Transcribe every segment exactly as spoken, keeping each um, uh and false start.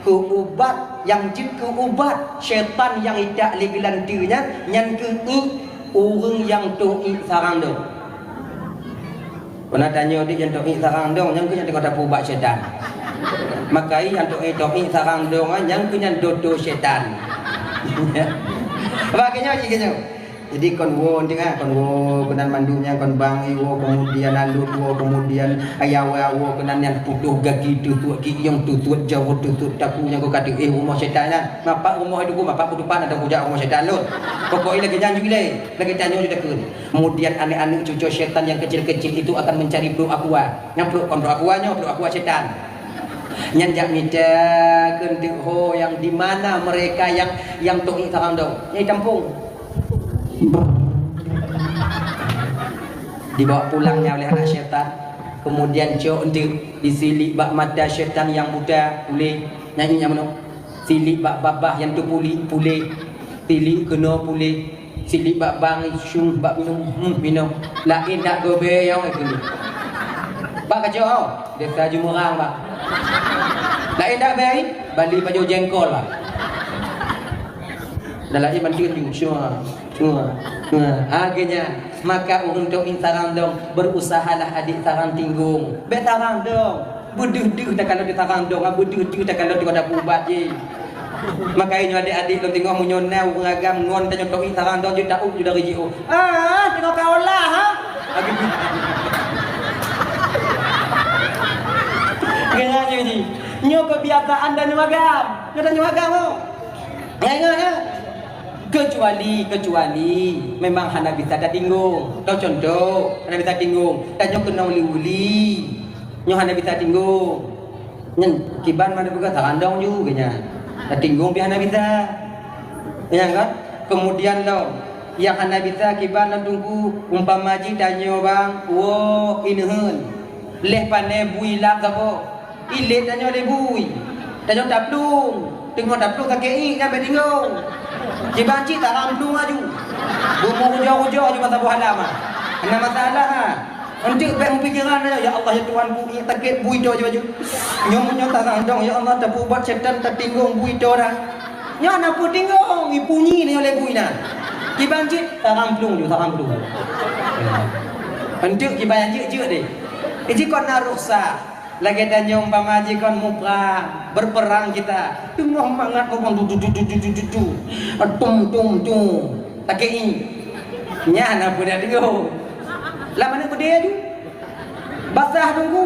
Ubat nyang jeuet keu ubat syaitan nyang itak lé geulanteue nyan, nyan keuh iék ureuëng nyang toh iék sarang dong. Pernah tanyoe di nyang toh iék sarang dong, nyan keuh nyang teungoh tapeuubat syaitan. Maka nyang toh iék, toh iék sarang dong, nyan keuh nyang doto syaitan. Bak keunyoe cit keunyoe. Jadi kon woe teuka, kon woe keunan mandum nyan, kon bang iwoe, kemudian alut woe, kemudian ayawa woe keunan nyan, putôh gaki teusuet, gieng teusuet, jaweueb teusuet, taku nyang ka teuéh rumoh syaitan nyan. Mapak rumoh itu ku, mapak kutupan atau kujak rumoh syaitan lôn. Pokoknya lagèe nyan ju ilèe, lagèe tanyoe ju takheun. Kemudian aneuk-aneuk cuco syaitan yang kecil-kecil itu akan mencari peluk aqua. Nyang peluk kon peluk aqua nyoe, peluk aqua syaitan. Nyan jak mita keu enteuk ho yang di mana mereka yang, yang toh iék sarang dong. Nyang tampung. Dibawa pulangnya oleh anak syaitan. Kemudian cok enteuk disiliek bak mata syaitan yang buta, puléh. Nyan iék nyang meunoe. Siliek bak babah nyang teupuléh, puléh. Siliek keunoe, puléh. Siliek bak bang, syueng bak minum, hmm, minum. Laén dak gobee nyang keunoe. Bak kacok, desa Jumurang, bak. Laén dak bee, bali pajoh jengkol, bak. Dan laén bantuan ju, syueng, syueng, syueng. Akhirnya, maka ureuëng toh iék sarang dong, berusahalah adik sarang tinggong. Bèk sarang dong. Beudeuh-deuh takalon di sarang dong, beudeuh-deuh takalon di kota pubat jih. Maka nyoe adik-adik lôn teungoh, meunyoe na ureuëng agam ngon tanyoe toh iék sarang dong, jeuet taék ju dari jiôh. Ah, teungoh ka olah, ha? Nyan jih. Nyoe kebiasaan tanyoe agam. Nyoe tanyoe agam, ho. Ingat, ha? Kecuali, kecuali memang hana bisa tatinggong. Toh contoh, hana bisa tinggong. Tanyoe keunong li uli. Nyoe hana bisa tinggong. Nyan, kiban mana buka sarandong ju keu nyan. Tatinggong pih hana bisa. Nyan kan? Kemudian lom, nyang hana bisa kiban lom Teungku, umpama jih tanyoe bang, woe ineuheun. Lheuh pané bui lap saboh. Ilét tanyoe lé bui. Tanyoe taplueng. Teungoh taplueng sakét iék nyan bèk tinggong. Kiban cit tarang plueng aju. Beumu ujoe-ujoe aju masa boh alam ah. Hana masalah ah. Enteuk bèk meupikiran, "Ya Allah, ya Tuhanku, iék sakét bui toh aju-aju." Nyoe meunyoe tarang dong, "Ya Allah, tapeuubat syaitan, tatinggong bui toh dah." Nyoe na peue tinggong, ipunyi nyoe lé bui nyan. Kiban cit, tarang plueng ju, tarang plueng. Enteuk kiban jeuet-jeuet deh. Iji kon na rukhsah. Lagèe tanyoe umpama jih kon muprang, berperang kita. Teungoh mangat muprang, du, du, du. Tum, tum, tum. Sakét iék. Nyan na peue dak teungoh. Lam aneuk beudé aju. Basah Teungku.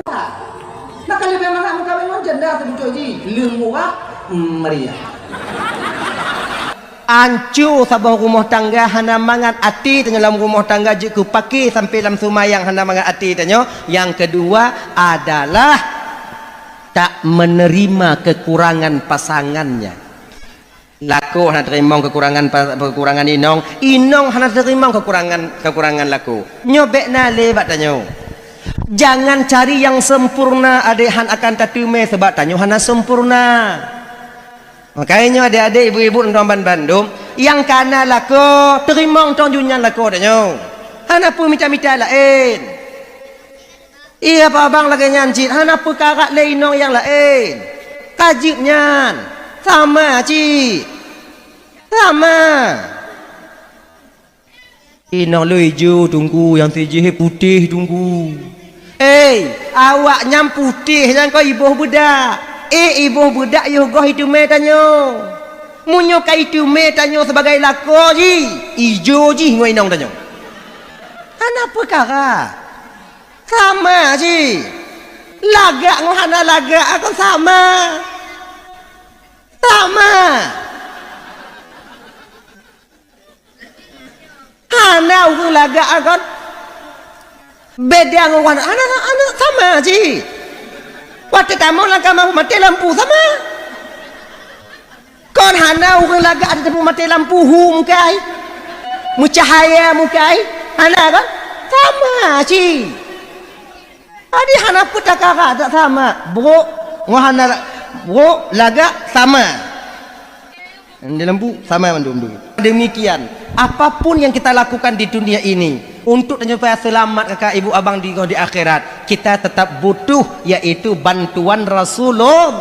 Nah, ka leubeh mangat meukawen ngon janda seubeutôi jih. Lheueh murah, meriah. Anco saboh rumoh tangga hana mangat até tanyoe lam rumoh tangga jeuet keu paké sampai lam seumayang hana mangat até tanyoe. Nyang keudua adalah tak menerima kekurangan pasangannya. Lakoe hana teurimong kekurangan pa-, kekurangan inong, inong hana teurimong kekurangan, kekurangan lakoe. Nyoe bèk na lé bak tanyoe. Jangan cari yang sempurna, adéh han akan tateumé, sabab tanyoe hana sempurna. Makajih nyoe adék-adék, ibu-ibu, ngon ban-, bandum, nyang ka na lakoe, teurimong tong ju nyan lakoe tanyoe. Hana peue mita-mita laén. Iya, Pak Abang, lagèe nyan cit, hana peue karat lé inong nyang laén. Ka jeuet nyan. Sama cit. Sama. Inong lôn ijo Teungku, nyang sijih putéh Teungku. Hei, awak nyan putéh nyan kon iboh beudak. Eh, iboh beudak yoh goh iteumé tanyoe. Meunyoe ka iteumé tanyoe sibagai lakoe jih, ijo jih ngon inong tanyoe. Hana peukara. Sama jih. Lagak ngon hana lagak kon sama. Sama. Hana ureueng lagak kon beda ngon hana, hana, hana sama jih. Watèe tamong lam kama maté lampu sama. Kon hana ureueng lagak ata teupeu maté lampu hu mukai. Meucahaya mukai. Hana kan? Sama cit. Adi hana peutakara tak sama. Brok ngon hana brok lagak sama. Di lampu sama mandum tu. Demikian, apapun yang kita lakukan di dunia ini untuk supaya selamat kakak ibu abang di, di akhirat, kita tetap butuh yaitu bantuan Rasulullah.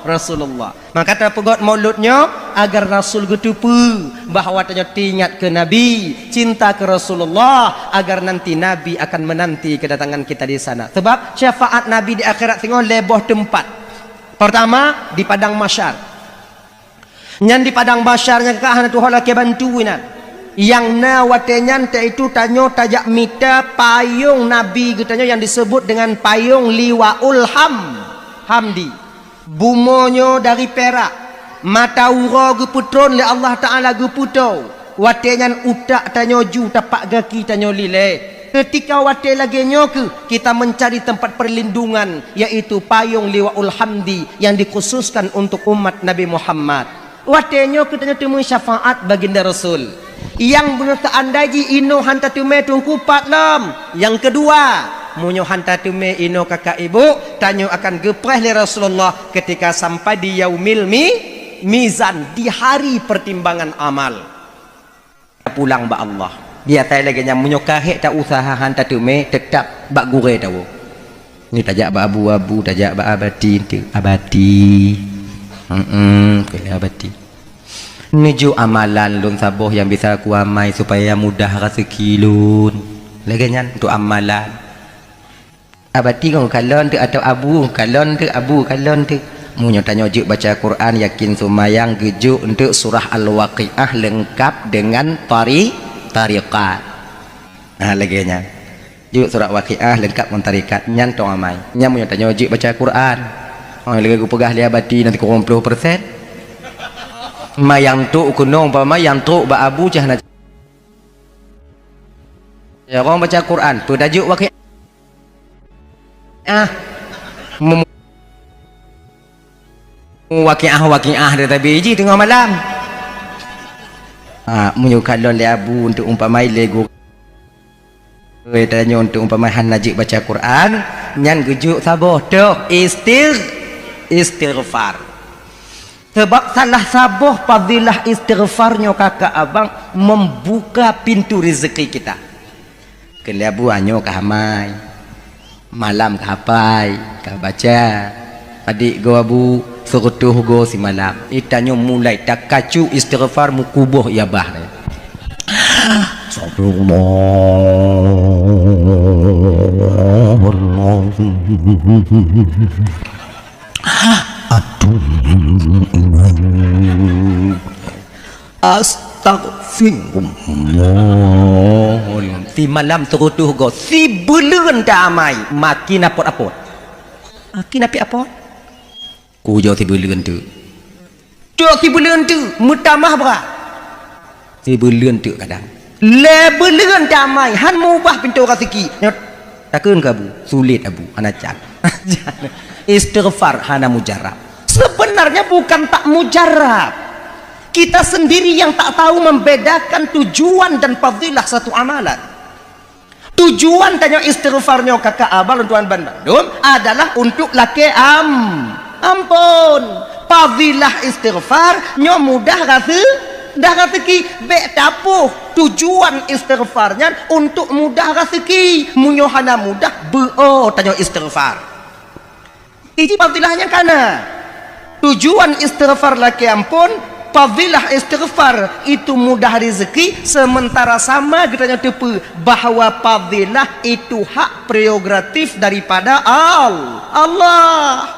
Rasulullah. Maka tapeugot Maulud nyoe agar Rasul geuteupeue bahwa tanyoe teuingat keu Nabi, cinta keu Rasulullah, agar nanti Nabi akan menanti kedatangan kita di sana. Sebab syafaat Nabi di akhirat singoh lhèe boh teumpat. Pertama, di padang mahsyar. Nyan di padang mahsyar nyang ka hana tuho lakèe bantu inan. Nyang na watèe nyan, yaitu tanyoe tajak mita payông Nabi geutanyoe nyang disebut dengan payông Liwaul Ham-, Hamdi. Bumoe nyoe dari pirak, mata uroe geupeutron lé Allah Taala geupeutoe, watèe nyan utak tanyoe ju tapak gaki tanyoe lilée. Keutika watèe lagèe nyoe kheueh kita mencari tempat perlindungan, yaitu payông Liwaul Hamdi yang dikhususkan untuk umat Nabi Muhammad. Watèe nyoe kheueh tanyoe teumé syafaat Baginda Rasul. Nyang beuneuh teuandai jih inoe han tateumé teungku pat lom. Nyang keudua, meunyoe han tateumé inoe kakak ibu, tanyoe akan geupreh lé Rasulullah ketika sampai di yaumil mi-, mizan, di hari pertimbangan amal. Pulang bak Allah. Biasa lagèe nyan, meunyoe ka hék ta-useuha han tateumé, teutap bak gurèe tawoe. Ni tajak bak abu-abu, tajak bak abati, tu abati. Hmm, keu abati. Neujok amalan lôn saboh nyang bisa kuamai supaya mudah raseuki lôn. Lagèe nyan untuk amalan. Abati kon kalon teuk atau abu kalon teuk, abu kalon teuk. Meunyoe tanyoe jeuet baca Quran, yakin seumayang geujok untuk surah Al-Waqiah leungkap dengan tari-, tariqat. Ha, lagèe nyan. Jok surat Waqiah leungkap ngon tarikat, nyan tong amai. Nyan meunyoe tanyoe jeuet baca Quran. Oh, lagèe geupeugah lé abati nanti kureueng ploh persen. Ma nyang trok keunong, umpama nyang trok bak abu cah na. Ya, ureueng baca Quran, peue tajok Waqiah. Ah. Mem- Waqiah, Waqiah dia tabi ji teungoh malam. Ha, meunyoe kalon lé abu untuk umpama lé gurèe tanyoe untuk umpama hana jeuet baca Quran, nyan geujok saboh toh istigh-, istighfar. Sebab salah saboh fadilah istighfar nyoe kakak abang membuka pintu rezeki kita. Keu lé abu nyoe ka amai. Malam ka hafai, ka baca. Adik goe abu, seureutôh goe simalam. Itanyoe mulai takacu istighfar meukuboh ié bah. Astagfirullahaladzim. Aduh. Astagfirullah. Simalam seureutôh goe, sibuleuen ta amai, makin apot-apot. Makin apot-apot. Kujoe sibuleuen teuk. Cok sibuleuen teuk, meutamah brat. Sibuleuen teuk kadang. Lhèe buleuen ta amai, han mubah pintoe raseuki. Nyoe takheun keu abu, sulet abu, hana can. Istighfar hana mujarab. Sebenarnya bukan tak mujarab. Kita sendiri yang tak tahu membedakan tujuan dan fadilah satu amalan. Tujuan tanyoe istighfar nyoe kakak abang lôn tuan ban bandum adalah untuk lakèe am-, ampon. Fadilah istighfar nyoe mudah raseu-, mudah raseuki. Bèk tapoh tujuan istighfar nyan untuk mudah raseuki. Meunyoe hana mudah, beuo tanyoe istighfar. Iji fadilah nyang kana. Tujuan istighfar lakèe ampon, fadilah istighfar itu mudah rezeki, sementara sama geutanyoe teupeue bahwa fadilah itu hak prerogatif daripada Al-, Allah.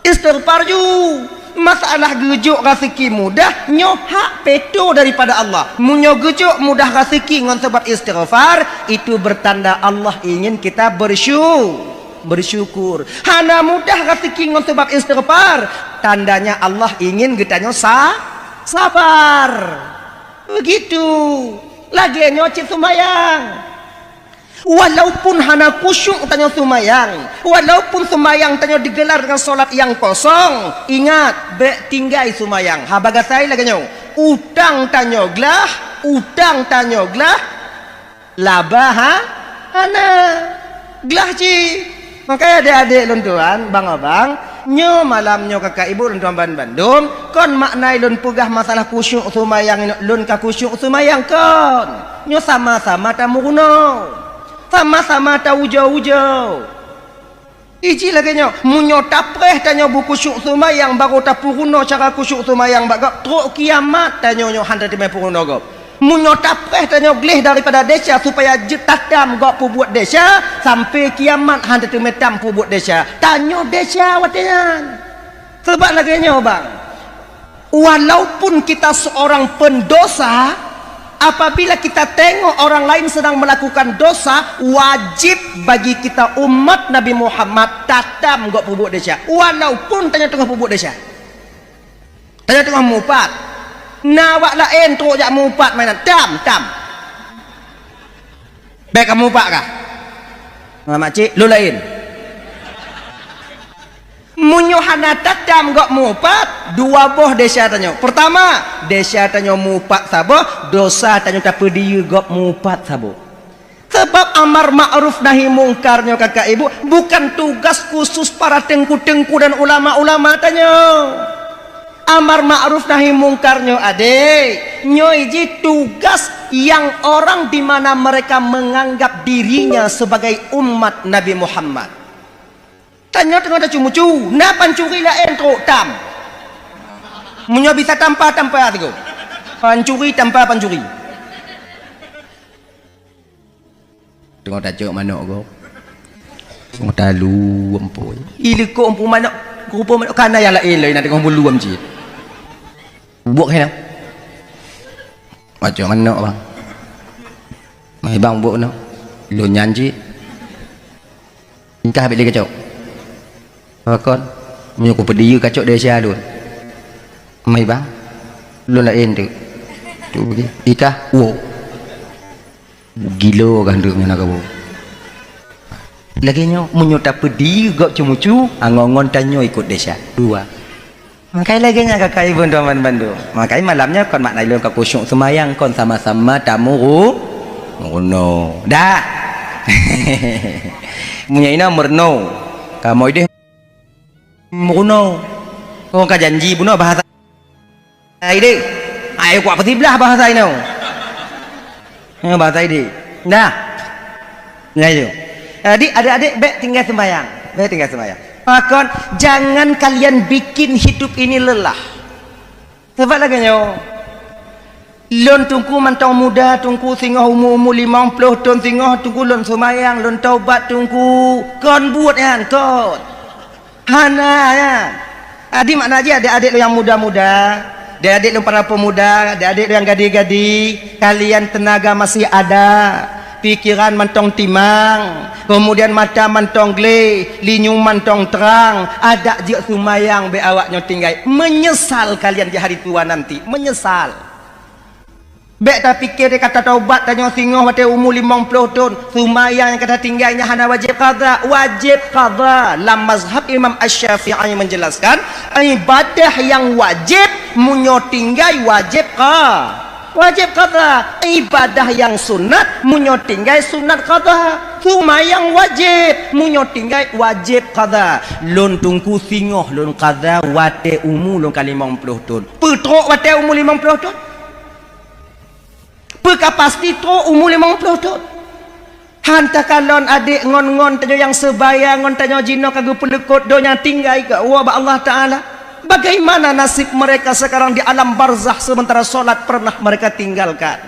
Istighfar ju. Masalah geujok raseuki mudah, nyoe hak peutoe daripada Allah. Meunyoe geujok mudah raseuki ngon sabab istighfar, itu bertanda Allah ingin kita bersyu-, bersyukur. Hana mudah raseuki ngon sabab istighfar, tandanya Allah ingin geutanyoe sa-, sabar. Begitu. Lagèe nyoe cit seumayang. Walaupun hana khusyuk tanyoe seumayang, walaupun seumayang tanyoe digelar dengan solat nyang kosong, ingat, bèk tinggai seumayang. Haba gasai lagèe nyoe, utang tanyoe glah, utang tanyoe glah, laba ha-, hana. Glah cit. Maka adék-adék lôn tuan, bang abang, nyoe malam nyoe kakak ibu lôn tuan ban bandum, kon makna lôn peugah masalah khusyuk seumayang, lôn ka khusyuk seumayang kon. Nyoe sama-sama tameurunoe. Sama-sama taujoe-ujoe. Iji lagée nyoe, meunyoe tapreh tanyoe beukhusyuk seumayang, barô tapeurunoe cara khusyuk seumayang bak gob, trok kiamat tanyoe nyoe hana teumé peurunoe gob. Meunyoe tapreh tanyoe gleh daripada desya supaya jeuet tatam gob peubuet desya, sampai kiamat hana teumé tam peubuet desya. Tanyoe desya watée nyan. Sabab lagée nyoe, bang. Walaupun kita seorang pendosa, apabila kita tengok orang lain sedang melakukan dosa, wajib bagi kita umat Nabi Muhammad tatam gob peubuet desya. Walaupun tanyoe teungoh peubuet desya. Tanyoe teungoh mupat. Na awak laén trok jak mupat mainan. Tam, tam. Bék kamu mupat kah? Makcik, lôn laén. Meunyoe hana tatam gob mupat, dua boh desya tanyoe. Pertama, desya tanyoe mupat saboh, dosa tanyoe tapeudiyeu gob mupat saboh. Sebab amar ma'ruf nahi mungkar nyoe, kakak ibu, bukan tugas khusus para teungku-teungku dan ulama-ulama tanyoe. Amar ma'ruf nahi mungkar nyoe, adek, nyoe jih tugas yang orang di mana mereka menganggap dirinya sebagai umat Nabi Muhammad. Tanyoe teungoh tacu-mucu, na pancuri laén trok tam. Meunyoe bisa tampa, tampa sigoe. Pancuri tampa pancuri. Teungoh tacok manok gob. Teungoh talu ampoi. Ileuko ampoi manok, rupa manok kana nyang laén lagée na teungoh meuluem cit. Buet keunan. Tacok manok, bang. Mai bang buet nyoe. Lôn nyan cit. Ingkah habéh lé kacok. Pakon? Meunyoe kupeudiyeu kacok desya lôn. Mai bang. Lôn laén teuk. Tu dia. Ikah, wo. Gilo kan tu nyan kabu. Lagée nyoe, meunyoe tapeudiyeu gob ceumucu, angon-ngon tanyoe ikot desya. Dua. Makai lagée nyan kakak ibu teuma bandum. Makai malam nyoe kon makna lôn ka khusyuk seumayang, kon sama-sama tamuru-, meurunoe. Dah. Meunyoe inoe meurunoe. Kamoe ideh meurunoe. Kon ka janji bunoe bahasa ideh. Ai kuat peusiblah bahasa inoe. Ha, bahasa ideh. Dah. Nah, itu. Jadi, adik-adik, bék tinggai sembahyang. Bék tinggai sembahyang. Pakon, jangan kalian bikin hidup ini lelah. Sebab lagée nyoe. Lôn teungku mantong muda, teungku singoh umu-umu limong ploh thon singoh, teungku lôn seumayang, lôn taubat, teungku. Kon buet nyan, kon. Hana, ya. Jadi makna jih adik-adik lôn nyang muda-muda, adik-adik lôn para pemuda, adik-adik lôn nyang gadih-gadih, kalian tenaga masih ada, pikiran mantong timang, kemudian mata mantong gleh, linyueng mantong trang, adak jeuet seumayang bék awak nyoe tinggai. Menyesal kalian di hari tua nanti, menyesal. Bék tapike teuka tataubat tanyoe singoh watée umu limong ploh thon, seumayang nyang ka tatinggai nyan hana wajéb qadha. Wajéb qadha. Lam mazhab Imam Asy-Syafi'i menjelaskan, ibadah nyang wajéb meunyoe tinggai wajéb qa-, wajéb qadha. Ibadah nyang sunat meunyoe tinggai sunat qadha. Seumayang wajéb meunyoe tinggai wajéb qadha. Lôn teungku singoh lôn qadha watée umu lôn ka limong ploh thon. Peutrok watée umu limong ploh thon? Peu ka pasti trok umu limong ploh thon? Han takalon adék ngon-ngon tanyoe nyang seubaya ngon tanyoe jinoe ka geupeuleukot donya tinggai keu Allah bak Allah Taala. Bagaimana nasib mereka sekarang di alam barzakh sementara solat pernah mereka tinggalkan?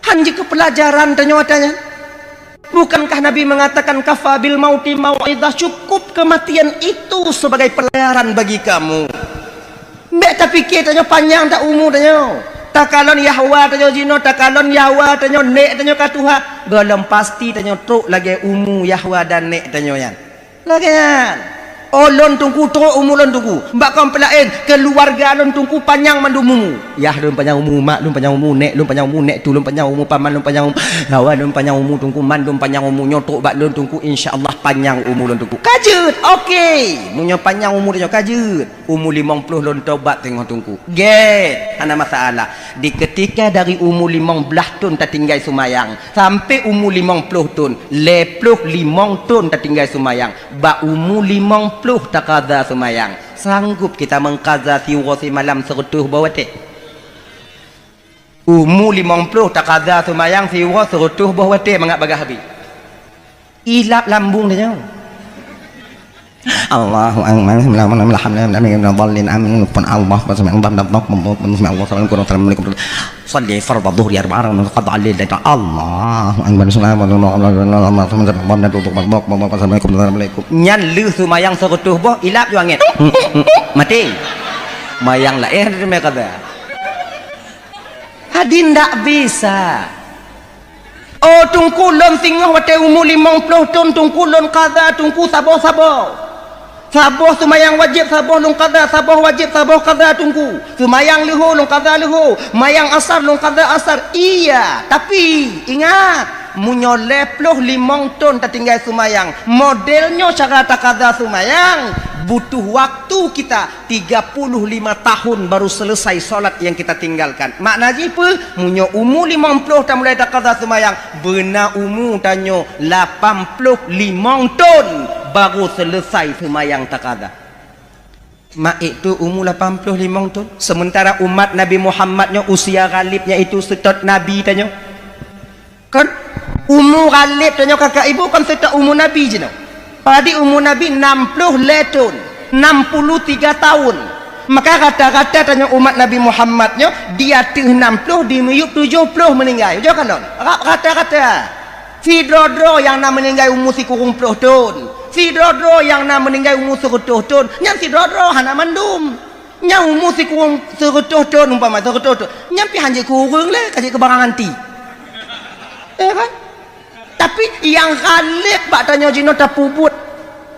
Han jeuet keu peulajaran tanyoe ata nyan. Bukankah Nabi mengatakan, "Kafa bil mauti mau'izah," cukup kematian itu sebagai pelajaran bagi kamu. Bék tapike tanyoe panyang that umu tanyoe. Takalon yahwa tanyoe jinoe, takalon yahwa tanyoe nék tanyoe ka tuha, gohlom pasti tanyoe trok lagée umu yahwa dan nék tanyoe nyan. Lagée nyan. Oh, lôn teungku trok umu lôn teungku. Bak kaum peulaén, keuluwarga lôn teungku panyang mandum umu. Yah lôn panyang umu, mak lôn panyang umu, nék lôn panyang umu, nék tu lôn panyang umu, paman lôn panyang umu, yahwa lôn panyang umu teungku, mandum panyang umu, nyoe trok bak lôn teungku, insya Allah panyang umu lôn teungku. Ka jeuet, oke. Meunyoe panyang umu tanyoe ka jeuet. Umu limong ploh lôn taubat teungoh teungku. Gét, hana masalah. Di keutika dari umu limong blaih thon tatinggai seumayang, sampai umu limong ploh thon, lhée ploh limong thon tatinggai seumayang, bak umu limong ploh taqadha seumayang. Sanggup kita meuqadha siuroe simalam seureutôh boh watée? Umu limong ploh taqadha seumayang siuroe seureutôh boh watée mangat bagaih habéh. Ilap lambung tanyoe. Allahu Akbar. Alhamdulillah. Amin. Pun Allah. Assalamualaikum warahmatullahi wabarakatuh. Salli fardhu dhuhri arba'a rakaat, qadha al-lail. Allahu Akbar. Assalamualaikum. Nyan lheueh seumayang seureutôh boh, ilab ju angén. Maté. Mayang laén teuma qadha. Hadi ndak bisa. Oh, Teungku, lôn singoh watée umu limong ploh thon, Teungku, lôn qadha, Teungku, saboh-saboh. Saboh seumayang wajéb, saboh lôn qadha, saboh wajéb, saboh qadha, Teungku. Seumayang leuhô, lôn qadha leuhô. Mayang asar, lôn qadha asar. Iya, tapi ingat, meunyoe lhée ploh limong thon tatinggai seumayang, model nyoe cara taqadha seumayang, butuh waktu kita tiga puluh lima tahun baru selesai solat yang kita tinggalkan. Makna jih peue? Meunyoe umu limong ploh tamulai taqadha seumayang, beuna umu tanyoe lapan ploh limong thon baru selesai seumayang taqadha. Mak itu umu lapan ploh limong thon, sementara umat Nabi Muhammad nyoe usia ghalib nyan itu seutôt Nabi tanyoe. Kan? Umu ghalib tanyoe kakak ibu kan seutôt umu Nabi jinoe. Padi umu Nabi enam puluh lhée thon, enam puluh tiga tahun. Maka rata-rata tanyoe umat Nabi Muhammad nyoe di ateueh enam puluh, di miyueb tujoh puluh meuninggai. Ujoe kalon. Ra-, rata-rata. Sidroe-droe nyang na meuninggai umu sikureueng ploh thon. Sidroe-droe nyang na meuninggai umu seureutôh thon. Nyan sidroe-droe hana mandum. Nyang umu sikureueng seureutôh thon umpama, seureutôh thon. Nyan pih hanjeuet kureueng lé, ka jeuet keu barang anti. Ya kan? Tapi nyang ghalib bak tanyoe jinoe tapeubuet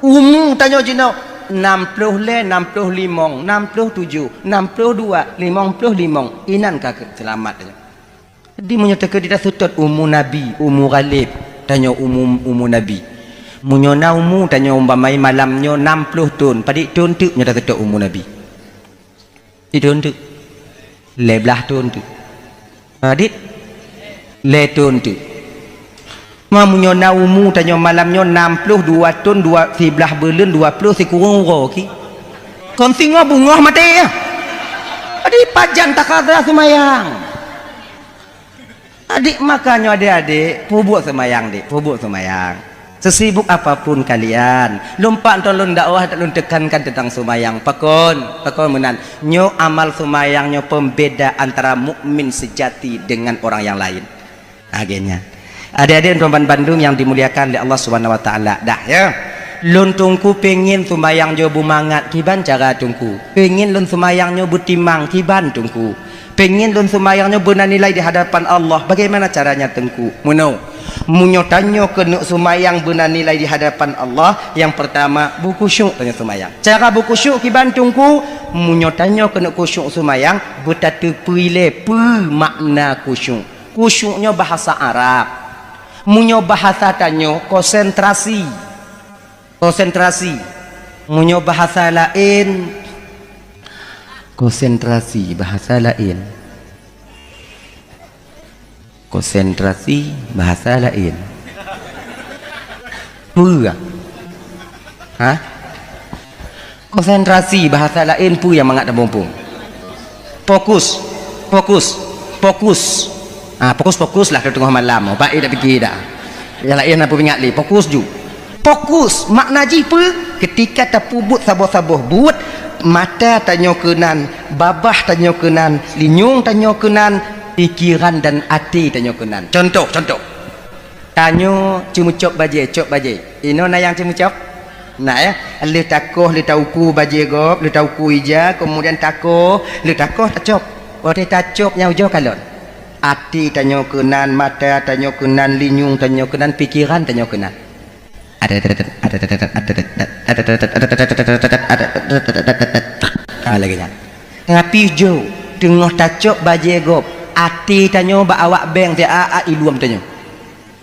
umu tanyoe jinoe enam puluh lhée, enam puluh limong, enam puluh tujoh, enam puluh dua, limong puluh limong. Inan ka seulamat tanyoe. Jadi meunyoe teukeudi taseutôt umu Nabi, umu ghalib, tanyoe umu, umu Nabi. Meunyoe na umu tanyoe umpama malam nyoe enam puluh thon, padit thon teuk nyoe taseutôt umu Nabi? Di thon teuk. Lhée blaih thon teuk. Padit? Lhée thon teuk. Ma meunyoe na umu tanyoe malam nyoe enam puluh dua thon, dua, siblaih buleuen, dua puluh sikureueng uroe ki. Kon singoh beungoh maté ya. Jadi pajan taqadha seumayang. Adik, makanya adik-adik, peubuet seumayang, dik, peubuet seumayang. Sesibuk apapun kalian, lumpak nton lôn dakwah, lôn tekankan tentang seumayang. Pakon, pakon meunan. Nyoe amal seumayang nyoe pembeda antara mukmin sejati dengan orang yang lain. Akhirnya, adik-adik dan bandum yang dimuliakan oleh Allah Subhanahu Wa Taala, dah ya. Lôn Teungku pengen seumayang nyoe beumangat, kiban cara Teungku. Pengen lôn seumayang nyoe beutimang, kiban Teungku. Pengen lôn seumayang nyoe beuna nilai di hadapan Allah. Bagaimana caranya, Teungku? Meunoe. Meunyoe tanyoe keuneuk seumayang beuna nilai di hadapan Allah, yang pertama, beukhusyuk tanyoe seumayang. Cara beukhusyuk kiban, Teungku? Meunyoe tanyoe keuneuk khusyuk seumayang, beutateupeue lé peue makna khusyuk. Khusyuk nyoe bahasa Arab. Meunyoe bahasa tanyoe, konsentrasi. Konsentrasi. Meunyoe bahasa laén, konsentrasi bahasa laén. Konsentrasi bahasa laén. Peue? Ha? Konsentrasi bahasa laén peue nyang mangat tamuphom? Fokus. Fokus. Fokus. Ah, fokus-fokus lah teungoh malam. Baik dak pike dah. Nyang laén na peuingat lé, fokus ju. Fokus, makna jih peue? Ketika tapeubuet saboh-saboh buet, mata tanyoe keunan, babah tanyoe keunan, linyueng tanyoe keunan, pikeran dan até tanyoe keunan. Contoh, contoh. Tanyoe ceumeucok bajée, cok bajée. Inoe na nyang ceumeucok? Na, ya. Lheueh takoh, lheueh tauku bajée gob, lheueh tauku ija, kemudian takoh, lheueh takoh tacok. Watée tacok nyan ujoe kalon. Até tanyoe keunan, mata tanyoe keunan, linyueng tanyoe keunan, pikeran tanyoe keunan. Ha, lagée nyan. Tapi ujoe, teungoh tacok bajée gob, até tanyoe bak awak beng, siat-at iluem tanyoe.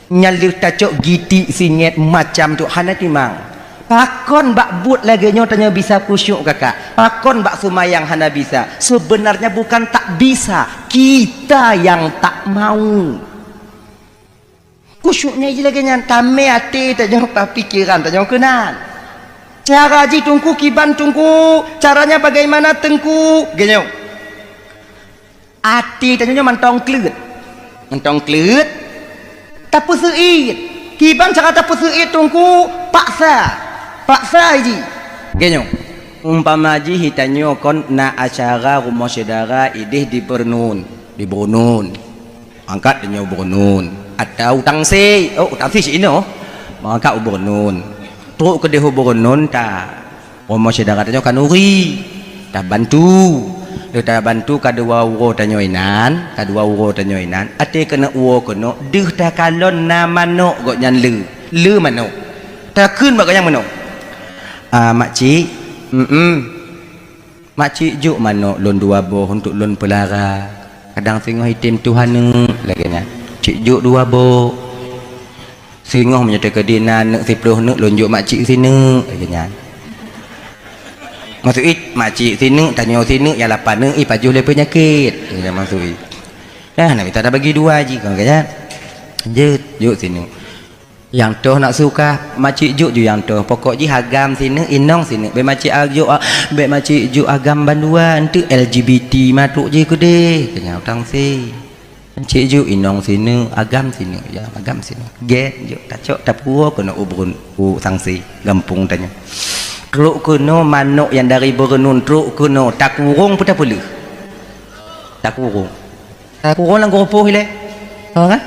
Nyan lheueh tacok gitik singét macam tu hana timang. Pakon bak buet lagée nyoe tanyoe bisa khusyuk kakak? Pakon bak seumayang hana bisa? Sebenarnya bukan tak bisa, kita yang tak mau. Khusyuk nyan jih lagée nyan, tamé até tanyoe, pikeran tanyoe keunan. Cara jih Teungku kiban Teungku, caranya bagaimana Teungku? Geunyoe. Até tanyoe nyoe mantong kleuet. Mantong kleuet. Tapeuseuit. Kiban cara tapeuseuit Teungku? Paksa. Paksa jih. Geunyong, umpama jih tanyoe kon na acara rumoh syedara ideh di Beureunun, di Beureunun. Angkat tanyoe Beureunun. Atau Utangsé. Oh, Utangsé si inoe. Mangkat u Beureunun. Trok keudeh u Beureunun ta. Rumoh syedara tanyoe Kanuri. Tabantu. Lheueh tabantu ka dua uroe tanyoe inan, ka dua uroe tanyoe inan. Até keuneuk uroe keunoe, deuh takalon na manok gobnyan le. Le manok. Takheun bak gobnyan manok. "Ah, makcik." "Mm-mm." "Makcik jok manok lôn dua boh untuk lôn peulara. Kadang singoh item tuha neuk," lagée nyan. "Cik jok dua boh. Singoh meunyoe teukeudi na neuk siploh neuk lôn jok makcik sineuk," lagée nyan. Maksud jih, makcik sineuk, tanyoe sineuk, nyang lapan neuk, ipajoh lé peunyakét. Lagée nyan maksud jih. Dah, nak mita tabagi dua jih, kon lagée nyan. Jeuet, jok sineuk. Nyang toh nak suka, makcik jok ju nyang toh. Pokok jih agam sineuk, inong sineuk. Bék makcik a-, jok a-, bék makcik jok agam bandua, enteuk L G B T matuk jih keudeh. Keu nyan utang si. Makcik jok inong sineuk, agam sineuk, ya, agam sineuk. Gét jok, tacok, tapuwoe keunoe u Beureun-, u Sangsi, gampông tanyoe. Trok keunoe manok nyang dari Beureunun, trok keunoe, takurong peu tapeuleuh? Takurong. Takurong lam geurupoh ilée. Ha, kan?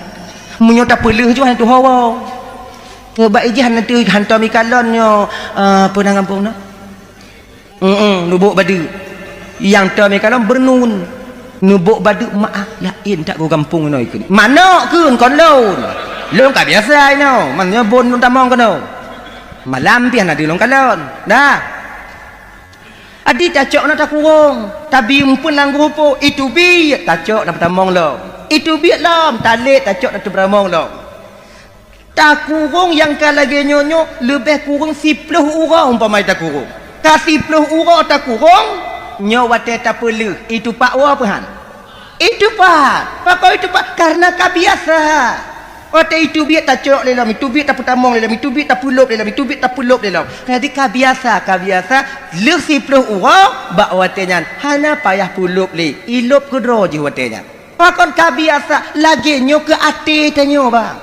Meunyoe tapeuleuh ju hana tuho woe. Nyoe bak ijih hana tu hantom ikalon nyoe, eh, peue nan gampông nyoe? Heeh, neubôk badeuk. Nyang tom ikalon Beureunun. Neubôk badeuk maah laén that geugampông inoe keunoe. Manok kheun kon lôn. Lôn ka biasa inoe, man nyoe bon lôn tamong keunoe. Malam pih hana deuh lôn kalon. Dah. Adi tacok na takurong, tabi umpeuen lam geurupoh, iteubiet tacok na peutamong lom. Iteubiet lom, talét tacok na teupeutamong lom. Takurong nyang ka lagée nyoe nyoe leubeh kureueng siploh uroe umpama takurong. Ka siploh uroe takurong, nyoe watée tapeuleuh, itupak woe peuhan. Itupak. Pakon itupak? Karena ka biasa. Watée iteubiet tacok lé lom, iteubiet tapeutamong lé lom, iteubiet tapeulôb lé lom, iteubiet tapeulôb lé lom. Jadi ka biasa, ka biasa, lheueh siploh uroe bak watée nyan hana payah peulôb lé, ilôb keudroe jih watée nyan. Pakon ka biasa, lagée nyoe keu até tanyoe, bang.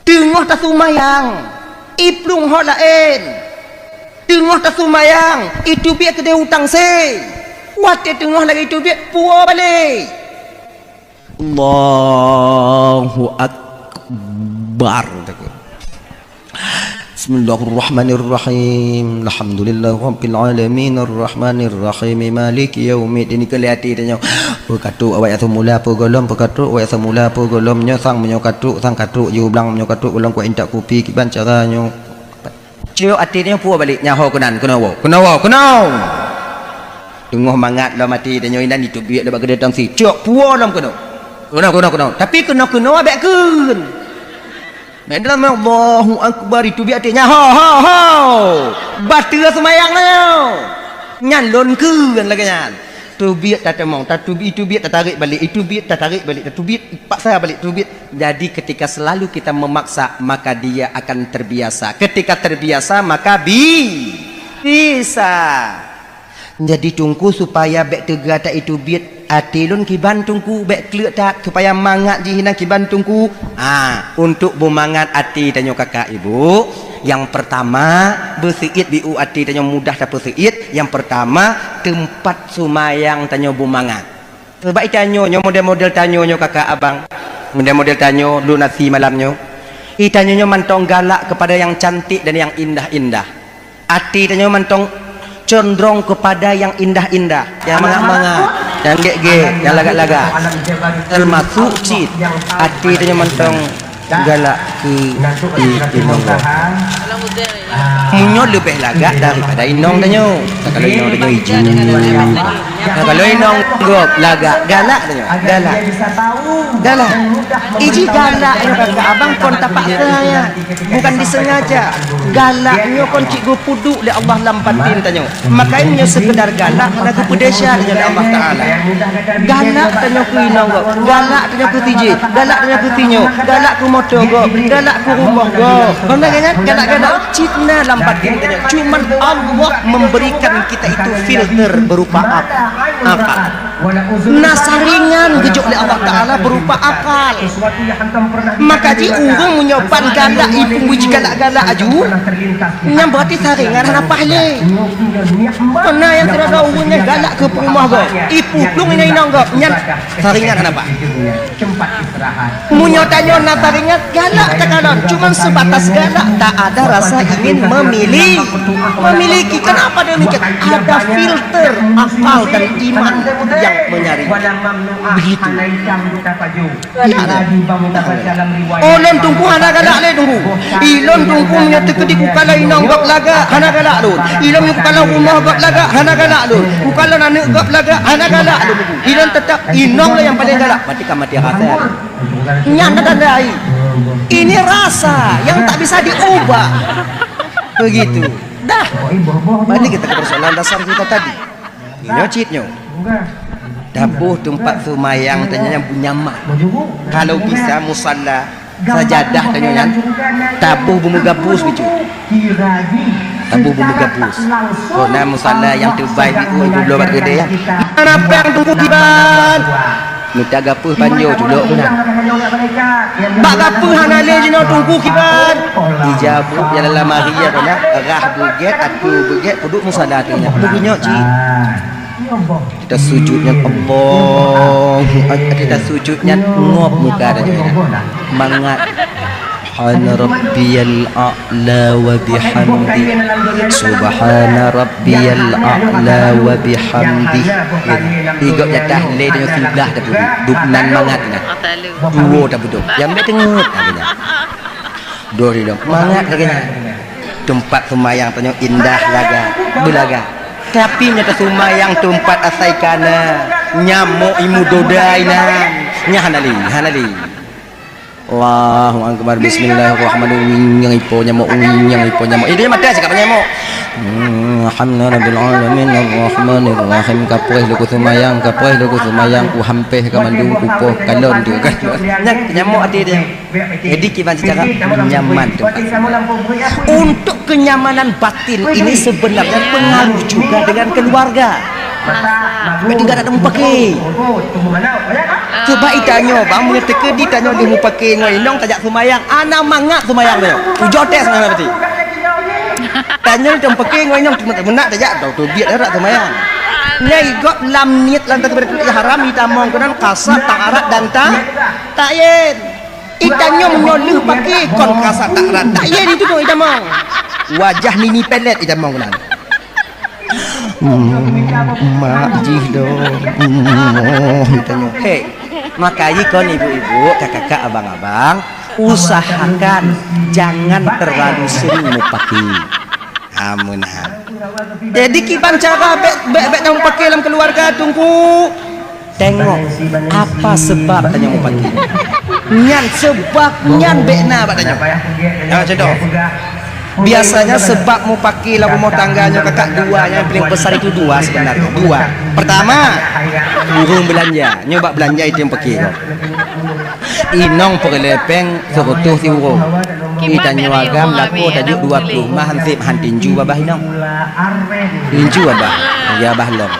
Teungoh tasumayang, iplueng hok laén. Teungoh tasumayang, iteubiet keudeh utang se. Watée teungoh lagée iteubiet, puwoe balek. Allahu Akbar. Bismillahirrahmanirrahim. Alhamdulillahirabbil alamin, arrahmanirrahim, maliki yaumiddin. Keu lé até tanyoe. Peukatrok awak nyang seumula peue gohlom, peukatrok awak nyang seumula peue gohlom. Nyoe sang meunyoe katrok, sang katrok jih u blang, meunyoe katrok gohlom kuat intat kupi, kiban cara nyoe. Cok até tanyoe puwoe balek, nyan ho keunan, keunoe woe, keunoe woe, keunoe. Teungoh mangat lom até tanyoe inan iteubiet lé bak keudeh tang si. Cok puwoe lom keunoe. Keunoe, keunoe, keunoe. Tapi keunoe-keunoe bék kheun. Bék dalam Allahu Akbar iteubiet até nyan. Ho, ho, ho. Bateue seumayang nyoe. Nyan lôn kheun lagée nyan. Teubiet tatamong, tatubi-, iteubiet tatarek balek, iteubiet tatarek balek, tatubiet paksa balek, teubiet. Jadi ketika selalu kita memaksa, maka dia akan terbiasa. Ketika terbiasa, maka bi-, bisa. Jadi Teungku, supaya bék teuga that iteubiet até lôn kiban Teungku, bék kleuk that, supaya mangat jih inan kiban Teungku. Ha, untuk beumangat até tanyoe kakak ibu, nyang pertama, beuseuit biu até tanyoe mudah tapeuseuit. Nyang pertama, teumpat seumayang tanyoe beumangat. Bak itanyoe nyoe, model-model tanyoe nyoe kakak abang, model-model tanyoe lôn asi malam nyoe. Itanyoe nyoe mantong galak kepada yang cantik dan yang indah-indah. Até tanyoe mantong condrong kepada yang indah-indah, yang mangat-mangat, yang gét-gét, yang lagak-lagak. Termasuk cit até tanyoe mantong galak keu i-, inong gob. Meunyoe leubeh lagak daripada inong tanyoe. Nah, kalau inong tanyoe iju. Nah, kalau inong gob lagak, galak tanyoe. Galak. Galak. Iji galak nyoe kakak abang kon tapaksa ya. Bukan disengaja. Galak nyoe kon cit geupeuduk lé Allah lam batin tanyoe. Makanya nyoe sekedar galak hana geupeudesya tanyoe lé Allah Taala. Galak tanyoe keu inong gob, galak tanyoe keu tijih, galak tanyoe keu tinyoe, galak keu moto gob, galak keu rumoh gob. Kon lagée nyan galak-galak cit na lam batin tanyoe. Cuman Allah memberikan kita itu filter berupa apa? Akal. Na saringan geujok lé Allah Taala berupa akal. Maka jih ureuëng meunyoe ban galak, ipeue jih galak-galak aju, nyan berarti saringan hana paih lé. Keureuna nyang sidroe ureuëng nyang galak keu peurumoh gob, ipeue plueng inong-inong gob, nyan saringan hana paih. Meunyoe tanyoe na taringat galak takalon, cuman sebatas galak, tak ada rasa ingin memilih, memiliki. Kenapa demikian? Ada filter akal dan iman yang menyaring. Begitu. Galak lé. Oh, lôn Teungku hana galak lé, Teungku. Ilôn Teungku meunyoe teukeudi kukalon inong gob lagak, hana galak lôn. Ilôn kukalon rumoh gob lagak, hana galak lôn. Kukalon aneuëk gob lagak, hana galak lôn. Ilôn tetap inong lé nyang paleng galak. Berarti ka mati rasa. Nyan na tanda ai. Ini rasa yang tak bisa diubah. Begitu. Dah. Balik kita ke persoalan dasar kita tadi. Nyoe cit nyoe. Taboh teumpat seumayang tanyoe nyang nyaman. Kalau bisa musala, sajadah tanyoe nyan taboh beumeugabus bacut. Taboh beumeugabus. Kona musala nyang teubai di u ibu bloe bak keudè nyan. Hana péng Teungku kiban. Mita gapeuh panjoe culok meunan. Bak gapeuh hana lé jinoe Teungku kiban. Ija buet nyang lam lamari nyan kona rhah beugét, ateueh beugét, peuduek musala teuh nyan. Beugeunyok cit. Kita sujud nyan Allah. Kita sujud nyan ngop muka dah nyan. Mangat. Subhana rabbiyal a'la wa bihamdi. Subhana rabbiyal a'la wa bihamdi. Igok jatah lé dengan siblah dah pun. Duk nan mangat nah. Dua dah pun. Yang ambil tengok lagi nah. Dua dah mangat lagi nah. Tempat semayang tanya indah laga, belaga. Tapi nyata semayang tempat asai kana nyamuk imu dodai nan. Nya hana li, hana li. Allahu akbar. Bismillahirrahmanirrahim. Nyang ipo nyamuk, nyang ipo nyamuk. Ini mata cakap nyamuk. Hmm, alhamdulillahirabbil alamin arrahmanirrahim. Kapreh loko semayang, kapreh loko semayang, ku hampeh ka mandum, ku poh kalon tu kan. Nyang nyamuk hati dia. Jadi kiban secara nyaman tu. Untuk kenyamanan batin ini sebenarnya pengaruh juga dengan keluarga. Berarti enggak ada tempat pakai. Coba itanyoe, bang, meunyoe teukeudi tanyoe di mupake ngon inong tajak seumayang, ana mangat seumayang nyoe. Ujoe teh seunang berarti. Tanyoe di mupake ngon inong meunak tajak, tau teubiet darat seumayang. Nyai gob lam niet lam takbiratul ihram itamong keunan kasat, ta'arat dan ta-, ta'yin. Itanyoe meunyoe lheueh pake kon kasat ta'arat, ta'yin itu tu itamong. Wajah nini pelet itamong keunan. Hmm, mak jih dong. Hmm, oh, itanyoe. Hei, makajih kon ibu-ibu, kakak-kakak, abang-abang, usahakan jangan terlalu sering mupake. Amun ha. Jadi kiban cara bèk, bèk, bèk tahu pake lam keluarga, Teungku. Tengok apa sebab tanyoe mupake. Nyan sebab nyan bèk na bak tanyoe. Ha, contoh. Biasanya sebab mupake lam rumah tangga nyoe kakak dua, yang paling besar itu dua sebenarnya. Dua. Pertama, ureueng belanja. Nyoe bak belanja itu yang pake kok. Inong peureulèe péng seureutôh siuroe. Itanyoe agam lakoe tajok dua ploh mah han sép, han tinju babah inong. Tinju babah, ya babah lom.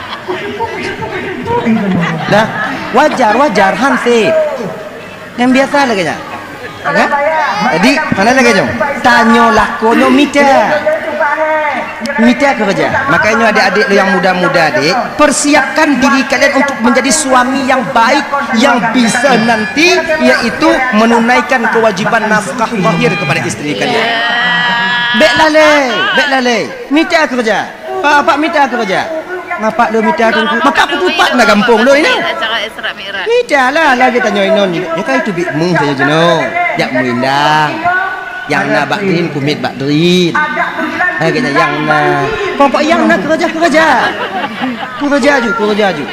Dah, wajar, wajar, han sép. Nyang biasa lagèe nyan. Kan? Jadi, hana lagèe nyoe. Tanyoe lakoe nyoe mita. Mita keureuja. Makanya adik-adik yang muda-muda, dek, persiapkan diri kalian untuk menjadi suami yang baik, yang bisa nanti, yaitu menunaikan kewajiban nafkah zahir kepada istri kalian. Bèk lalai, bèk lalai. Mita keureuja. Pak, pak mita keureuja. Bapak lôn mita Teungku. Bapak kutupat na gampông lôn ini. Acara Isra Mi'raj. Mita lah, lagèe tanyoe inon. Ya kan itu bik meuh saja jinoe. Jak meuindang. Yang na bak drin, kumiet bak drin. Hai kena yang na. Pokok yang na keureuja-keureuja. Keureuja ju, keureuja ju.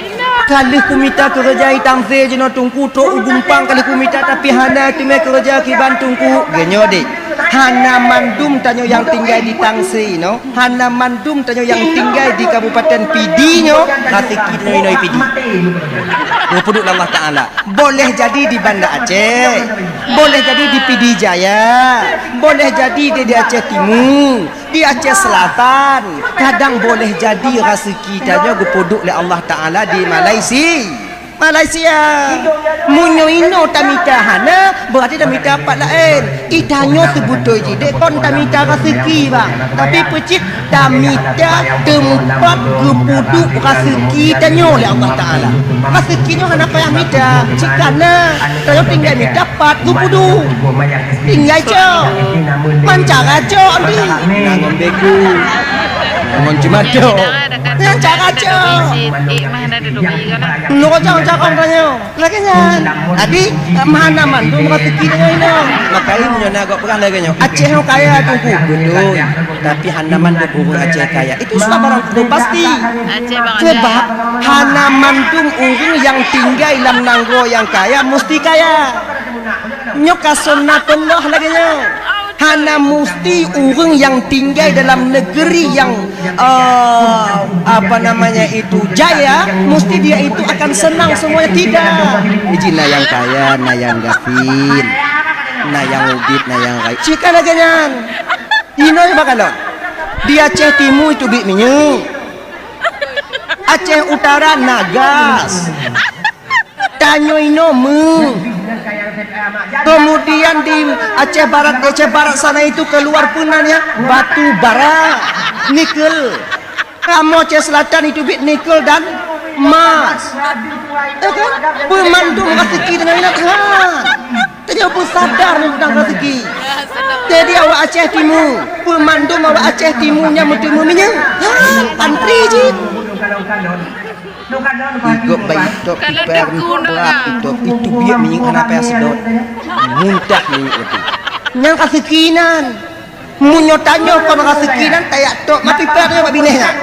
Ka lheueh kumita keureuja itam se jinoe Teungku trok u gumpang ka lheueh kumita tapi hana teumé keureuja kiban Teungku. Geunyoe dek. Hana mandum tanyoe nyang tinggai di Tangse nyoe, hana mandum tanyoe nyang tinggai di Kabupaten Pidie nyoe, raseuki tanyoe inoe Pidie. Geupeuduek lé Allah Taala. Boleh jadi di Banda Aceh, boleh jadi di Pidie Jaya, boleh jadi di, di Aceh Timu, di Aceh Selatan, kadang boleh jadi raseuki tanyoe geupeuduek lé Allah Taala di Malaysia. Malaysia. Meunyoe inoe tamita hana, beurati tamita pat laén. Itanyoe teubeutôi jih dek kon tamita raseuki, bang. Tapi peucit tamita teumpat geupeuduek raseuki tanyoe lé Allah Taala. Raseuki nyoe hana payah mita, cit kana tanyoe tinggai mita pat geupeuduek. Tinggai cok. Mancara cok, Andi. Ngon begu. Ngon cemado. Ngon cara cok. Nurut cok, cok, tanyoe. Lagèe nyan. Jadi, mana mandum raseuki tanyoe inoe. Maka meunyoe na gop peugah lagèe nyoe, Aceh nyoe kaya, Teungku. Beutôi. Tapi hana mandum ureueng Aceh kaya. Itu sudah barang tentu pasti. Sebab hana mandum ureueng nyang tinggai lam nanggroe nyang kaya musti kaya. Nyoe ka sunnatullah lagèe nyoe. Hana musti ureueng nyang tinggai dalam negeri nyang, eh, apa namanya itu, jaya, musti dia itu akan senang semuanya. Tidak. Iji na nyang kaya, na nyang gasien, na nyang ubit, na nyang rayeuk. Cit ka lagèe nyan. Inoe bak kalon. Di Aceh Timu itu bit minyeuk. Aceh Utara na gas. Tanyoe inoe meuh. Kemudian di Aceh Barat, Aceh Barat sana itu keluar peue nan nyan, batu bara, nikel. Kamoe Aceh Selatan itu bit nikel dan emas. Ya kan? Peue mandum raseuki tanyoe inoe, ha. Tanyoe peusadar teuntang raseuki. Jadi awak Aceh Timu, peue mandum awak Aceh Timu nyang meuteumé minyeuk. Ha, pantri jih. Igop bayi top, ipar top, itu biet minyeuk hana payah seudot. Muntah minyeuk itu. Nyang raseuki nan. Meunyoe tanyoe kon raseuki nan, tajak top, mati payah nyoe bak binéh nyan.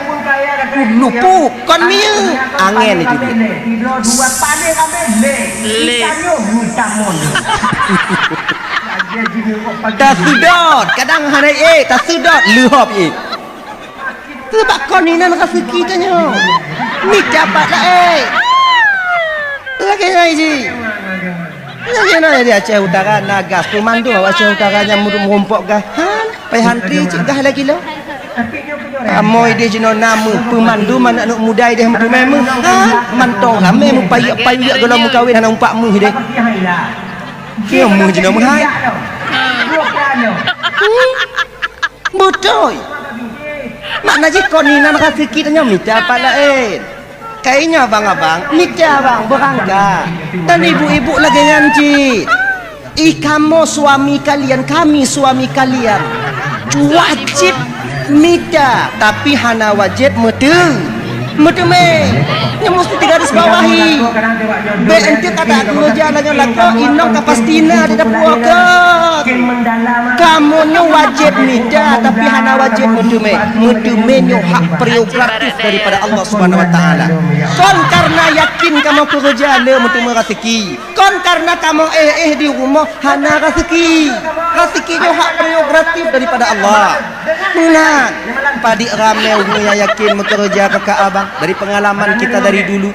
Lupu, kon minyeuk. Angén itu dia. Lé. Taseudot, kadang hana ék, taseudot, leuhop ék. Seubab kon inan raseuki tanyoe. Mita pat laén. Lagèe nyan jih. Lagèe nyan di Aceh Utara na gas, peumandum Aceh Utara nyang meurumpok gas. Han, pai hantri cit gas lagèe lo. Kamoe idéh jinoe na meuh, peumandum aneuk muda idéh meuteumé meuh. Han, mantong ramé meupayek-payek gohlom meukawen hana umpak meuh idéh. Kieu meuh jinoe meuhai. Beutôi. Makna jih kon inan raseuki tanyoe mita pat laén. Kayaknya abang-abang, mita abang beurangkat. Dan ibu-ibu lagèe nyan cit. Ih, kamoe suami kalian, kami suami kalian. Wajéb mita, tapi hana wajéb meuteu-, meuteumé. Nyoe musti digaris bawahi. Bèk enteuk kata keureuja lagèe lakoe inong ka pasti na di dapur ka. Kamoe nyoe wajéb mita, tapi hana wajéb meuteumé. Meuteumé nyoe hak prerogatif daripada Allah Subhanahu wa Taala. Kon karena yakin kamoe keureuja le meuteumé raseuki. Kon karena kamoe éh-éh di rumoh hana raseuki. Raseuki nyoe hak prerogatif daripada Allah. Meunan, padit ramé ureueng nyang yakin meukeureuja kakak abang dari pengalaman kita dari dulu.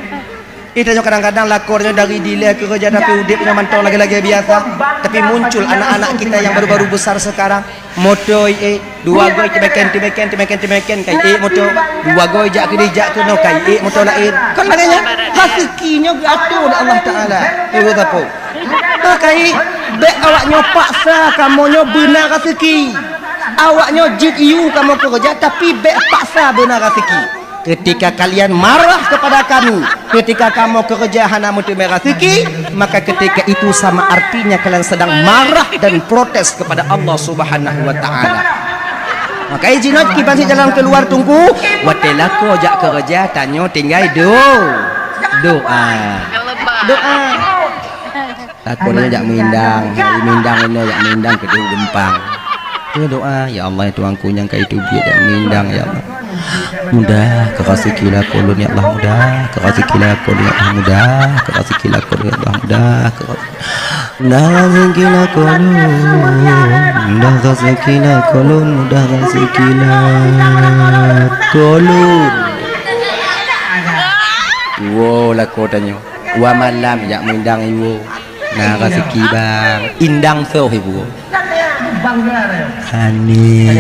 Kita nyoe kadang-kadang lakoe nyoe dari dilèe keureuja tapi udép nyoe mantong lagèe-lagèe biasa. Tapi muncul anak-anak kita yang baru-baru besar sekarang. Moto ék, dua goe teumaken, teumaken, teumaken, teumaken, kai ék moto. Dua goe jak keudéh, jak keunoe, kai ék moto laén. Kon lagèe nyan, raseuki nyoe geuatur lé Allah Taala. Ibu tapo. Maka bèk awak nyoe paksa kamoe nyoe beuna raseuki. Awak nyoe jeuet yue kamoe keureuja, tapi bèk paksa beuna raseuki. Ketika kalian marah kepada kami, ketika kamoe keureuja hana meuteumé raseuki, maka ketika itu sama artinya kalian sedang marah dan protes kepada Allah Subhanahu wa Taala. Maka jinoe kiban sit jalan keuluwa, Teungku, watèe lakoe jak keureuja, tanyoe tinggai do-, doa. Doa. Lakoe nyoe jak meuindang, hai meuindang inoe jak meuindang keudéh u Geumpang. Keu doa, "Ya Allah, ya Tuhanku nyang ka iteubiet jak meuindang, ya Allah. Mudah keu raseuki lakoe lôn, ya Allah, mudah keu raseuki lakoe lôn, ya Allah, mudah keu raseuki lakoe lôn, ya Allah, mudah keu raseuki." Mudah raseuki lakoe lôn, mudah raseuki lakoe lôn, mudah raseuki lakoe lôn. Woe lakoe tanyoe, wa malam jak meudang iwoe. Na raseuki bang, indang soh iwoe. Amin.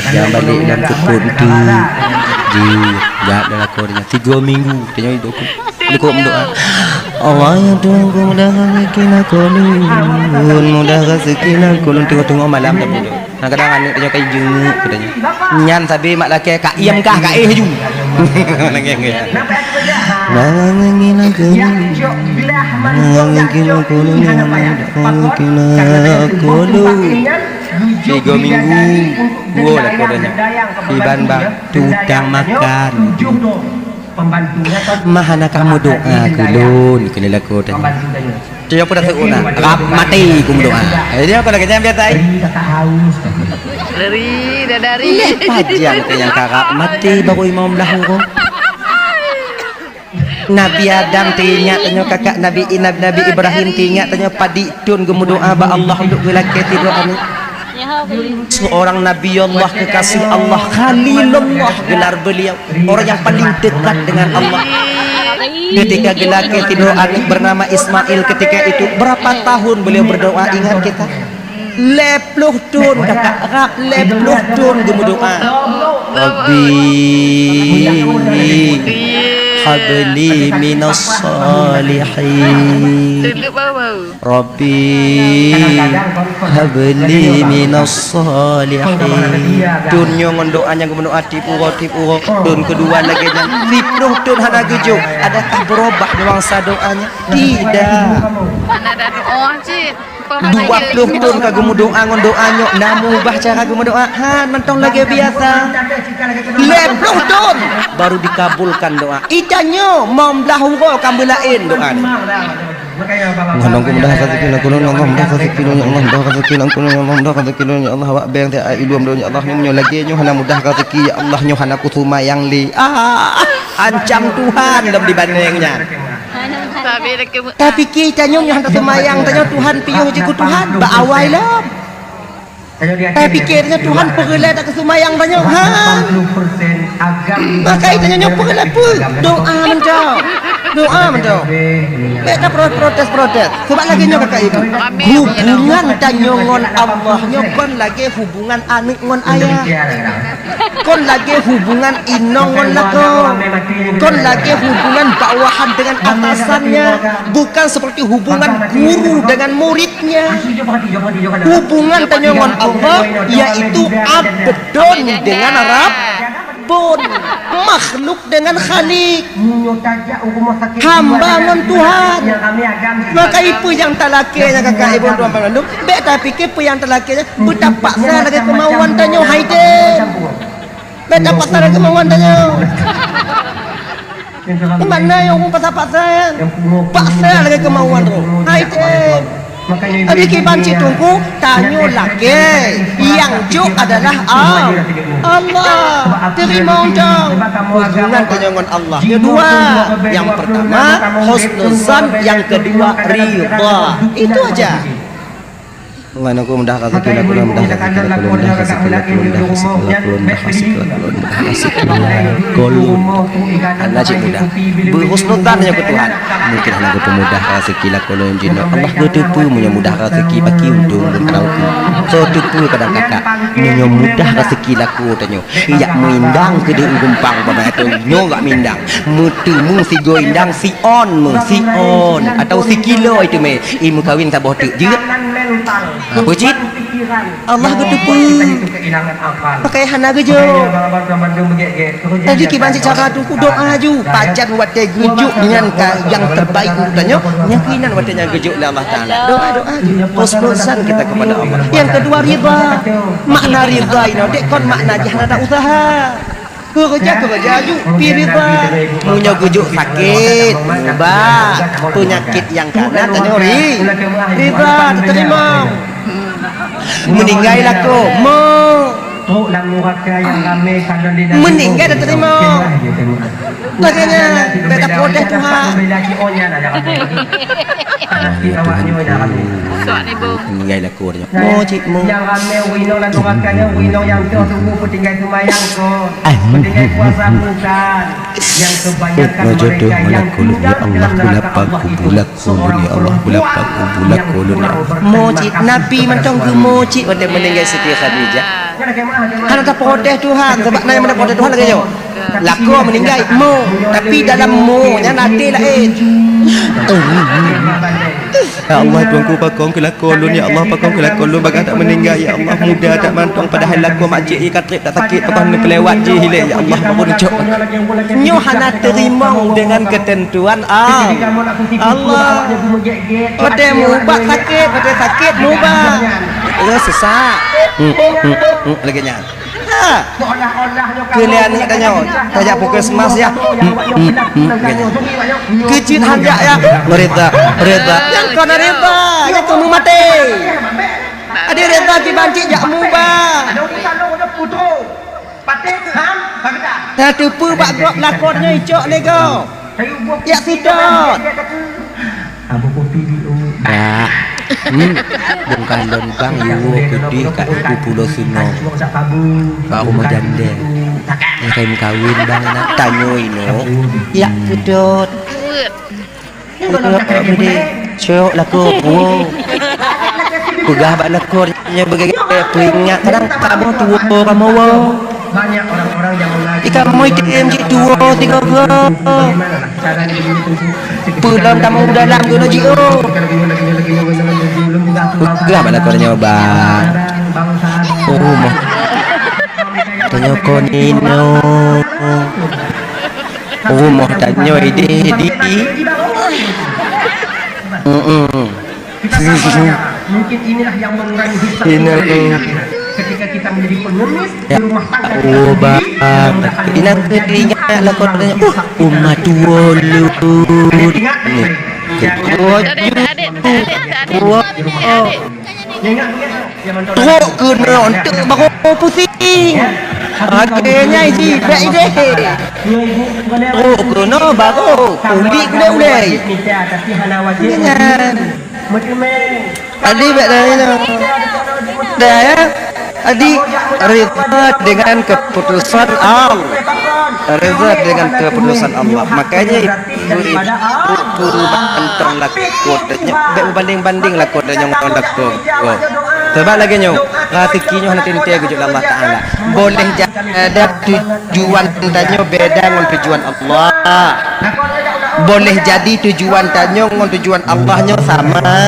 Nyang balek lam teupon teuk. Jih, jak dah lakoe nyan. Tiga minggu, tanyoe dukuk. Dukuk meudoa. Allah ya Tuhanku, mudah raseuki lakoe lôn. Mudah raseuki lakoe lôn. Teungoh-teungoh malam dah meudoa. Kadang-kadang aneuk tanyoe ka jeuet katanya. Nyan sabe mak lakée ka iem kah ka éh ju. Nangis. Mudah raseuki lakoe lôn. Mudah raseuki lakoe lôn. Tiga minggu, dua lakoe tanyoe. Iban bang, tutang makan. Mah hana ka meudoa keu lôn, keu lôn lakoe tanyoe. Cuba pun rasa una, rab maté ku meudoa. Jadi apa lagi jangan biasa ai? Dari, dah dari. Leh pajan ke nyang ka rab maté baru imam lahu ko. Nabi Adam teuingat tanyoe kakak Nabi, Nabi, Nabi Ibrahim teuingat tanyoe padit thon geumeudoa bak Allah untuk geulakée sidroe aneuk. Seorang Nabi Allah kekasih Allah Khalilullah gelar beliau, orang yang paling dekat dengan Allah. Ketika geulakée sidroe aneuk bernama Ismail ketika itu, berapa tahun beliau berdoa ingat kita? Lhée ploh thon kakak, rab lhée ploh thon geumeudoa. Rabbi habli minas salihin. Rabbi habli minas salihin. Thon nyoe ngon doa nyang geumeudoa tiep uroe, tiep uroe. Thon keudua lagée nyan, siploh thon hana geujok. Adakah beurubah nuansa doanya? Tidak. Mana ada doa cit? Dua ploh thon ka geumeudoa ngon doa nyoe, na meuubah cara geumeudoa? Han, mantong lagée biasa. Lhée ploh thon baru dikabulkan doa. Ita nyoe mom blah uroe ka meulaén doa nyoe. Mudah raseuki lakoe lôn, ya Allah, mudah raseuki lôn, ya Allah, mudah raseuki lakoe lôn, ya Allah, mudah raseuki lôn, ya Allah, awak beng teuh ai lom lôn, ya Allah, nyoe lagée nyoe hana mudah raseuki, ya Allah, nyoe hana kuseumayang lé. Ah, ancam Tuhan lom dibandéng nyan. Tapi kita nyoe hana seumayang, tanyoe Tuhan piôh jih keu Tuhan, bak awai lom. Eh, pikirnya Tuhan peureulée dak keuseumayang tanyoe. Ha? Maka tanyoe nyoe peureulée peue? Doa mantong. Doa mantong. Beda protes-protes. Sebab lagi nyoe kakak ibu. Hubungan tanyoe ngon Allah nyoe kon lagée hubungan aneuk ngon ayah. Kon lagée hubungan inong ngon lakoe. Kon lagée hubungan bawahan dengan atasannya. Bukan seperti hubungan guru dengan murid. Hubungan tanyoe ngon Allah yaitu abdon dengan rabbun, makhluk dengan khalik, hamba ngon Tuhan. Maka ipeue nyang talakée nyan kakak ibu tuan mandum, bék tapike peue nyang talakée nyan beutapaksa lagée keumauan tanyoe hai deh. Bék tapaksa lagée keumauan tanyoe. Di mana nyang paksa-paksa? Paksa lagée keumauan droe. Hai teuh. Abi kiban cit teungku, tanyoe lakée. Nyang jok adalah Al-, Allah. Teurimong dong. Hubungan tanyoe ngon Allah. Dua. Yang pertama, husnuzan. Yang kedua, ridha. Itu aja. Allah, na ku mudah raseuki lakoe lôn, mudah raseuki lakoe lôn, mudah raseuki lakoe lôn, mudah raseuki lakoe lôn, mudah raseuki lakoe lôn. Hana cit mudah. Beuhusnuzan nyoe keu Tuhan. Mungkin hana geupeumodah raseuki lakoe lôn jinoe. Allah geuteupeue meunyoe mudah raseuki baki untông lôn keu. Soe teupeue kadang kakak meunyoe mudah raseuki lakoe tanyoe. Jak meuindang keudeh u gumpang peubayae nyoe gak meuindang. Meuteumé sigoe indang siôn meuh, siôn atau sikilo itu meh. I meukawen saboh teuk jeuet. Apa cit? Allah geuteupeue. Pakai hana geujok. Tadi kiban seucara tu ku doa ju. Pajan watée geujok nyan ka nyang terbaik untuk tanyoe. Nyang keunan watée nyang geujok lé Allah Taala. Doa, doa ju. Husnuzan kita kepada Allah. Yang kedua, ridha. Makna ridha inoe dek kon makna jih hana ada usaha. Keureuja-keureuja ju pi ridha. Meunyoe geujok sakét, meuubat, peunyakét nyang kana tanyoe ri-, ridha teurimong. Meuninggai lakoe, mo. Meuninggai teurimong. Makanya beda pun Tuhan. Sok ni, Bu. Meninggai lakoe nyoe. Mo cit mo. Eh, mo jodoh mo lakoe lôn, ya Allah, bulapa kubula kolon, ya Allah, bulapa kubula kolon, ya Allah. Mo cit, Nabi mantong geumo cit watèe meuninggai Siti Khadijah. Hana taprotes Tuhan, sabab na nyang taprotes Tuhan lagèe nyoe. Lakoe meuninggai, mo. Tapi dalam mo nyan até laén. Ya Allah, Tuhanku, pakon keu lakoe lôn, ya Allah, pakon keu lakoe lôn, bagaih that meuninggai, ya Allah, muda that mantong, padahai lakoe mak cik ie ka trép that sakét, pakon neupeulewat jih ilèe, ya Allah, pakon neucok. Nyoe hana teurimong deungon keuteuntuan Allah. Allah. Watèe meuubat sakét, watèe sakét meuubat. Ya, sesak. Hmm, hmm, hmm, hmm, lagèe nyan. Ha. Keu lé aneuk tanyoe, tajak puskesmas ya. Hmm, hmm, hmm, lagèe nyan. Keu jeuet han jak ya. Reda, reda. Nyang kon reda, nyang kon meumaté. Adak reda kiban cit jak meuubat. Tateupeue bak gob lakoe nyoe icok lé gob. Yak sidot. Bah. Hmm. Bungkah lôn bang, iwoe keudeh ka ibu pulo sinoe. Ka rumoh jandèe. Ngirim kawin bang, nak tanyoe inoe. Yak sidot. Cok lakoe puwoe. Peugah bak lakoe nyoe beugeugee peuingat, kadang kamoe tuwoe kamoe woe. Di kamoe itém cit tuwoe sigoe-goe. Peulom kamoe u dalam keunoe jiôh. Peugah bak lakoe nyoe bang. Oh, moh. Tanyoe kon inoe. Rumoh tanyoe di, di. Mm-mm. Inoe. Ya Allah, bang. Inang teuingat lakoe tanyoe. Uh, uma tuwoe lôn. Ni. Tuwoe. Tuwoe. Trok keunoe eunteuk barô pusing. Akhé nyan jibèk idéh. Trok keunoe barô puléh ulèe-ulèe. Nyan. Adi bèk dari nyoe. Dah ya. Adi, rida dengan keputusan Allah. Rida dengan keputusan Allah. Makanya ibu-ibu, ibu-ibu, bantong lakoe tanyoe. Bèk beubanding-banding lakoe tanyoe ngon lakoe geuh. Sabab lagèe nyoe, raseuki nyoe hana teuntèe geujok lé Allah Taala. Boleh jadi tujuan tanyoe beda ngon tujuan Allah. Boleh jadi tujuan tanyoe ngon tujuan Allah nyoe sama,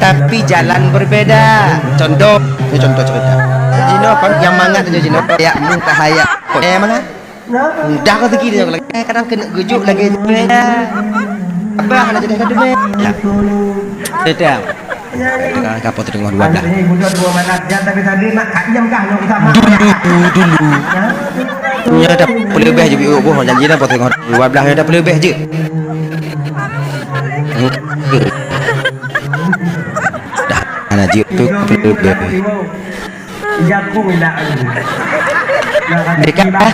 tapi jalan berbeda. Contoh, nyoe contoh cerita. Jinoe kan nyang mangat nyoe jinoe, kayak muka hayat. Eh, mangat? Mudah rezeki dia lagi. Eh, kadang kena geujok lagi. Apa hana jadi kata. Ya. Sedang. Dengan kapal tengah dua belas. Dulu, dulu. Nya dah peuleubeh je, boh janji dah, pas tengah dua belas nya dah peuleubeh je. Dah, hana jeuet tu peuleubeh. Dekat, ah.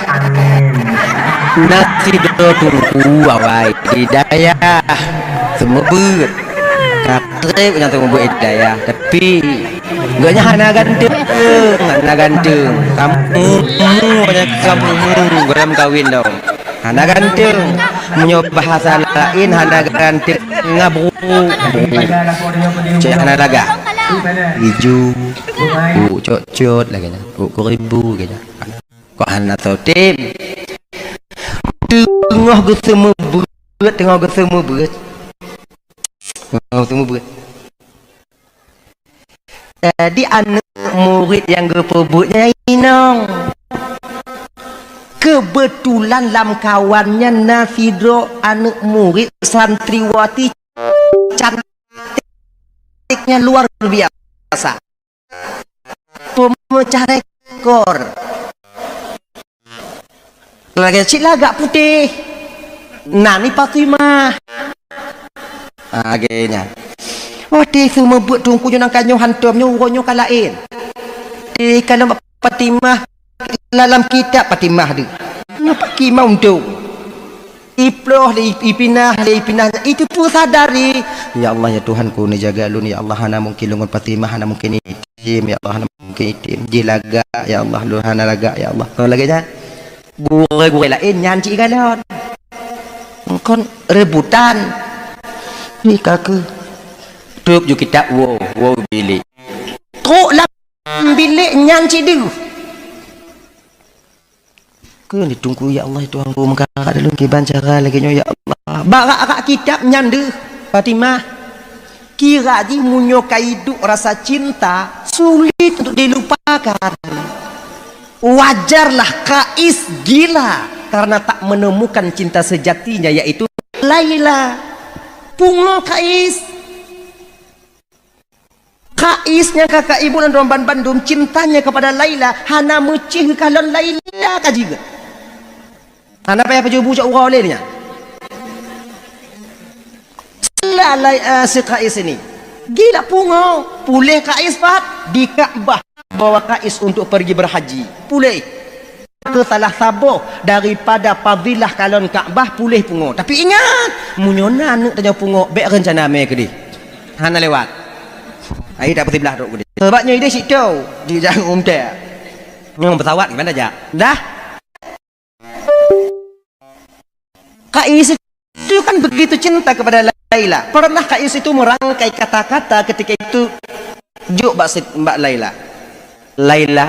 Nasi dua tungku awai di dayah. Seumeubeuet. Ka trép nyang seumeubeuet di dayah. Tapi, gobnyan hana ganteng. Hana ganteng. Kamu, kamu, kamu, gobnyan kawin dong. Hana ganteng. Meunyoe bahasa laén hana ganteng, ngabru. Cek hana lagak. Iju. Buk cot-cot lagèe nyan. Buk kuribu lagèe nyan. Kok hana soe tem. Teungoh geuseumeubeuet, teungoh geuseumeubeuet. Teungoh geuseumeubeuet. Jadi, aneuk murit nyang geupeubuet nyan inong. Keubeutulan lam kawan nyan na sidroe aneuk murit santriwati cantiknya luar biasa. Peumeucah rekor. Lagèe cit lagak putéh. Nan ni Fatimah. Ah, lagèe nyan. Watèe seumeubeuet teungku nyoe nang ka nyoe hantom nyoe, uroe nyoe ka laén. Di kalon Fatimah, lam kitab Fatimah deuh. Napa kimau tu? Iploh lé, ipinah lé, ipinah. Itu pun sadari. Ya Allah, ya Tuhanku, neujaga lôn, ya Allah, hana mungkin lôn ngon Fatimah, hana mungkin item, ya Allah, hana mungkin item. Jih lagak, ya Allah, lôn hana lagak, ya Allah. Kon lagèe nyan. Gurèe-gurèe laén nyan cit galon. Kon rebutan. Ni ka keuh. Tôp ju kitab, woe, woe bilék. Trôk lam bilék nyan cit deuh. Kheun di Teungku, "Ya Allah, Tuhanku, meukarat lôn kiban cara lagèe nyoe, ya Allah." Bak rak-rak kitab nyan deuh, Fatimah. Kira jih meunyoe ka iduek rasa cinta, sulit untuk dilupakan. Wajarlah Kais gila karena tak menemukan cinta sejatinya, yaitu Laila. Pungo Kais. Kais nyang ka, ka ibu lôn droe ban bandum cintanya kepada Laila, hana meucéh geukalon Laila ka jeuet. Hana payah pajoh bu cok uroe lé nyan. Sila Lai-, eh, si Kais ini. Gila pungo, puléh Kais pat di Ka'bah, bawa Kais untuk pergi berhaji. Puléh. Keu salah saboh daripada fadilah kalon Ka'bah puléh pungo. Tapi ingat, meunyoe na aneuk tanyoe pungo, bèk reuncana mè keudeh. Hana lewat. Ai tak beusiblah trok keudeh. Sebab nyoe ideh situ, di jangan umtè. Nyoe pesawat gimana jak? Dah. Kais itu kan begitu cinta kepada Laila. Pernah Kais itu merangkai kata-kata ketika itu jok bak si-, bak Laila. Laila,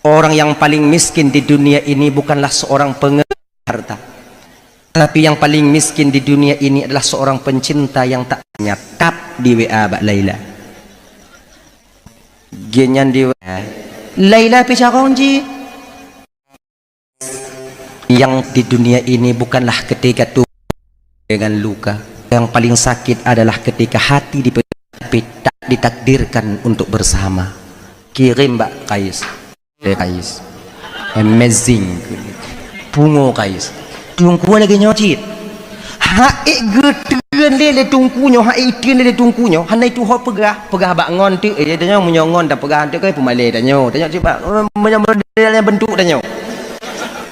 orang yang paling miskin di dunia ini bukanlah seorang pengemis harta. Tapi yang paling miskin di dunia ini adalah seorang pencinta yang tak nyatap di W A bak Laila. Geuh nyan di W A. Laila pi carông jih. Yang di dunia ini bukanlah ketika tubuh dengan luka. Yang paling sakit adalah ketika hati dipe-, tapi tak ditakdirkan untuk bersama. Kirim bak Kais. Eh, Kais. Amazing. Pungo Kais. Teungku lagèe nyoe cit. Hai geutreun lé, lé teungku nyoe, hai treun lé, lé teungku nyoe, hana itu ho peugah, peugah bak ngon teuk, eh, tanyoe meunyoe ngon tapeugah teuk kan peumalèe tanyoe. Tanyoe cit bak, eh, meunyoe model nyang bentuk tanyoe.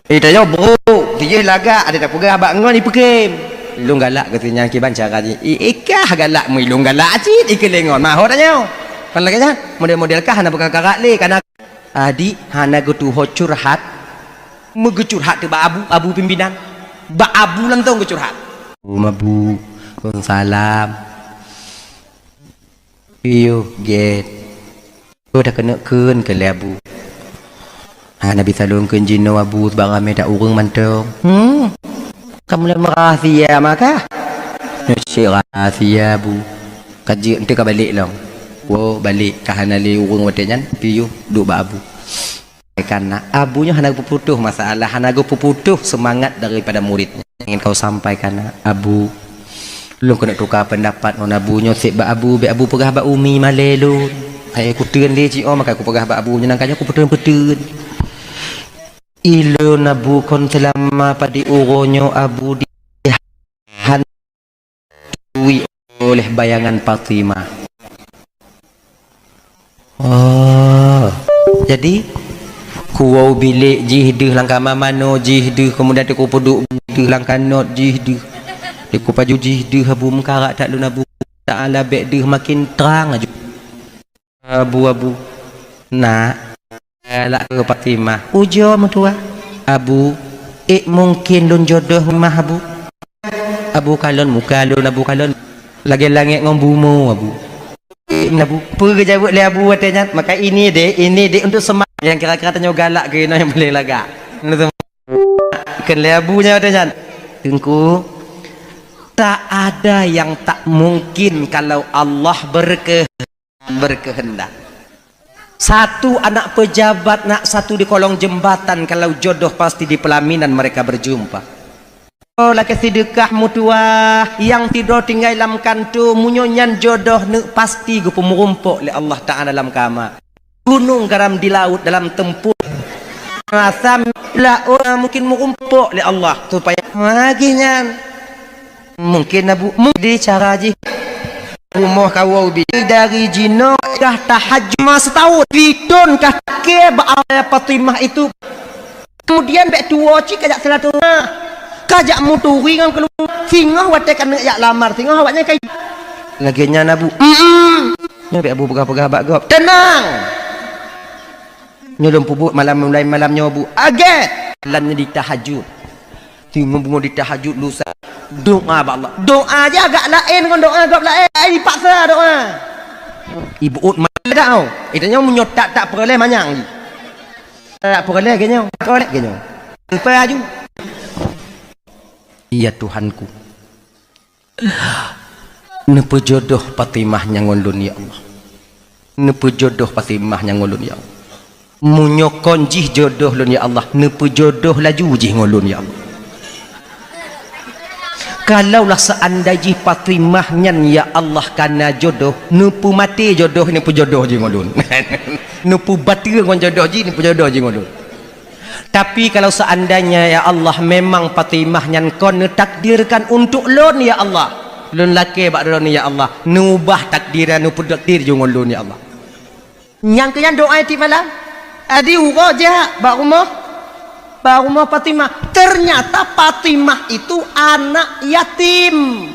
Eh, tanyoe brok, tijih lagak, ada tapeugah bak ngon ipeukém. Ilôn galak keu si nyan kiban cara jih. I, ikah galak meu ilôn galak cit, ikeu lé ngon. Mahot tanyoe. Kan lagèe nyan, model-model kah hana peugah karak lé, kana Adik hana geutuho curhat, meugeucurhat teuk bak abu, abu pimpinan. Bak abu lantong geucurhat. Assalamualaikum, Abu. Waalaikumsalam. Piôh gét. Keu dah keuneuk kheun keu lé abu. Hana bisa lôn kheun jinoe abu, sabab ramé that ureueng mantong. Hmm. Ka mulai meurahsia maka. Nyoe cit rahsia abu. Ka jeuet enteuk ka balek lom. Woe balek ka hana lé ureueng watèe nyan, piôh duek bak abu. Karena abu nyoe hana geupeuputoh masalah, hana geupeuputoh seumangat daripada murit nyan. Ingin kau sampaikan, Abu, lôn keuneuk tuka peundapat ngon abu nyoe, seb bak abu, bèk abu peugah bak umi malèe lôn. Hai kutreun lé cit oh, maka kupeugah bak abu nyoe, nangka nyoe kupeuteun-peuteun. Ilôn abu kon seulama padum uroe nyoe abu di han tui oleh bayangan Fatimah. Oh, jadi kuwoe u bilék jih deuh, lam kama manoe jih deuh, kemudian teuk kupeuduek deuh, lam kanot jih deuh, teuk kupaju jih deuh, abu meukarat that lôn abu. Taala bèk deuh makin trang aju. Abu, abu. Nak, galak keu Fatimah. Ujoe meutuah. Abu, ék mungkin lôn jodoh mah abu. Abu kalon muka lôn, abu kalon lagèe langèt ngon bumoe abu. Ék abu, peue geujaweueb lé abu watèe nyan? Maka ini dek, ini dek untuk semak nyang kira-kira tanyoe galak keu inoe nyang paléng lagak. Untuk semak. Kheun lé abu nyan watèe nyan. Teungku, tak ada yang tak mungkin kalau Allah berke-, berkehendak. Satu anak pejabat, nak satu di kolong jembatan, kalau jodoh pasti di pelaminan mereka berjumpa. Oh, lakèe seudeukah meutuah, nyang sidroe tinggai lam kantô, meunyoe nyan jodoh neuk pasti geupeumeurumpok lé Allah Taala lam kama. Gunong garam di laôt dalam teumpoh. Rasa lah, oh, mungkin meurumpok lé Allah supaya lagèe nyan. Mungkin abu, mu-, di cara jih. Rumoh kawoe bi dari jinoe kah tahajud ma setahun. Piton kah ke ba Fatimah itu. Kemudian bèk tuwoe cit kajak silaturahmi. Ka jak meuturi ngon keuluarga singoh watée ka neuk jak lamar singoh awaknyan ka. Lagée nyan Abu. Mm-mm. Nyoe bèk Abu peugah-peugah bak gob. Teunang. Nyoe lôn peubuet malam mulai malam nyoe Bu. Agét. Lam nyoe di tahajud. Singoh beungoh di tahajud lusa. Doa bak Allah. Doa aja agak laén ngon doa gob laén. Ai dipaksa doa. Ibu ut malam dah. Itu nyoe meunyoe tak tak peureulée manyang. Tak peureulée geuh nyoe. Peureulée geuh nyoe. Sampai aju. Ya Tuhanku, neupeujodoh Fatimah nyang ngon lôn ya Allah. Neupeujodoh Fatimah nyang ngon lôn ya Allah. Meunyoe kon jih jodoh lôn ya Allah, neupeujodoh laju jih ngon lôn ya Allah. Kalaulah seandai jih Fatimah nyan ya Allah kana jodoh, neupeumaté jodoh neupeujodoh jih ngon lôn. Neupeubateue ngon jodoh jih neupeujodoh jih ngon lôn. Tapi kalau seandainya ya Allah memang Fatimah nyan kon neutakdirkan untuk lôn ya Allah, lôn lakée bak droeneuh ya Allah, neuubah takdir nyan neupeutakdir jih ngon lôn ya Allah. Nyang keu nyan doa tiep malam. Adi uroe jak bak rumoh, bak rumoh Fatimah. Ternyata Fatimah itu anak yatim.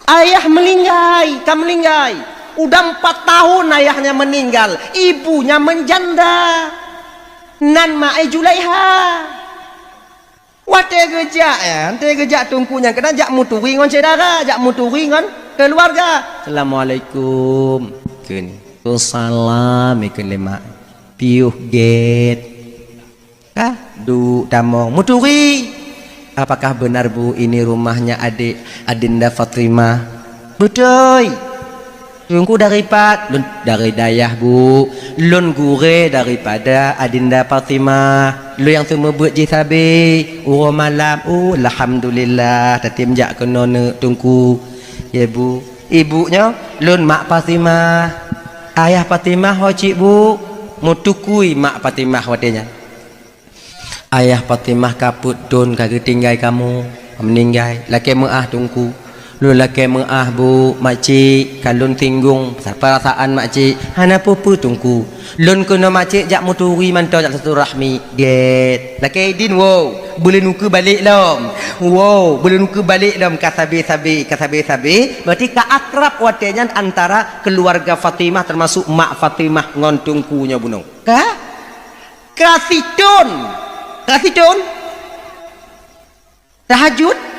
Ayah meuninggai, ka meuninggai. Udah empat tahun ayahnya meninggal, ibunya menjanda. Nan ma-, eh, Julaiha. Watée geujak, eh, watée geujak teungku nyan keunan jak meuturi ngon syedara, jak meuturi ngon keuluarga. "Assalamualaikum." Kheun. "Waalaikumsalam," ikheun lé mak. "Piôh gét." Ka duek tamong meuturi. "Apakah benar, Bu, ini rumahnya adik Adinda Fatimah?" "Beutôi." "Teungku dari pat?" "Lôn dari dayah, Bu. Lôn gurée daripada Adinda Fatimah. Lôn nyang seumeubeuet jih sabe uroe malam." "Oh, alhamdulillah, tatem jak keunoe neuk, Teungku." "Ya, Bu." "Ibu nyoe?" "Lôn mak Fatimah." "Ayah Fatimah ho cit, Bu?" Meutukui mak Fatimah watée nyan. "Ayah Fatimah ka peuet thon ka geutinggai kamoe, meuninggai. Lakée meuáh, Teungku." "Lôn lakée meuáh, Bu, makcik, ka lôn singgong perasaan makcik." "Hana peue-peue, Teungku. Lôn keunoe makcik jak meuturi mantong jak silaturahmi." "Gét." "Lakée idin, woe, beuleunukeue balek lom. Woe, beuleunukeue balek lom ka sabe-sabe, ka sabe-sabe." Berarti ka akrab watée nyan antara keuluarga Fatimah, teumasuk mak Fatimah ngon Teungku nyoe bunoe. Ka? Ka sithon. Ka sithon. Tahajud.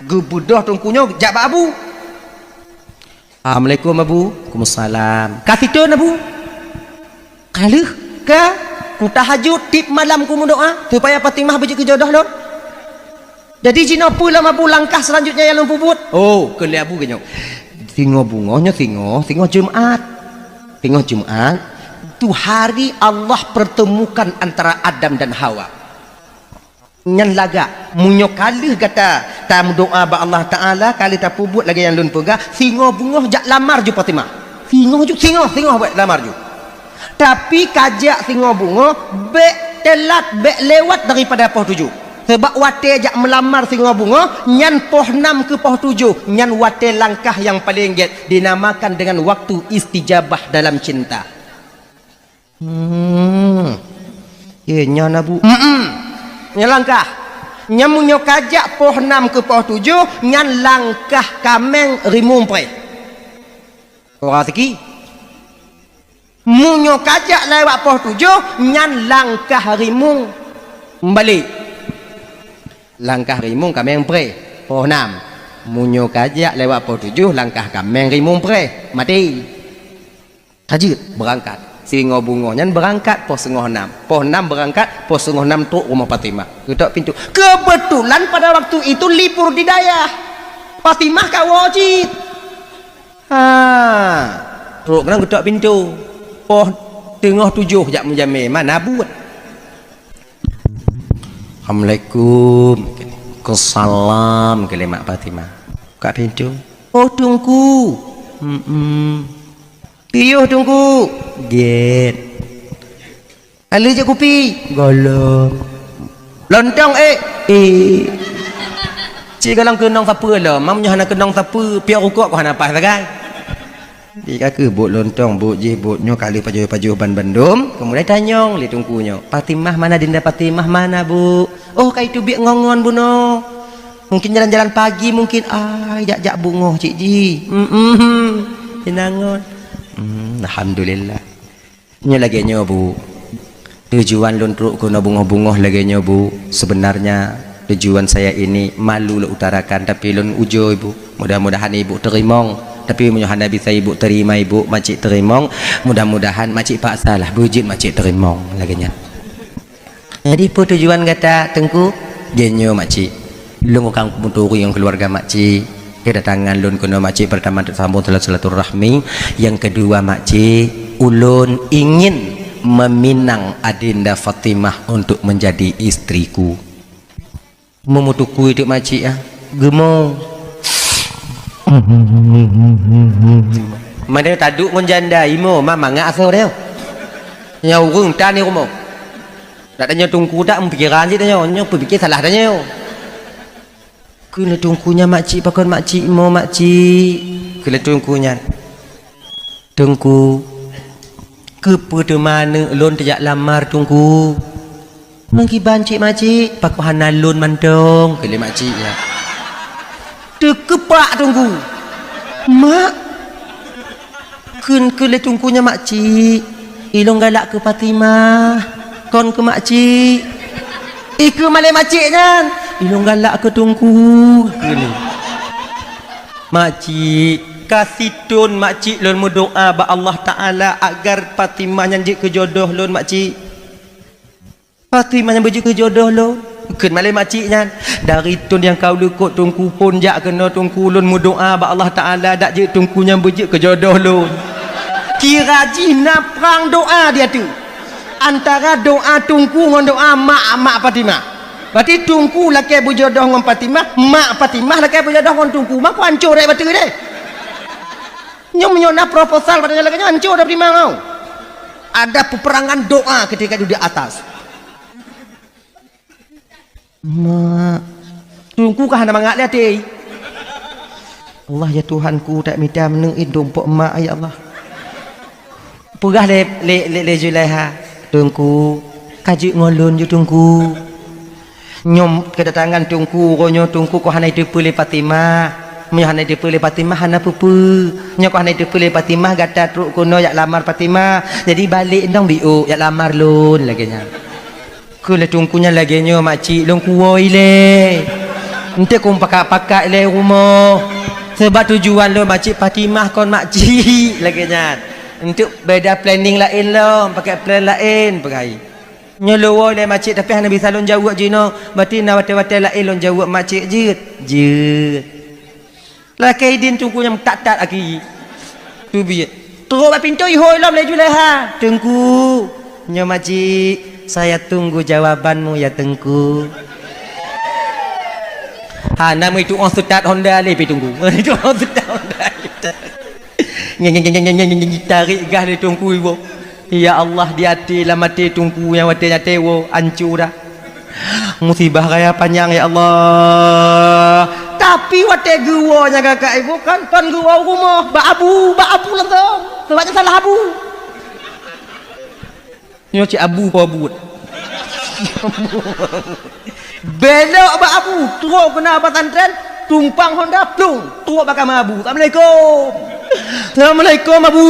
Geubeudôh Teungku nyoe jak bak Abu. "Assalamualaikum, Abu." "Waalaikumsalam." "Ka sithon, Abu?" "Ka lheueh." "Ka. Ku tahajud tiep malam ku meudoá supaya Fatimah beujeuet keu jodoh lôn." "Jadi jinoe peue lom Abu langkah selanjutnya nyang lôn peubuet?" "Oh," kheun lé Abu geuh nyoe. "Singoh beungoh nyoe singoh, singoh Jumat. Singoh Jumat, tu hari Allah pertemukan antara Adam dan Hawa. Nyan lagak, meunyoe ka lheueh gata tameudoá bak Allah Taala, ka lheueh tapeubuet lagée nyang lôn peugah, singoh beungoh jak lamar ju Fatimah." Singoh ju, singoh, singoh bék lamar ju. Tapi ka jak singoh beungoh, bék teulat, bék lewat daripada poh tujoh. Sabab watée jak meulamar singoh beungoh, nyan poh nam keu poh tujoh, nyan watée langkah nyang paleng gét, dinamakan dengan waktu istijabah dalam cinta. Hmm. Ye, nyan Abu. Hmm. Nyan langkah. Nyan meunyoe ka jak poh nam keu poh tujoh, nyan langkah kaméng rimueng preh. Ora teuki. Meunyoe ka jak lewat poh tujoh, nyan langkah rimueng meubalek. Langkah rimueng kaméng preh, poh nam. Meunyoe ka jak lewat poh tujoh, langkah kaméng rimueng preh, maté. Ka jeuet, beurangkat. Singoh beungoh nyan beurangkat poh singoh nam. Poh nam beurangkat, poh singoh nam trok rumoh Fatimah. Geutok pintoe. Keubeutulan pada waktu itu libur di dayah. Fatimah ka woe cit. Ha. Trok keunan geutok pintoe. Poh teungoh tujoh jak meujamé, mana buet. "Assalamualaikum." "Waalaikumsalam," kheun lé mak Fatimah. Buka pintoe. "Oh, Teungku." "Hmm." "Piôh, Teungku." "Gét." "Ka lheueh jép kupi?" "Gohlom." "Lontong, ék?" "Ék." Cit gohlom keunong sapeue lom, meunyoe hana keunong sapeue, piôh rukok kok hana paih sagai. Di ka kheueh buet lontong, buet jih, buet nyoe, ka lheueh pajoh-pajoh ban bandum, keumudian tanyong lé Teungku nyoe, "Fatimah mana, Dinda Fatimah mana, Bu?" Oh, ka iteubiet ngon-ngon bunoe. Mungkin jalan-jalan pagi mungkin, ai, jak-jak beungoh cit jih. Hmm, inangon. Hmm, alhamdulillah. Nyoe lagèe nyoe, Bu. Tujuan lôn trok keunoe beungoh-beungoh lagèe nyoe, Bu. Sebenarnya tujuan saya ini malu lôn utarakan, tapi lôn ujoe, Bu. Mudah-mudahan Ibu teurimong. Tapi meunyoe hana bisa Ibu terima, Ibu, makcik teurimong. Mudah-mudahan makcik paksalah, beujeuet makcik teurimong lagèe nyan. Jadi, peue tujuan gata, Teungku? Jih nyoe, makcik. Lôn ka meuturi ngon keuluwarga makcik. Kedatangan lôn keunoe, makcik, pertama teusambung silaturahmi. Nyang keudua, makcik, ulôn ingin meminang Adinda Fatimah untuk menjadi istriku. Meumeutukui teuk makcik, ah. Geumo. Mandai taduek ngon janda, imo, ma mangat asoe deh. Nyang ureueng tan di rumoh. Dak tanyoe Teungku dak meupikiran cit tanyoe, nyoe peupike salah tanyoe. Kheun lé Teungku nyan, "Makcik, pakon makcik mo, makcik?" Kheun lé Teungku nyan, "Teungku, keupeue teuma aneuk lôn teujak lamar, Teungku?" "Meukiban cit, makcik?" "Pakon hana lôn mantong?" kheun lé makcik nyan. Teukeupak Teungku. "Mak," kheun keu lé Teungku nyan, "Makcik, ilôn galak keu Fatimah, kon keu makcik." Ikeu malée makcik nyan, "Ilôn galak keu Teungku," kheun lé. "Makcik, ka sithon makcik lôn meudoá bak Allah Taala agar Fatimah nyan jeuet keu jodoh lôn, makcik." "Fatimah nyang beujeuet keu jodoh lôn?" kheun malée makcik nyan. "Dari thon nyang ka u likot Teungku phon jak keunoe Teungku, lôn meudoá bak Allah Taala dak jeuet Teungku nyang beujeuet keu jodoh lôn." Kira jih na prang doá di ateueh. Antara doá Teungku ngon doá mak, mak Fatimah. Berarti Teungku lakée beujodoh ngon Fatimah, mak Fatimah lakée beujodoh ngon Teungku. Mako hancô rot bateu deh. Nyoe meunyoe na proposal pada lagée nyoe, hancô dah Fatimah nyoe. Ada peperangan doa ketika di atas. Mak, Teungku ka hana mangat lé até. Allah, ya Tuhanku, tak mita meuneuk dumpok mak, ya Allah. Peugah lé, lé, lé, lé Zulaiha, "Teungku, ka jeuet ngon lôn ju, Teungku." Nyoe kedatangan Teungku, uroe nyoe Teungku kok hana jiteupeue lé Fatimah. Meunyoe hana jiteupeue lé Fatimah, hana peue-peue. Nyoe kok hana jiteupeue lé Fatimah, gata trok keunoe jak lamar Fatimah. Jadi balek dong biôk jak lamar lôn, lagée nyan. Kheun lé Teungku nyan, "Lagée nyoe makcik, lôn kuwoe ilée. Enteuk kong pakat-pakat ilée rumoh. Sebab tujuan lôn makcik Fatimah kon makcik," lagée nyan. "Enteuk beda planning laén lom, pakai plan laén," peugah. "Nyoe lôn woe ilée makcik, tapi hana bisa lôn jaweueb jinoe. Berarti na watée-watée laén lôn jaweueb makcik." "Jeuet, jeuet." Lakée idin Teungku nyang that-that aki. Teubiet. Trok bak pintoe ihôi lom lé Zulaiha. "Teungku, nyoe makcik, saya tunggu jawabanmu ya, Teungku." Hana meutu'oh seutat Honda lé pi Teungku. Meutu'oh seutat Honda. Tarék gah lé Teungku iwoe. Ya Allah, di até lam até Teungku nyang watée nyan tewoe, hancô dah. Musibah raya panyang, ya Allah. Tapi watée geuwoe nyang kakak ibu kan, kon geuwoe u rumoh, bak abu, bak abu langsung. Sebab nyan salah abu. Nyoe cit abu po buet. Belok bak abu, trok keunan pesantren, tumpang Honda, plung, trok bak kama abu. "Assalamualaikum." "Assalamualaikum, Abu."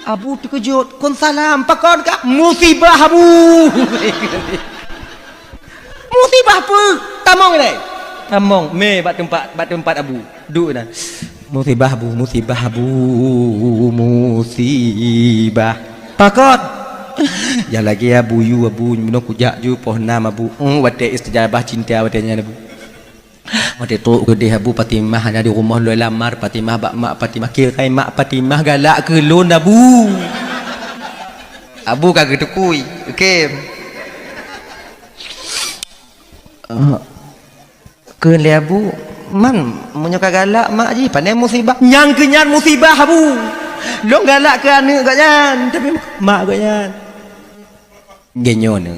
Abu teukeujot, "Kon salam, pakon kah?" "Musibah, Abu." "Musibah peue?" "Tamong ilée." Tamong, mé bak teumpat, bak teumpat abu. Duek na. "Musibah, Bu, musibah, Bu, musibah." "Pakon?" "Nyang lagée abu yue, Abu, bunoe kujak ju poh nam, Abu." Oh, watée istijabah cinta watée nyan, Abu. Watée trok keudeh abu, Fatimah hana di rumoh, lôn lamar Fatimah bak mak Fatimah. Kira mak Fatimah galak keu lôn, Abu. Abu ka geutukui. Oke. Ah, kheun lé abu, "Man, meunyoe ka galak mak jih, pane musibah?" "Nyang keu nyan musibah, Abu. Lôn galak keu aneuk gobnyan, tapi mak gobnyan." Geunyoe,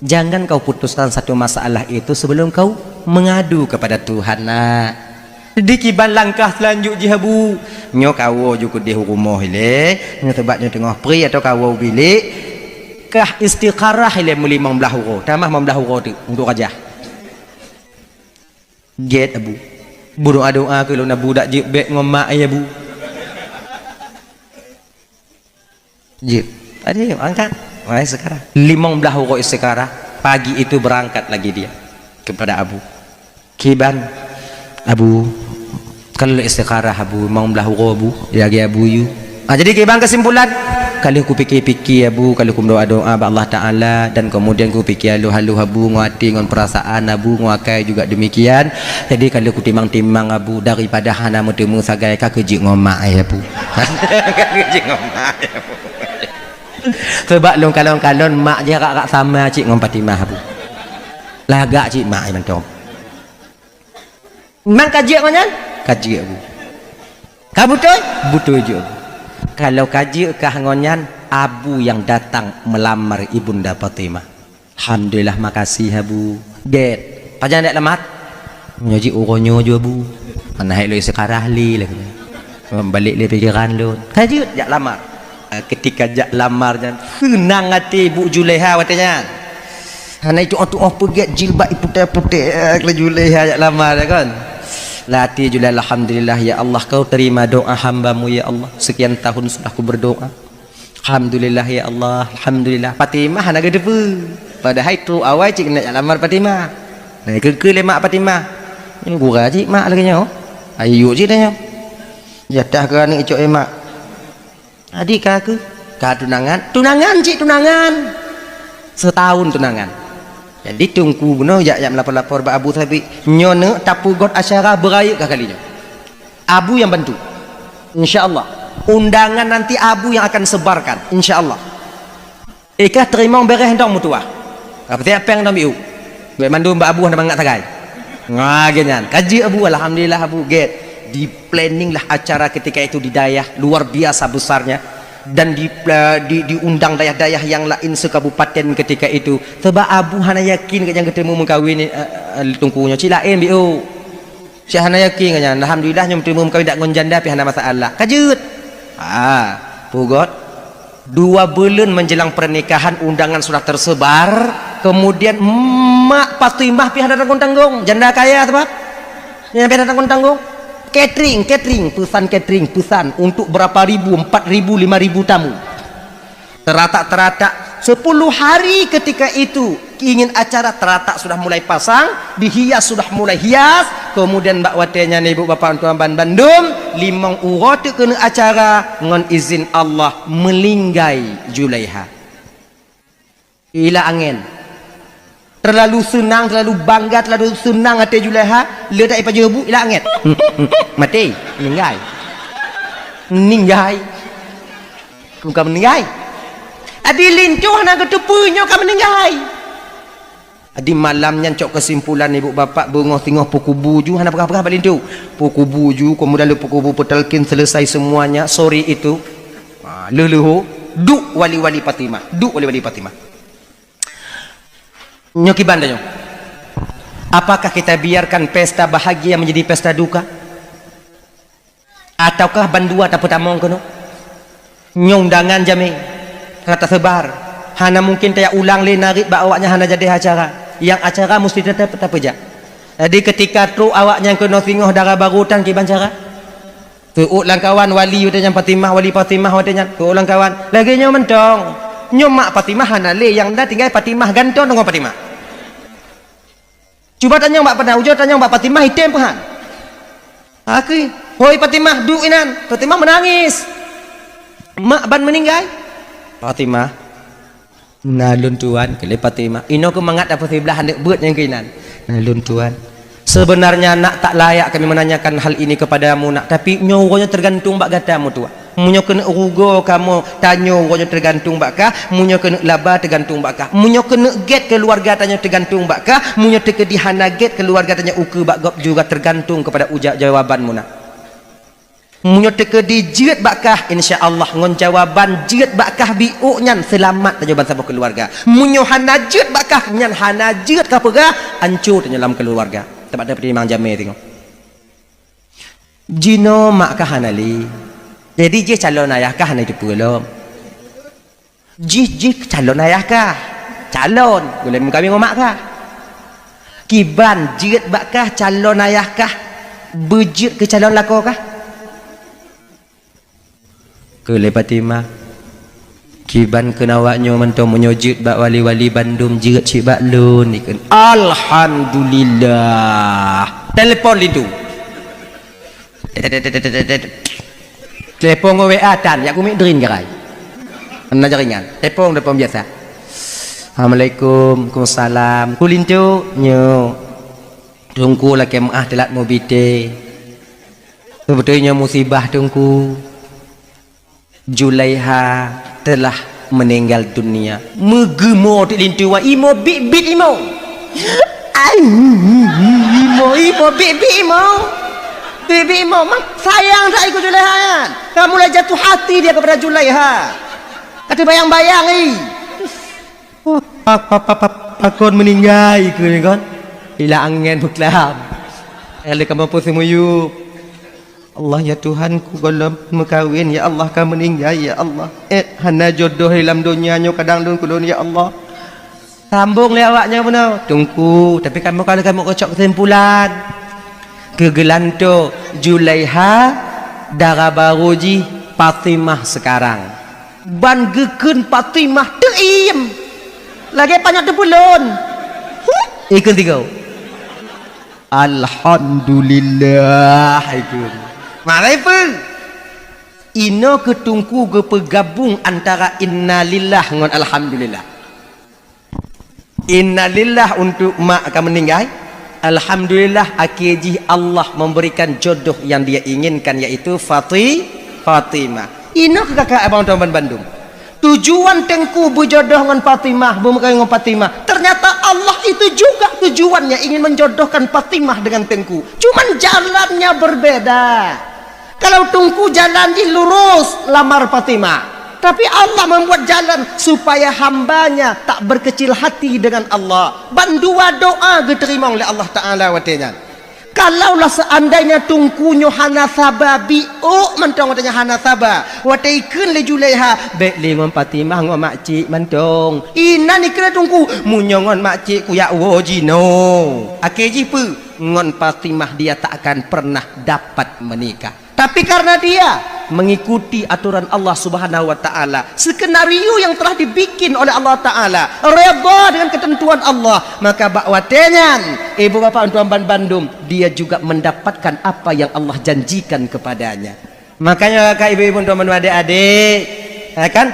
jangan kau putuskan satu masalah itu sebelum kau mengadu kepada Tuhan, nak. Di kiban langkah seulanjut jih, Abu? Nyoe kawoe ju keudeh u rumoh ilée, nyoe sabab nyoe teungoh pri atau kawoe u bilék. Kah istikharah ilée meulimong blaih uroe, tamah limong blaih uroe teuk untuk rajah. Gét Abu. Beudoa-doa keu lôn Abu, dak jeuet bék ngon mak, ya Bu. Jeuet. Tadi angkat. Mai sekarang. Limong blaih uroe istikharah, pagi itu berangkat lagi dia kepada Abu. Kiban, Abu, ka lheueh istikharah Abu, limong blaih uroe Abu, ya lagée Abu yue. Ah, jadi kiban kesimpulan, ka lheueh kupike-pike Abu, ka lheueh kumeudoa-doa bak Allah Taala, dan kemudian kupike haloh-haloh Abu, ngon até, ngon perasaan Abu, ngon akai juga demikian. Jadi ka lheueh kutimang-timang Abu, daripada hana meuteumé sagai, ka keu jeuet ngon mak, ya Abu. Ka keu jeuet ngon mak, ya Abu. Sebab lôn kalon-kalon mak jih rak-rak sama cit ngon Fatimah Abu. Lagak cit mak mantong. Memang ka jeuet ngon nyan? Ka jeuet, Bu. Ka beutôi? Beutôi jeuet, Bu. Kalau ka jeuet kah ngon nyan, Abu nyang datang meulamar Ibunda Fatimah. Alhamdulillah, makasih, Abu. Gét. Pajan dak lamat? Nyoe jih uroe nyoe ju, Abu. Hana hai lôn istikharah lé lagée nyan. Balek lé pikiran lôn. Ka jeuet jak lamar. Ah, ketika jak lamar nyan, seunang até Ibu Julaiha watée nyan. Hana itu'oh-tu'oh peugét jilbab iputéh-putéh, eh, laju Julaiha jak lamar, ya kan? Lam até Julaiha, "Alhamdulillah, ya Allah, Kau terima doa hamba-Mu, ya Allah. Sekian tahun sudah ku berdoa. Alhamdulillah, ya Allah, alhamdulillah." Fatimah hana geuteupeue. Padahai trok awai cit keuneuk jak lamar Fatimah. Nah, keu-keu lé mak Fatimah. Nyoe gura cit mak lagée nyoe. Ayo cit tanyoe. Jatah keu aneuk icok, eh, mak. Adik ka keu? Ka tunangan? Tunangan cit tunangan. Setahun tunangan. Jadi Teungku bunoe jak, jak meulapor-lapor bak Abu Thabit. Nyoe neuk tapeugöt acara beurayeuk kah kali nyoe. Abu nyang bantu. Insya Allah. Undangan nanti Abu yang akan sebarkan. Insya Allah. Eh, kah teurimong beureh dong meutuah. Ka peusiap péng dong biu. Buet mandum bak Abu hana mangat sagai. Nga gét nyan. Ka jeuet Abu, alhamdulillah Abu gét. Di-planning lah acara ketika itu di dayah, luar biasa besarnya. Dan di, eh, di, diundang dayah-dayah yang lain sekabupaten ketika itu. Sebab Abu hana yakin keu nyang geuteumu meukawen, eh, eh, Teungku nyoe. Cit laén biu. Cit hana yakin ngon nyan. Alhamdulillah, nyoe meuteumé meukawen dak ngon janda pih hana masalah. Ka jeuet. Ha, peugöt. Dua buleuen menjelang pernikahan, undangan sudah tersebar. Kemudian mak Fatimah pih hana tanggung-tanggung. Janda kaya sebab. Nyan pih hana tanggung-tanggung. Catering, catering, pesan catering, pesan untuk berapa ribu, empat ribu, lima ribu tamu. Teratak-teratak, sepuluh hari ketika itu, ingin acara teratak sudah mulai pasang, dihias sudah mulai hias, kemudian bak watée nyan ibu bapak tuan ban bandum, limong uroe teuk keuneuk acara, ngon izin Allah, meulinggai Julaiha. Ila angén. Terlalu seunang, terlalu bangga, terlalu seunang até Julaiha, le dak ipajoh bu, ila angén. Maté, meuninggai. Meuninggai. Bukan meuninggai. Adi linto hana geuteupeue nyoe ka meuninggai. Adi malam nyan cok kesimpulan ibu bapak beungoh singoh peukubu ju hana peugah-peugah bak linto. Peukubu ju, kemudian le peukubu peutalkin selesai semuanya, sore itu. Ha, leuh-leuh, duek wali-wali Fatimah, duek wali-wali Fatimah. Nyoe kiban tanyoe. Apakah kita biarkan pesta bahagia menjadi pesta duka? Ataukah bandua tapeutamong keunoe? Nyoe undangan jamé hana taseubar, hana mungkin tajak ulang lé narit bak awaknyan hana jadi acara. Nyang acara musti teutap tapeujak. Jadi keutika trok awaknyan keunoe singoh dara barô tan kiban cara? Teuôt lam kawan wali watée nyan Fatimah, wali Fatimah watée nyan. Teuôt lam kawan. Lagée nyoe mantong. Nyoe mak Fatimah hana lé, nyang na tinggai Fatimah gantoe deungon Fatimah. Cuba tanyong bak Fatimah, ujoe tanyong bak Fatimah, item peuhan. Akui, "Hoi Fatimah, duek inan." Fatimah meunangis. Mak ban meuninggai. Fatimah, "Na lôn tuan," kheun lé Fatimah. Inoe keu mangat dapeuet siblaih aneuk beuet nyang keuinan. "Na lôn tuan. Sebenarnya nak tak layak kami menanyakan hal ini kepadamu nak, tapi nyoe uroe nyoe tergantung bak gata meutuah. Meunyoe keuneuk rugoe kamoe, tanyoe uroe nyoe tergantung bak kah, meunyoe keuneuk laba tergantung bak kah, meunyoe keuneuk gét keuluwarga tanyoe tergantung bak kah, meunyoe teukeudi hana gét keuluwarga tanyoe ukeue bak gob juga tergantung kepada uja-, jawaban mu nak." Meunyoe teukeudi jeuet bak kah, insya Allah ngon jawaban jeuet bak kah biôk nyan seulamat tanyoe bansaboh keuluwarga. Meunyoe hana jeuet bak kah, nyan hana jeuet ka peugah, anco tanyoe lam keuluwarga. Teuma tapeutimang jamé singoh. Jinoe mak kah hana lé. Jadi jih calon ayah kah hana jiteupeue lom. Jih, jih calon ayah kah? Calon, gulèe meukawen ngon mak kah? Kiban jeuet bak kah calon ayah kah? Beujeuet keu calon lakoe kah? Kheun lé Fatimah, "Kiban kheun awak nyoe mantong, meunyoe jeuet bak wali-wali bandum jeuet cit bak lôn," ikheun. Alhamdulillah. Telepon linto. Telepon ngon W A tan, jak kumiet drin garai. Hana jaringan. Telepon, telepon biasa. "Assalamualaikum." "Waalaikumsalam." "Kheun linto?" "Nyoe. Teungku lakèe meu'ah teulat meubi thé." Beutôi nyoe musibah Teungku. Julaiha telah meninggal dunia. Meugeumo teuk linto, imoe biet-biet imoe. Ai, imoe, imoe biet-biet imoe. Biet-biet imoe, memang sayang that keu Julaiha nyan. Ka mulai jatuh hati dia kepada Julaiha. Ka teubayang-bayang, ih. Oh, pa-, pa-, pa-, pa-, pakon meuninggai keu ni kon? Ila angén beuklam. Nyang lé kamoe peuseumuyueb. Allah, ya Tuhanku, gohlom meukawen, ya Allah, ka meuninggai, ya Allah. Eh, hana jodoh di lam donya nyoe kadang lôn keu lôn, ya Allah. Sambong lé awak nyan bunoe, Teungku, tapi kamoe ka lheueh kamoe cok keusimpulan. Keu geulantoe Julaiha, dara barô jih Fatimah sekarang. Ban geukheun Fatimah teuiem. Lagèe panyöt teupeulon. Huh, ikheun tiga. Alhamdulillah, ikheun. Marai peue? Inoe keu Teungku geupeugabong antara innalillah ngon alhamdulillah. Innalillah untuk mak ka meuninggai. Alhamdulillah, akhé jih Allah memberikan jodoh yang Dia inginkan, yaitu Fati-, Fatimah. Inoe keu kakak abang tuan ban bandum. Tujuan Teungku beujodoh ngon Fatimah, beumeukawen ngon Fatimah. Ternyata Allah itu juga tujuannya ingin menjodohkan Fatimah dengan Teungku. Cuman jalannya berbeda. Kalau Teungku jalan jih lurus lamar Fatimah, tapi Allah membuat jalan supaya hamba-Nya tak berkecil hati dengan Allah. Ban dua doa geuteurimong lé Allah Taala watèe nyan. Kalaulah seandainya Teungku nyoe hana saba, biôk mantong watèe nyan hana saba, watèe ikheun lé Julaiha, "Bèk lé ngon Fatimah, ngon makcik mantong." Inan ikheun lé Teungku, "Meunyoe ngon makcik kujak woe jinoe." Akhé jih peue? Ngon Fatimah dia tak akan pernah dapat menikah. Tapi karena dia mengikuti aturan Allah Subhanahu wa Ta'ala, skenario yang telah dibikin oleh Allah Ta'ala, redha dengan ketentuan Allah, maka bak watèe nyan, ibu bapak tuan ban bandum, dia juga mendapatkan apa yang Allah janjikan kepadanya. Makanya, kakak ibu-ibu tuan ban adik-adik, ya kan?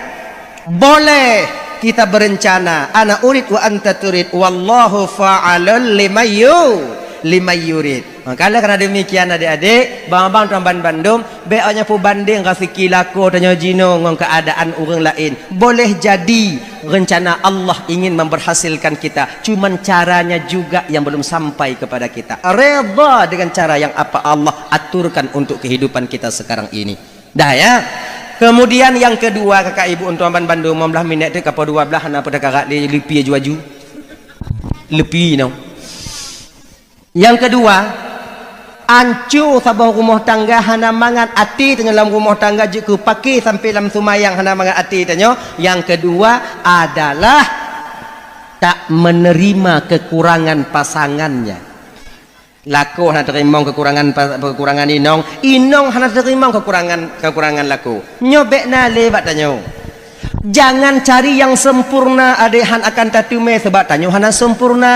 Boleh kita berencana, ana urid wa anta turid, wallahu fa'alul limayyu-, limayyurid. Maka, oleh karena demikian, adik-adik, bang-bang tuan ban bandum, bèk awak nyan peubandeng raseuki lakoe tanyoe jinoe ngon keuadaan ureueng laén. Boleh jadi rencana Allah ingin memberhasilkan kita, cuman caranya juga yang belum sampai kepada kita. Redha dengan cara yang apa Allah aturkan untuk kehidupan kita sekarang ini. Dah, ya. Kemudian yang kedua, kakak ibu tuan ban bandum, lima belas minit tu, kapal dua belas, hana pada karat lé, leupie aju-aju. Leupie, no. Yang kedua, ancô saboh rumoh tangga hana mangat até tanyoe lam rumoh tangga jeuet keu paké sampai lam seumayang hana mangat até tanyoe. Yang kedua adalah tak menerima kekurangan pasangannya. Lakoe hana teurimong kekurangan pa-, kekurangan inong, inong hana teurimong kekurangan, kekurangan lakoe. Nyoe bèk na lé bak tanyoe. Jangan cari yang sempurna, adak han akan tateumé, sabab tanyoe hana sempurna.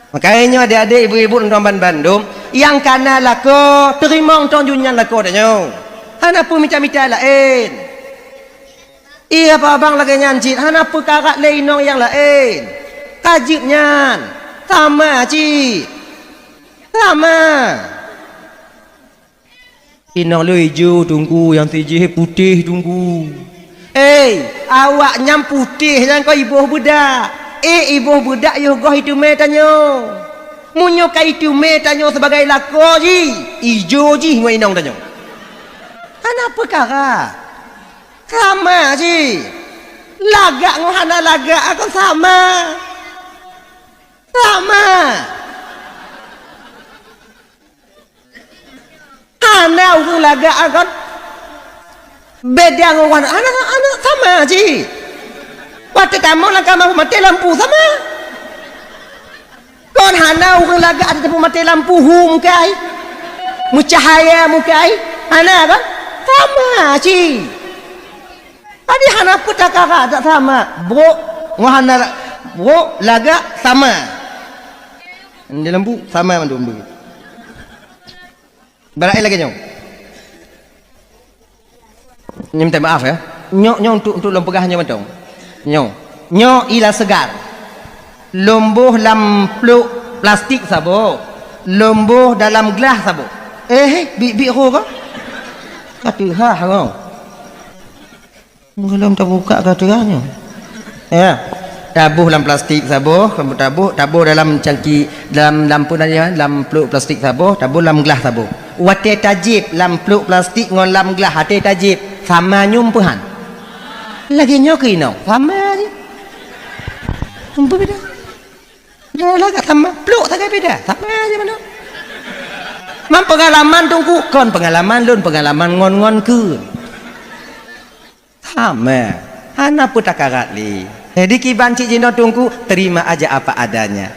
Makajih nyoe adik-adik, ibu-ibu, tuan ban bandum, nyang kana lakoe, teurimong tong jih nyan lakoe tanyoe. Hana peue mita-mita laén. Iya, abang lagèe nyan cit, hana peue karat lé inong nyang laén. Ka jeuet nyan. Sama cit. Sama. Inong lôn ijo teungku, nyang sijih putéh teungku. Eh, awak nyan putéh nyan kon iboh beudak. Eh, iboh beudak yoh goh iteumé tanyoe. Meunyoe ka iteumé tanyoe sibagai lakoe jih, ijo jih ngon inong tanyoe. Hana peukara. Sama jih. Lagak ngon hana lagak kon sama. Sama. Hana ureueng lagak kon beda ngon hana, hana, hana sama. Sama cit. Watèe tamong lam kama peumaté lampu sama. Kon hana ureueng lagak ateueh peumaté lampu hu meukai. Meucahaya meukai. Hana kan? Sama cit. Jadi hana peue takara, tak sama. Brok ngon hana brok lagak sama. Di lampu sama mandum begitu. Ibarat lagèe nyoe. Nyoe minta maaf ya. Nyoe, nyoe untuk, untuk lôn peugah nyoe mantong. Nyoe. Nyoe ila seugar. Lôn boh lam plôk plastik saboh. Lôn boh dalam glah saboh. Eh, eh, bit-bit ho ka? Ka teuhah ho. Gohlom tabukak ka teuh nyoe. Ya. Taboh lam plastik saboh, taboh, taboh dalam cangki, dalam, dalam peue nan nyan, lam plôk plastik saboh, taboh lam glah saboh. Watèe tajieb lam plôk plastik ngon lam glah, watèe tajieb, sama nyoe peue han? Lagèe nyoe keuh inong, sama jih. Peue beda? Nyoe lagak sama, plôk sagai beda, sama jih manoe. Man peungalaman Teungku, kon peungalaman lôn, peungalaman ngon-ngon keuh. Sama. Hana peue takarat lé. Jadi kiban cit jinoe Teungku, terima aja apa adanya.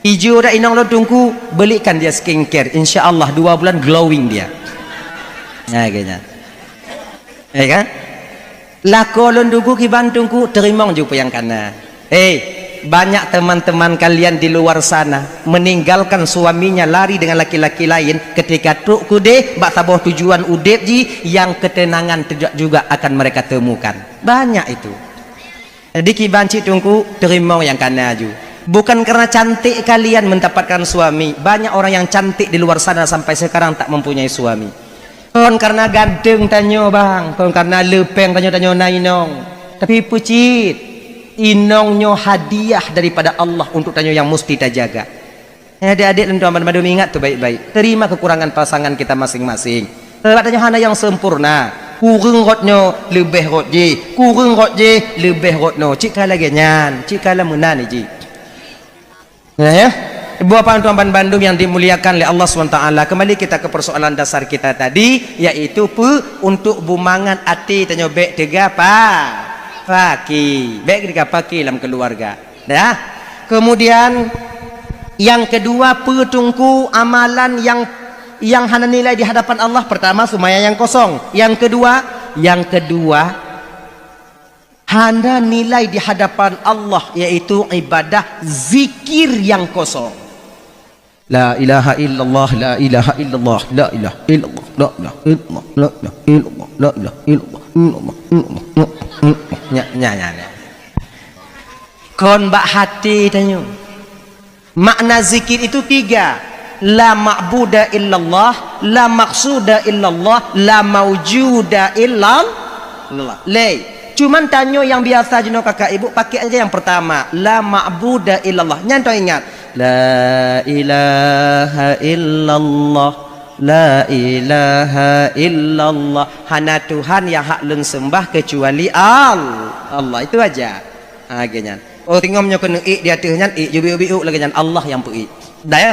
Ijo dak inong lôn Teungku, belikan dia skincare. Insya Allah dua bulan glowing dia. Nah, kayaknya. Ya kan? Lakoe lôn Teungku kiban Teungku, teurimong ju peue nyang kana. Hei, banyak teman-teman kalian di luar sana meninggalkan suaminya lari dengan laki-laki lain, ketika trok keudeh bak saboh tujuan udeb jih yang ketenangan tidak juga akan mereka temukan. Banyak itu. Jadi kiban cit Teungku, teurimong nyang kana ju. Bukan karena cantik kalian mendapatkan suami. Banyak orang yang cantik di luar sana sampai sekarang tak mempunyai suami. Kon karena ganteng tanyoe bang, kon karena leupeng tanyoe, tanyoe na inong. Tapi peue cit, inong nyoe hadiah daripada Allah untuk tanyoe yang musti tajaga. Hai adik-adik lôn tuan banmandum, ingat tu baik-baik. Terima kekurangan pasangan kita masing-masing. Sebab tanyoe hana nyang sempurna. Kureueng rot nyoe, leubeh rot jih. Kureueng rot jih, leubeh rot nyoe. Cit ka lagèe nyan, cit ka lam meunan jih. Nah, ya. Ibu bapak tuan banmandum yang dimuliakan oleh Allah subhanahu wa taala, kembali kita ke persoalan dasar kita tadi, yaitu peue, untuk bumangat até tanyoe bèk teuga pa-, paki. Bèk teuga paki lam keluarga. Ya. Kemudian yang kedua, peue Teungku amalan yang, yang hana nilai di hadapan Allah? Pertama, seumayang nyang kosong. Yang kedua, yang kedua, hana nilai di hadapan Allah, yaitu ibadah zikir nyang kosong. La ilaha illallah, la ilaha illallah, la ilaha illallah, la ilaha illallah, la ilaha illallah, la ilaha illallah, illallah, illallah, illallah. Nya, nya, nya, nya. Kon bak hati tanyoe. Makna zikir itu tiga. La ma'buda illallah, la maqsuda illallah, la maujuda illallah. Lé. Cuman tanyoe nyang biasa jinoe kakak ibu pakai aja yang pertama, la ma'buda illallah. Nyan tau ingat. La ilaha illallah, la ilaha illallah. Hana Tuhan yang hak lôn sembah kecuali Al-, Allah. Itu aja. Ha, lagèe nyan. Oh, tingom nyoe keuneuk ék di ateueh nyan, ék ju biuk-biuk lagèe nyan, Allah nyang peuék. Dah, ya.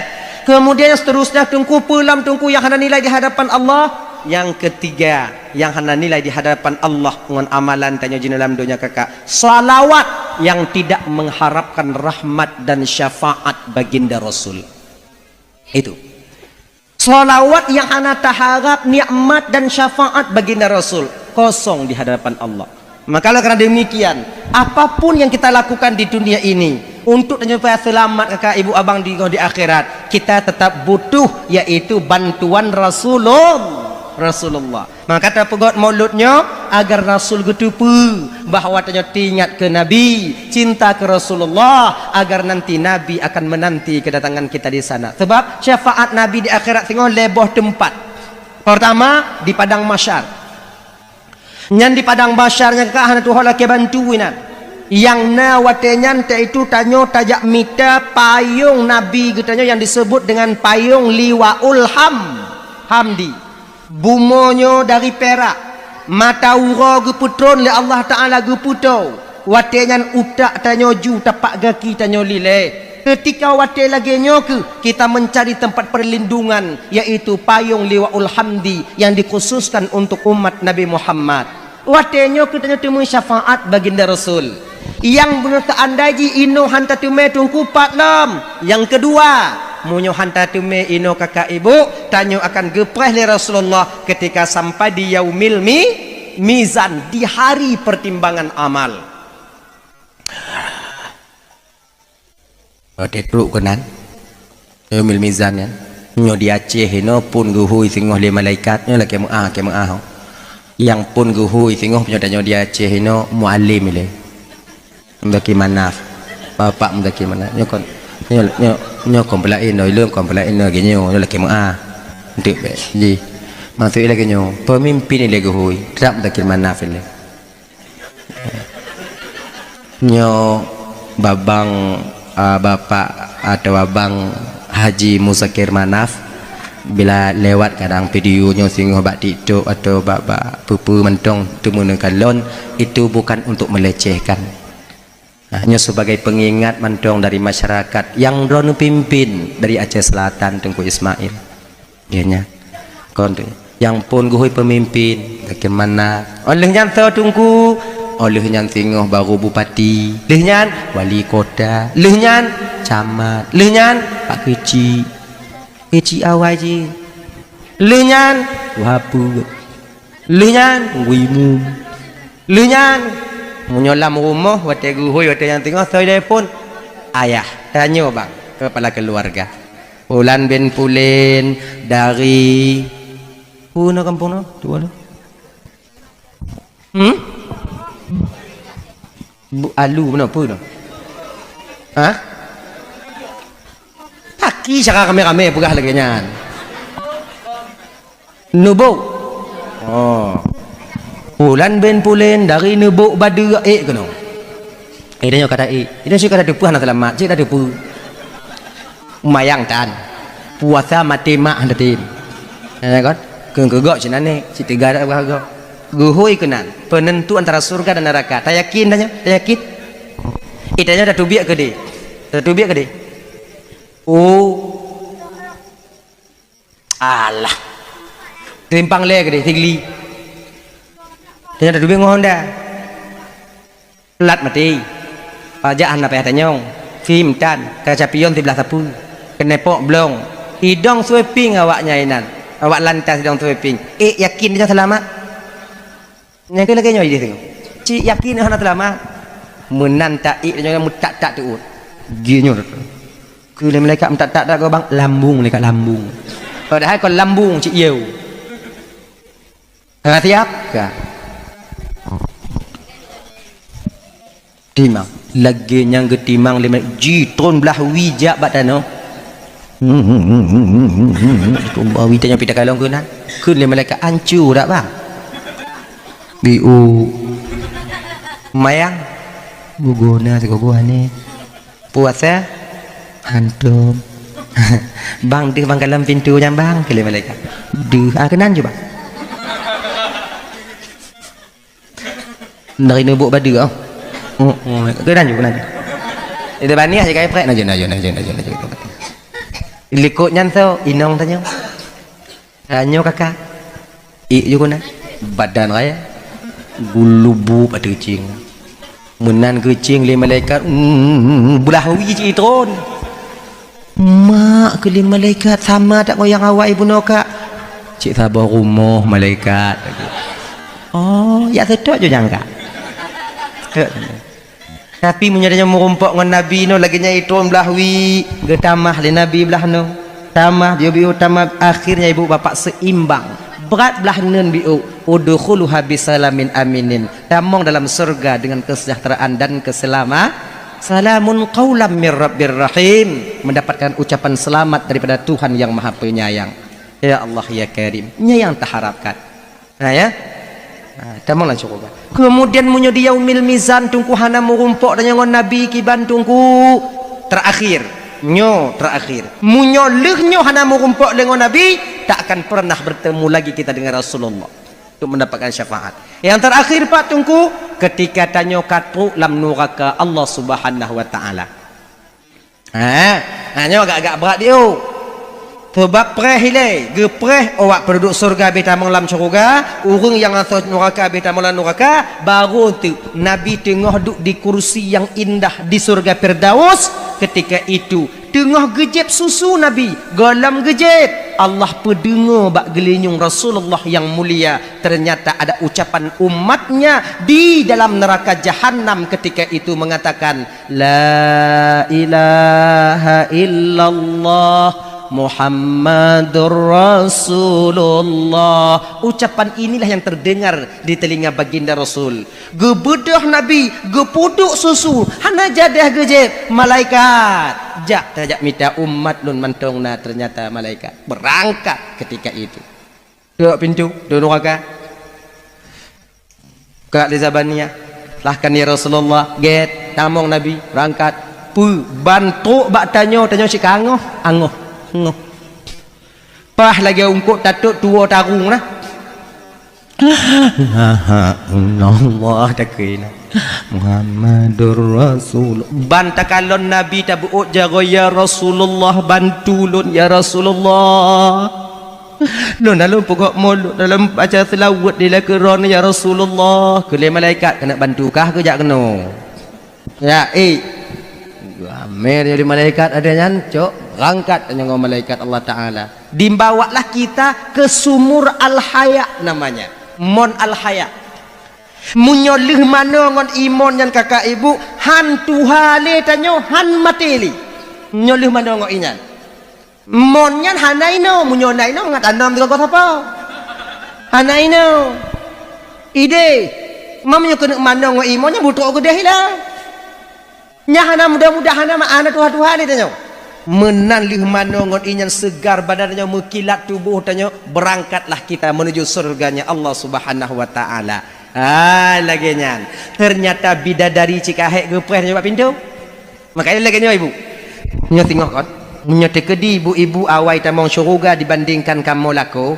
Kemudian yang seterusnya, Teungku, peue lom Teungku yang hana nilai di hadapan Allah? Yang ketiga, yang hana nilai di hadapan Allah ngon amalan tanyoe jinoe lam donya kakak, salawat yang tidak mengharapkan rahmat dan syafaat baginda Rasul. Itu. Salawat yang hana taharap nikmat dan syafaat baginda Rasul, kosong di hadapan Allah. Maka oleh karena demikian, apapun yang kita lakukan di dunia ini, untuk supaya selamat kakak ibu abang di, di akhirat, kita tetap butuh, yaitu bantuan Rasulul-, Rasulullah. Maka tapeugot maulud nyoe agar Rasul geuteupeue bahwa tanyoe teuingat keu Nabi, cinta keu Rasulullah, agar nanti Nabi akan menanti kedatangan kita di sana. Sebab syafaat Nabi di akhirat singoh lhèe boh teumpat. Pertama, di padang mahsyar. Nyan di padang mahsyar nyan ka hana tuho lakèe bantu inan. Nyang na watèe nyan, yaitu tanyoe tajak mita payong Nabi geutanyoe nyang disebut dengan payong Liwaul Ham-, Hamdi. Bumoe nyoe dari pirak, mata uroe geupeutron lé Allah Taala geupeutoe, watèe nyan utak tanyoe ju tapak gaki tanyoe lilée. Keutika watèe lagèe nyoe kheueh kita mencari tempat perlindungan, yaitu payong Liwaul Hamdi yang dikhususkan untuk umat Nabi Muhammad. Watée nyoe keuh tanyoe teumé syafaat baginda Rasul. Nyang beuneuh teuandai jih inoe han tateumé teungku pat lom. Nyang keudua, meunyoe han tateumé inoe kakak ibu, tanyoe akan geupreh lé Rasulullah ketika sampai di yaumil mi-, mizan, di hari pertimbangan amal. Watée trok keunan, yaumil mizan nyan. Nyoe di Aceh inoe phon geuhôi singoh lé malaikat, nyoe lakée meu'ah, lakée meu'ah. Nyang phon geuhôi singoh nyoe tanyoe di Aceh inoe mualem ilée. Muzakir Manaf. Bapak Muzakir Manaf. Nyoe kon, nyoe, nyoe, nyoe kon peulaén, nyoe ileueng kon peulaén, nyoe lagée nyoe, nyoe lakée meu'ah. Eunteuk bék. Ji. Maksud lagée nyoe, peumimpin ilée geuhôi, trap Muzakir Manaf ilée. Nyoe babang, a, bapak atawa abang Haji Muzakir Manaf, bila lewat kadang video nyoe singoh bak TikTok atawa bak, bak peue-peue mantong teumeuneuk kalon, itu bukan untuk melecehkan. Nah, nyoe sebagai pengingat mantong dari masyarakat nyang droeneuh pimpin dari Aceh Selatan, Teungku Ismail. Geuh nyan. Kon tu. Nyang phon geuhôi peumimpin, bagaimana? Óh lheueh nyan soe teungku? Óh lheueh nyan singoh baru bupati. Lheueh nyan wali kota. Lheueh nyan camat. Lheueh nyan pak keuchik. Keuchik awai jih. Lheueh nyan tuha peuet. Lheueh nyan imum. Lheueh nyan, meunyoe lam rumoh, watée geuhôi, watée nyang teungoh, soe telepon? Ayah. Tanyoe bang, kepala keluarga. Pulan bin Pulen dari, peue na kampung na? Tuan na? Hmm? Bu-, alu, meunan peue na? Ha? Paki cara ramé-ramé peugah lagée nyan. Neubok. Oh. Pulan bin Pulen dari Neubok Badeue ék keunoe. Eh, tanyoe kata ék. Tanyoe cit ka tateupeue hana seulamat, cit tateupeue. Mayang tan. Puasa maté mak hana tem. Ya kan? Keu keugok cit aneuk, cit teuga dak gok. Geuhôi keunan, penentu antara surga dan neraka. Tayakin tanyoe? Tayakin? Eh, tanyoe tateubiet keudeh. Tateubiet keudeh. Oh. Alah. Simpang lé keudeh, Sigli. Tanyoe tateubiet ngon Honda. Plat maté. Pajak hana payah tanyong. Sim tan, kaca pion siblah sapeue. Keuneupok blong. Idong sweeping awaknyan inan. Awak lantas idong sweeping. Eh, yakin tanyoe seulamat? Nyang keu lagée nyoe jih singoh. Cit yakin hana seulamat. Meunan taék nyoe meutak-tak teuôt. Jih nyoe. Keu lé malaikat meutak-tak dak gobang, lambung malaikat lambung. Padahai kon lambung cit yeu. Ka siap? Ka. Timang. Lagée nyang geutimang lé malaikat, jitron blah wie jak bak tanoh. Tron blah wie tanyong pih takalon keunan. Kheun lé malaikat, "Ancu dak, Bang?" "Biu." "Mayang?" "Guguna sigoe aneh." "Puasa?" "Hantom." "Bang, deuh bang kalon pintoe nyan, Bang," kheun lé malaikat. "Deuh, ah, keunan ju, Bang." Dari Neubok Badeue, oh. Oh, oh, keunan ju, keunan ju. Itu baniah je kai prek, naju, naju, naju, naju, naju. Likot nyan tu, inong tanyoe. Tanyoe kakak. Ék ju keunan. Badan raya. Gulubu bak teucing. Meunan keucing lé malaikat, mm, blah wie cit tron. Mak kheun lé malaikat, "Sama that ngon nyang awai bunoe, Kak?" "Cit saboh rumoh, malaikat." "Oh, jak seutôt ju nyang, Kak." Tapi meunyoe tanyoe meurumpok ngon Nabi nyoe lagée nyan itron blah wie, geutamah lé Nabi blah nyoe. Tamah, biu-biu tamah, akhirnya ibu bapak seimbang. Brat blah neun biu, "Udkhuluha bisalamin aminin." Tamong dalam surga dengan kesejahteraan dan keselama-, "Salamun qaulam mir rabbir rahim." Mendapatkan ucapan selamat daripada Tuhan yang Maha Penyayang. Ya Allah, ya Karim. Nyan nyang taharapkan. Ha, ya? Ha, tamong lam syeuruga. Kemudian meunyoe di yaumil mizan, Teungku, hana meurumpok tanyoe ngon Nabi kiban, Teungku, terakhir. Nyoe terakhir. Meunyoe lheueh nyoe hana meurumpok lé ngon Nabi, tak akan pernah bertemu lagi kita dengan Rasulullah untuk mendapatkan syafaat. Yang terakhir, Pak Teungku, ketika tanyoe ka trok lam nuraka Allah Subhanahu wa Taala. Ha, ha, nyoe agak-agak brat diu. Sabab preh ilée, geupreh awak peududuek syeuruga beh tamong lam syeuruga, ureuëng nyang asoe nuraka beh tamong lam nuraka, barô teuk Nabi teungoh duek di kursi nyang indah di syeuruga Firdaus. Ketika itu, teungoh geujép susu Nabi, gohlom geujép, Allah peudeungoe bak geulinyueng Rasulullah nyang mulia, ternyata ada ucapan umatnya di dalam neraka Jahannam ketika itu mengatakan, "La ilaha illallah Muhammadur Rasulullah." Ucapan inilah yang terdengar di telinga baginda Rasul. Geubeudôh Nabi, geupeuduek susu, hana jadeh geujép, malaikat, "Jak, tajak mita umat lôn mantong na." Ternyata malaikat berangkat ketika itu. Duek pintoe, duek nuraka. Kak di Zabaniyah, lahkan ya Rasulullah, gét, tamong Nabi, berangkat. Peue, ban trok bak tanyoe, tanyoe cit ka angoh, angoh, angoh. Paih lagée ungkot tatot tuwoe tarung na. Allah takheun na. Muhammadur Rasul. Ban takalon Nabi tabeuôt jaroe, "Ya Rasulullah, bantu lôn, ya Rasulullah." Lôn dalam pokok mulod, dalam baca seulaweuet di lakoe droeneuh, "Ya Rasulullah." Keu lé malaikat, "Keuneuk bantu kah keu jak keunoe?" Ya, eh. Ramé tanyoe di malaikat ada nyan, cok, rangkat tanyoe ngon malaikat Allah Taala. Dibawalah kita ke sumur Al-Haya namanya. Mon Al-Haya. Meunyoe lheueh manoe ngon imon nyan kakak ibu, han tuha lé tanyoe, han maté lé. Meunyoe lheueh manoe ngon inyan. Mon nyan hana inoe, meunyoe na inoe mangat anom teugogoh sapo. Hana inoe. Ideh, ma meunyoe keuneuk manoe ngon imon nyan butrok keudeh ila. Nyan hana mudah-mudah, hana ma-, hana tuha-tuha lé tanyoe. Meunan lheueh manoe ngon inyan segar badan tanyoe, meukilat tuboh tanyoe, berangkatlah kita menuju surganya Allah Subhanahu wa Taala. Ah, lagée nyan. Ternyata bidadari cit ka hék geupreh tanyoe bak pintoe. Makanya lagée nyoe ibu. Nyoe singoh kon. Meunyoe teukeudi ibu-ibu awai tamong syeuruga dibandingkan kamoe lakoe,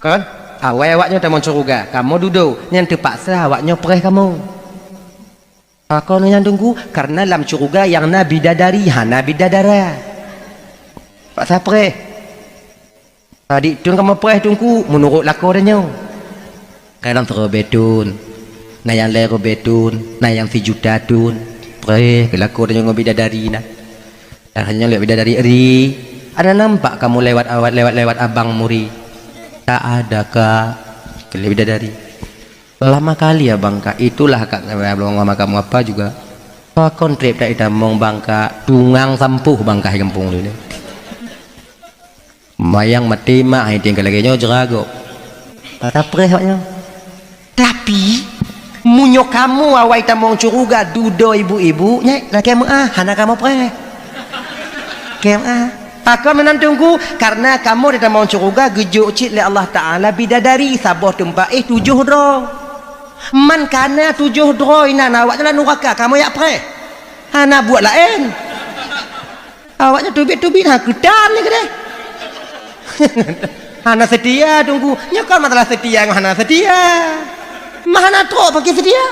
kon? Awai awaknyoe tamong syeuruga, kamoe dudoe, nyan teupaksa awaknyoe preh kamoe. Pakon nyan Teungku? Karena lam syeuruga nyang na bidadari, hana bidadara. Paksa preh. Adik thon kamoe preh Teungku, meunurot lakoe tanyoe. Kadang sireubée thon, na nyang lhée reubée thon, na nyang sijuta thon. Preh keu lakoe tanyoe ngon bidadari na. Dan hana lewat bidadari ri. Ada nampak kamu lewat awat, lewat-lewat abang muri? Tak ada, Kak. Keu lé bidadari. Lama kali abang, Kak. Itulah, Kak, saya belum ngomong kamu apa juga. Pakon treb tak itamong bang, Kak. Tungang sampoh bang, Kak, di gampông ni. Mayang maté mak hai tinggal lagée nyoe jerago. Tapreh awaknyoe. Tapi meunyoe kamoe awai tamong syeuruga dudoe ibu-ibu, nyan lakée meuah, hana kamoe preh. Kée meuah. Pakon meunan Teungku? Karena kamoe di tamong syeuruga geujok cit lé Allah Taala bidadari saboh teumpat éh tujoh droe. Man kana tujoh droe inan awaknyan lam nuraka, kamoe jak preh. Hana buet laén. Awaknyan teubiet-teubiet, ha, keutan ni keudeh. Hana seutia Teungku. Nyoe kon masalah seutia ngon hana seutia. Mah hana trok pakai seutia.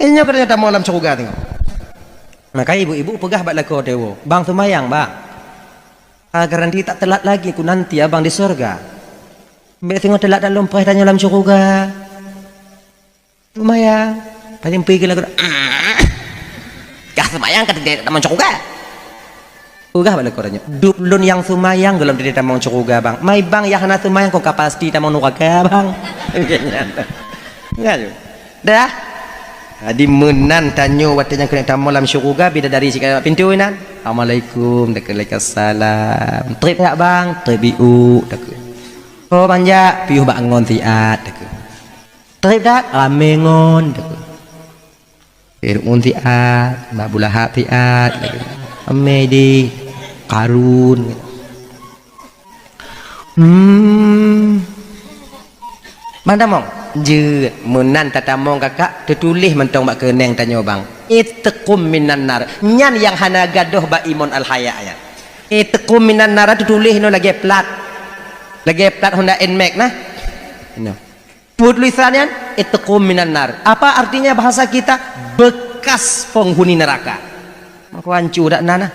Eh, nyoe keudeh tamong lam syeuruga teuh. Maka ibu-ibu peugah bak lakoe teuh, "Bang seumayang, Bang. Ah, garanti tak telat lagi ku nanti abang di syeuruga. Bék singoh telat dak lom preh tanyoe lam syeuruga." Seumayang. Paling pui keu lakoe, "Ah, kah seumayang ka teudeuk tamong syeuruga." Peugah bak lakoe tanyoe, "Dub lôn nyang seumayang gohlom teudeuk tamong syeuruga, Bang. Mai bang nyang hana seumayang kon ka pasti tamong nuraka, Bang." Nyan. Dah. Jadi meunan tanyoe watée nyang keuneuk tamong lam syeuruga bidadari cit ka bak pintoe inan. "Assalamualaikum." Dakeu, "Waalaikumsalam." "Treb jak, Bang?" "Treb iuk." Dakeu. "Oh, bang jak, piôh bak ngon siat." Dakeu. "Treb that?" "Ramé ngon." Dakeu. Fir'aun siat, Abu Lahab siat, ramé di Karun. Hmm. Bang tamong? Jeuet, meunan tatamong kakak, teutuléh mantong bak keuneng tanyoe bang. Itqum minan nar. Nyan nyang hana gadôh bak imon al-haya nyan. Itqum minan nar teutuléh inoe lagée plat. Lagée plat Honda Nmax nah. Inoe. Peue tulisan nyan? Itqum minan nar. Apa artinya bahasa kita? Bekas penghuni neraka. Maka ancu dak na nah.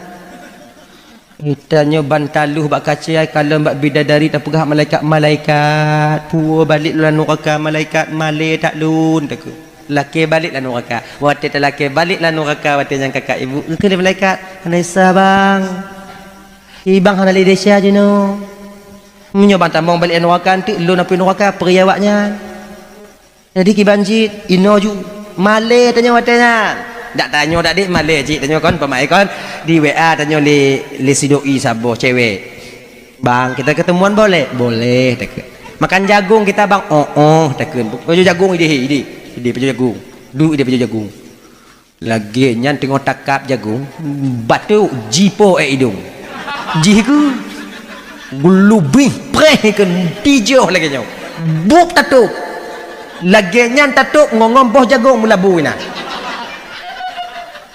Geutanyoe ban taloh bak kacai, kalon bak bidadari tapeugah malaikat, "Malaikat, puwoe balek lôn lam nuraka, malaikat, malée that lôn," takheun. Lakée balek lam nuraka. Watée talakée balek lam nuraka, watée nyan kakak ibu, geukheun lé malaikat, "Hana desya, Bang. Ibang hana lé desya jinoe. Meunyoe bang tamong balek lam nuraka, eunteuk lôn apui nuraka, peuraya awaknyan." Jadi kiban cit, inoe ju, malée tanyoe watée nyan. Dak tanyoe dak dek malée cit tanyoe kon, peumaén kon. Di W A tanyoe lé, lé si doi saboh cewek. "Bang, kita ketemuan boleh?" "Boleh," takheun. "Makan jagong kita, Bang?" "Oh, oh," takheun. Pajoh jagong idéh, idéh. Idéh pajoh jagong. Duek idéh pajoh jagong. Lagée nyan teungoh takab jagong, batuk jipoh ék idong. Jih keu geulubih preh keu tijoh lagée nyoe. Bup tatôb. Lagée nyan tatôb ngon, ngon boh jagong meulabu inan.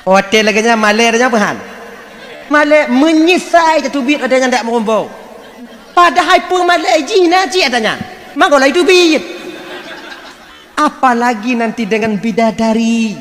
Watée lagée nyan malée tanyoe peuhan. Malée meunyeusai tateubiet watée nyan dak meurumpok. Padahai peumalée jih na cit ata nyan. Mangko laju teubiet. Apalagi nanti dengan bidadari.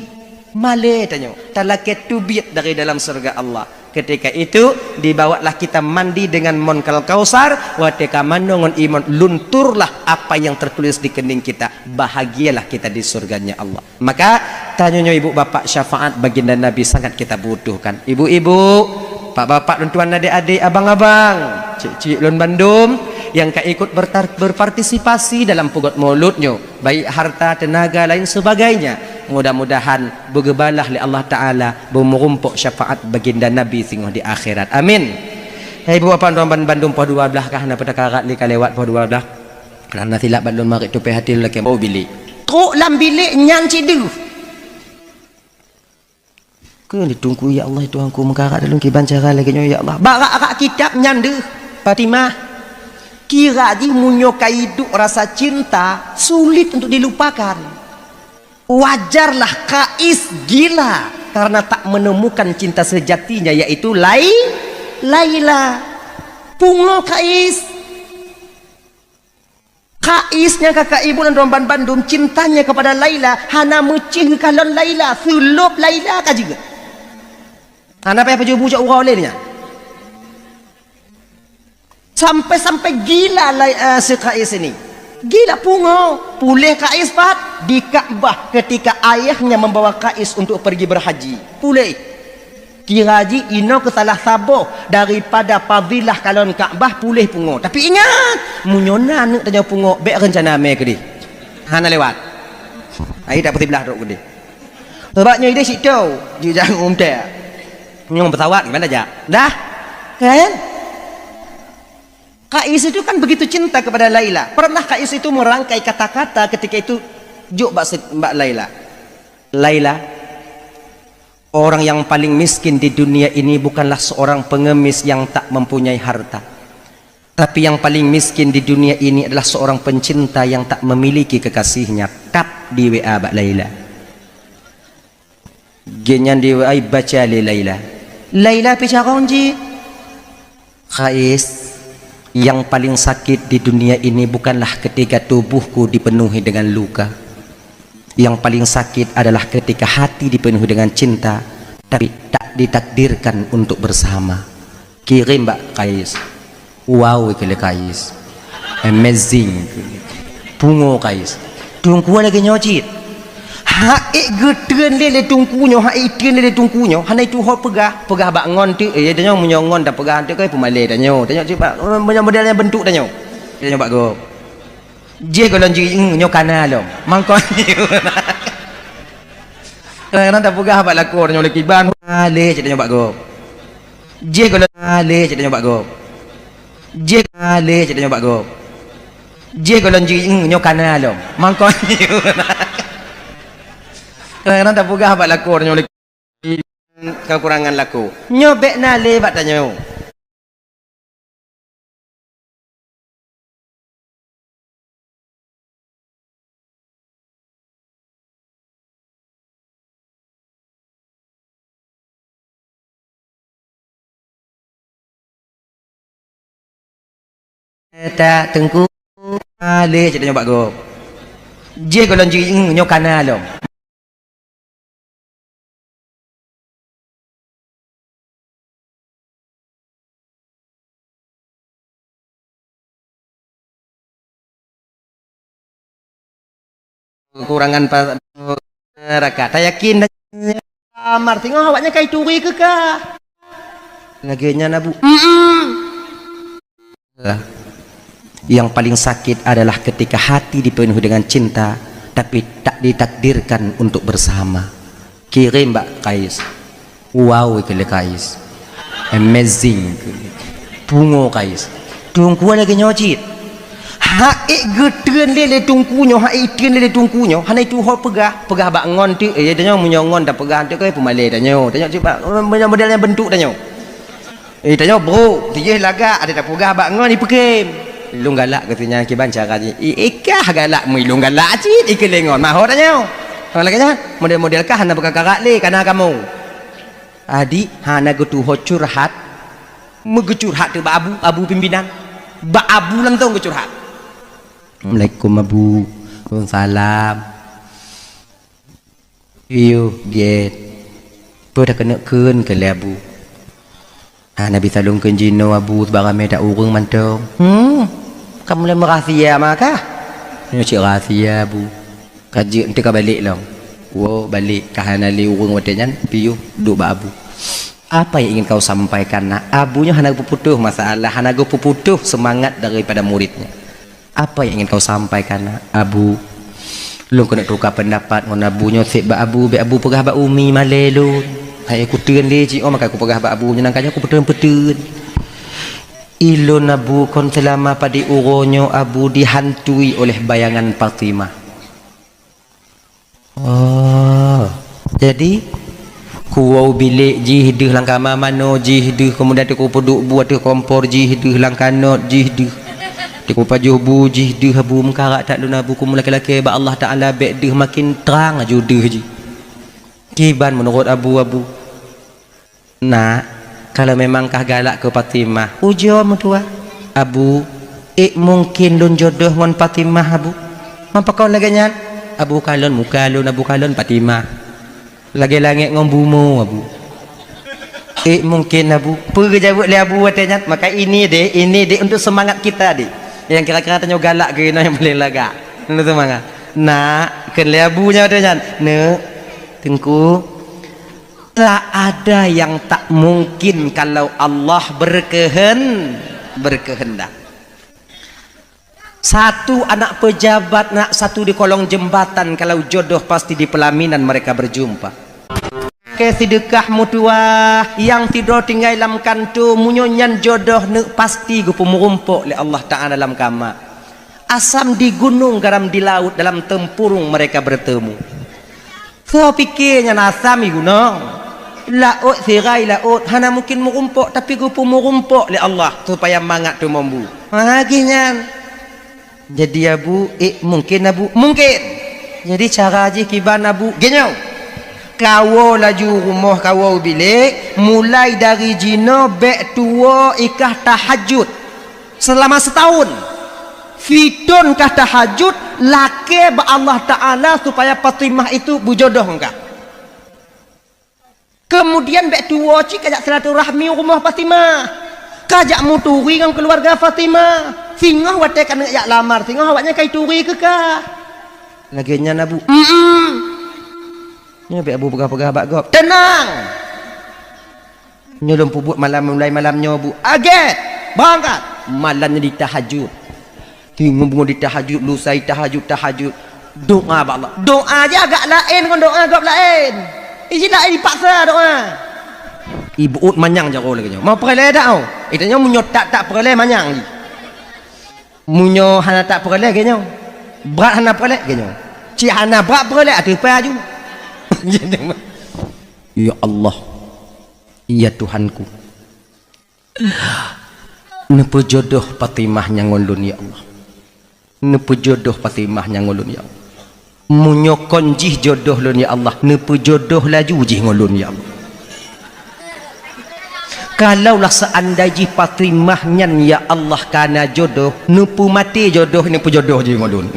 Malée tanyoe, talakée teubiet dari dalam syeuruga Allah. Ketika itu, dibawalah kita mandi dengan mon kal kausar, watée ka manoe ngon imeum, lunturlah apa yang tertulis di kening kita. Bahagialah kita di surganya Allah. Maka, tanyoe nyoe ibu bapak syafaat baginda Nabi sangat kita butuhkan. Ibu-ibu, pak-bapak dan tuan adik-adik, abang-abang, cik-cik lôn bandum yang ka ikut bertar-, berpartisipasi dalam pugot maulud nyoe. Baik harta, tenaga, lain sebagainya. Mudah-mudahan beugeubalaih lé Allah Taala, beumeurumpok syafaat baginda Nabi singoh di akhirat. Amin. Hai ibu bapak tuan ban-, bandum, poh dua blaih kah na peutakarat lé ka lewat poh dua blaih. Karena silap ban lôn marit tupée hati lôn lakée bau bilik. Trok lam bilik nyan cit deuh. Keu di Teungku, "Ya Allah, Tuhanku, meukarat lôn kiban cara lagée nyoe, ya Allah." Barak-rak kitab nyan deuh, Fatimah. Kira jih meunyoe ka iduek rasa cinta, sulit untuk dilupakan. Wajarlah Kais gila karena tak menemukan cinta sejatinya, yaitu Lai-, Laila. Pungo Kais. Kais nyang kakak ibu dan rombang bandum cintanya kepada Laila, hana meucih kalon Laila, seulop Laila ka jeuet. Hana payah pajoh bu cok uroe lé nyan. Sampai-sampai gila Lai-, eh, si Kais ini. Gila pungo, puléh Kais pat di Ka'bah ketika ayahnya membawa Kais untuk pergi berhaji. Puléh. Kira jih inoe keu salah saboh daripada fadilah kalon Ka'bah puléh pungo. Tapi ingat, meunyoe na aneuk tanyoe pungo, bék reuncana mé keudeh. Hana lewat. Ai tak peusiblah trok keudeh. Sabab nyoe ideh situ, jijak ngon unta. Nyoe pesawat gimana jak? Dah? Kan? Kais itu kan begitu cinta kepada Laila. Pernah Kais itu merangkai kata-kata ketika itu jok bak se-, bak Laila. Laila, orang yang paling miskin di dunia ini bukanlah seorang pengemis yang tak mempunyai harta. Tapi yang paling miskin di dunia ini adalah seorang pencinta yang tak memiliki kekasihnya. Tap di W A bak Laila. Gobnyan di W A baca lé Laila. Laila pi carông jih. Kais, yang paling sakit di dunia ini bukanlah ketika tubuhku dipenuhi dengan luka. Yang paling sakit adalah ketika hati dipenuhi dengan cinta, tapi tak ditakdirkan untuk bersama. Kirém bak Kais. Wow, keu lé Kais. Amazing. Pungo Kais. Teungku lagée nyoe cit. Hak ék geutreun lé, lé teungku nyoe, hak ék treun lé, lé teungku nyoe, hana itu ho peugah, peugah bak ngon teuk, eh, tanyoe meunyoe ngon tapeugah teuk kai peumalée tanyoe. Tanyoe cit bak, meunyoe model nyang bentuk tanyoe. Tanyoe bak gob. Jih gohlom jih, "Eng, nyoe kana lom." Mangkon. Kadang-kadang tapeugah bak lakoe tanyoe lé kiban, "Alé," cit tanyoe bak gob. Jih gohlom, "Alé," cit tanyoe bak gob. Jih, "Alé," cit tanyoe bak gob. Jih gohlom jih, "Eng, nyoe kana lom." Mangkon. Kadang-kadang tapeugah bak lakoe tanyoe lé kekurangan lakoe. Nyoe bék na lé bak tanyoe. Eta teungku, alé cit tanyoe bak gob. Jih gohlom jih, nyoe kana lom. kekurangan pa-, rakaat. Tayakin dah lamar, singoh awaknyan ka ituri keu kah. Lagèe nyan, Abu. Mm-mm. Yang paling sakit adalah ketika hati dipenuhi dengan cinta, tapi tak ditakdirkan untuk bersama. Kirim bak Kais. Wow, keu lé Kais. Amazing. Pungo Kais. Teungku lagèe nyoe cit. Hak ék geutreun lé, lé teungku nyoe, hak ék treun lé, lé teungku nyoe, hana itu ho peugah, peugah bak ngon tu, eh, tanyoe meunyoe ngon tapeugah tu kan peumalée tanyoe. Tanyoe cuba, meunyoe model nyang bentuk tanyoe. Eh, tanyoe brok, tijih lagak, ada tapeugah bak ngon ipeukem. Lôn galak keu si nyan kiban cara jih. I, ikah galak meuilôn galak cit, ikeu lé ngon. Maho tanyoe. Orang lagèe nyan, model-model kah hana beukakarak lé, kana kamoe. Adik, hana geutuho curhat. Meugeucurhat teuh bak abu, abu pimpinan. Bak abu langsung geucurhat. Assalamualaikum, Abu. Waalaikumsalam. Piôh, gét. Peue takeuneuk kheun keu lé Abu? Hana bisa lôn kheun jinoe, Abu, sabab ramé that ureueng mantong. Hmm, ka mulai meurahsia mah kah? Nyoe cit rahsia, Abu. Ka jeuet, enteuk ka balek lom. Woe, balek, ka hana lé ureueng watèe nyan, piôh, duek bak Abu. Apa yang ingin kau sampaikan, Nak? Abu nyoe hana geupeuputoh masalah, hana geupeuputoh seumangat daripada muridnya. Apa yang ingin kau sampaikan, Nak? Abu, lôn keuneuk tuka peundapat ngon Abu nyoe seb bak Abu, bèk Abu peugah bak umi malèe lôn. Hai kutreun lé cit, oh, maka kupeugah bak Abu nyoe, nangka nyoe kupeuteun-peuteun. Ilôn, Abu, kon seulama padé uroe nyoe Abu dihantui oleh bayangan Fatimah. Oh, jadi, kuwoe bilék jih deuh, lam kama manoe jih deuh, keumudian teukupeuduek bu ateueh kompor jih deuh, lam kanot jih deuh, teukupajôh bu jih deuh, Abu, meukarat that lôn, Abu, kumeu'ah lakèe-lakèe bak Allah Taala bèk deuh, makin trang laju deuh jih. Kiban meunurot Abu, Abu? Nak, kalau memang kah galak keu Fatimah, ujoe meutuah. Abu, ék mungken lôn jodoh ngon Fatimah, Abu? Meupakon lagèe nyan? Abu kalon muka lôn, Abu kalon Fatimah. Lagèe langèt ngon bumoe, Abu. Ék mungken, Abu? Peue geujaweueb lé Abu watèe nyan? Maka ini deh, ini deh untuk semangat kita deh. Nyang kira-kira tanyoe galak keu inoe nyang paleng lagak. Untuk semangat. Nak, kheun lé Abu nyan watèe nyan. Neuk, Teungku, tak ada yang tak mungkin kalau Allah berkehen-, berkehendak. Satu anak pejabat, nak satu di kolong jembatan, kalau jodoh pasti di pelaminan mereka berjumpa. Ke sidekah meutuah, nyang sidroe tinggai lam kantô, meunyoe nyan jodoh neuk pasti geupeumeurumpok lé Allah Taala lam kama. Asam di gunong, garam di laut, dalam tempurung mereka bertemu. Soe pike nyan asam i gunong, laôt sira i laôt, hana mungken meurumpok, tapi geupeumeurumpok lé Allah supaya mangat teumombu. Ha, geuh nyan. Jadi Abu, ék mungken Abu? Mungken. Jadi cara jih kiban Abu? Geuh nyoe. Kawoe laju rumoh, kawoe bilék, mulai dari jinoe bèk tuwoe i kah tahajud. Selama setahun, fitôn kah tahajud, lakèe bak Allah Taala supaya Fatimah itu beujodoh ngon kah. Kemudian bèk tuwoe cit kajak silaturahmi u rumoh Fatimah, kajak meuturi ngon keuluwarga Fatimah. Singoh watèe ka neuk jak lamar, singoh awaknyan ka ituri keu kah. Lagèe nyan, Abu. Mm-mm. Nyoe bèk Abu peugah-peugah bak gob. Teunang! Nyoe lôn peubuet malam, mulai malam nyoe, Bu. Agèt! Beurangkat! Malam nyoe ditahajud. Tingoh beungoh ditahajud, lusa tahajud, tahajud. Doa bak Allah. Doa jih agak laén ngon doa gob laén. Iji laén dipaksa doa. Ibuet manyang jaroe lagèe nyoe. Mau peureulèe dak, oh? Ita nyoe meunyoe tak-tak peureulèe manyang jih. Meunyoe hana tak peureulèe lagèe nyoe. Brat hana peureulèe lagèe nyoe. Cit hana brat peureulèe ateueh pai aju. Ya Allah. Ya Tuhanku. Neupeujodoh Fatimah nyan ngon lôn, ya Allah. Neupeujodoh Fatimah nyan ngon lôn, ya Allah. Meunyoe kon jih jodoh lôn, ya Allah, neupeujodoh laju jih ngon lôn, ya Allah. Kalaulah seandai jih Fatimah nyan, ya Allah, ka na jodoh, neupeumaté jodoh, neupeujodoh jih ngon lôn.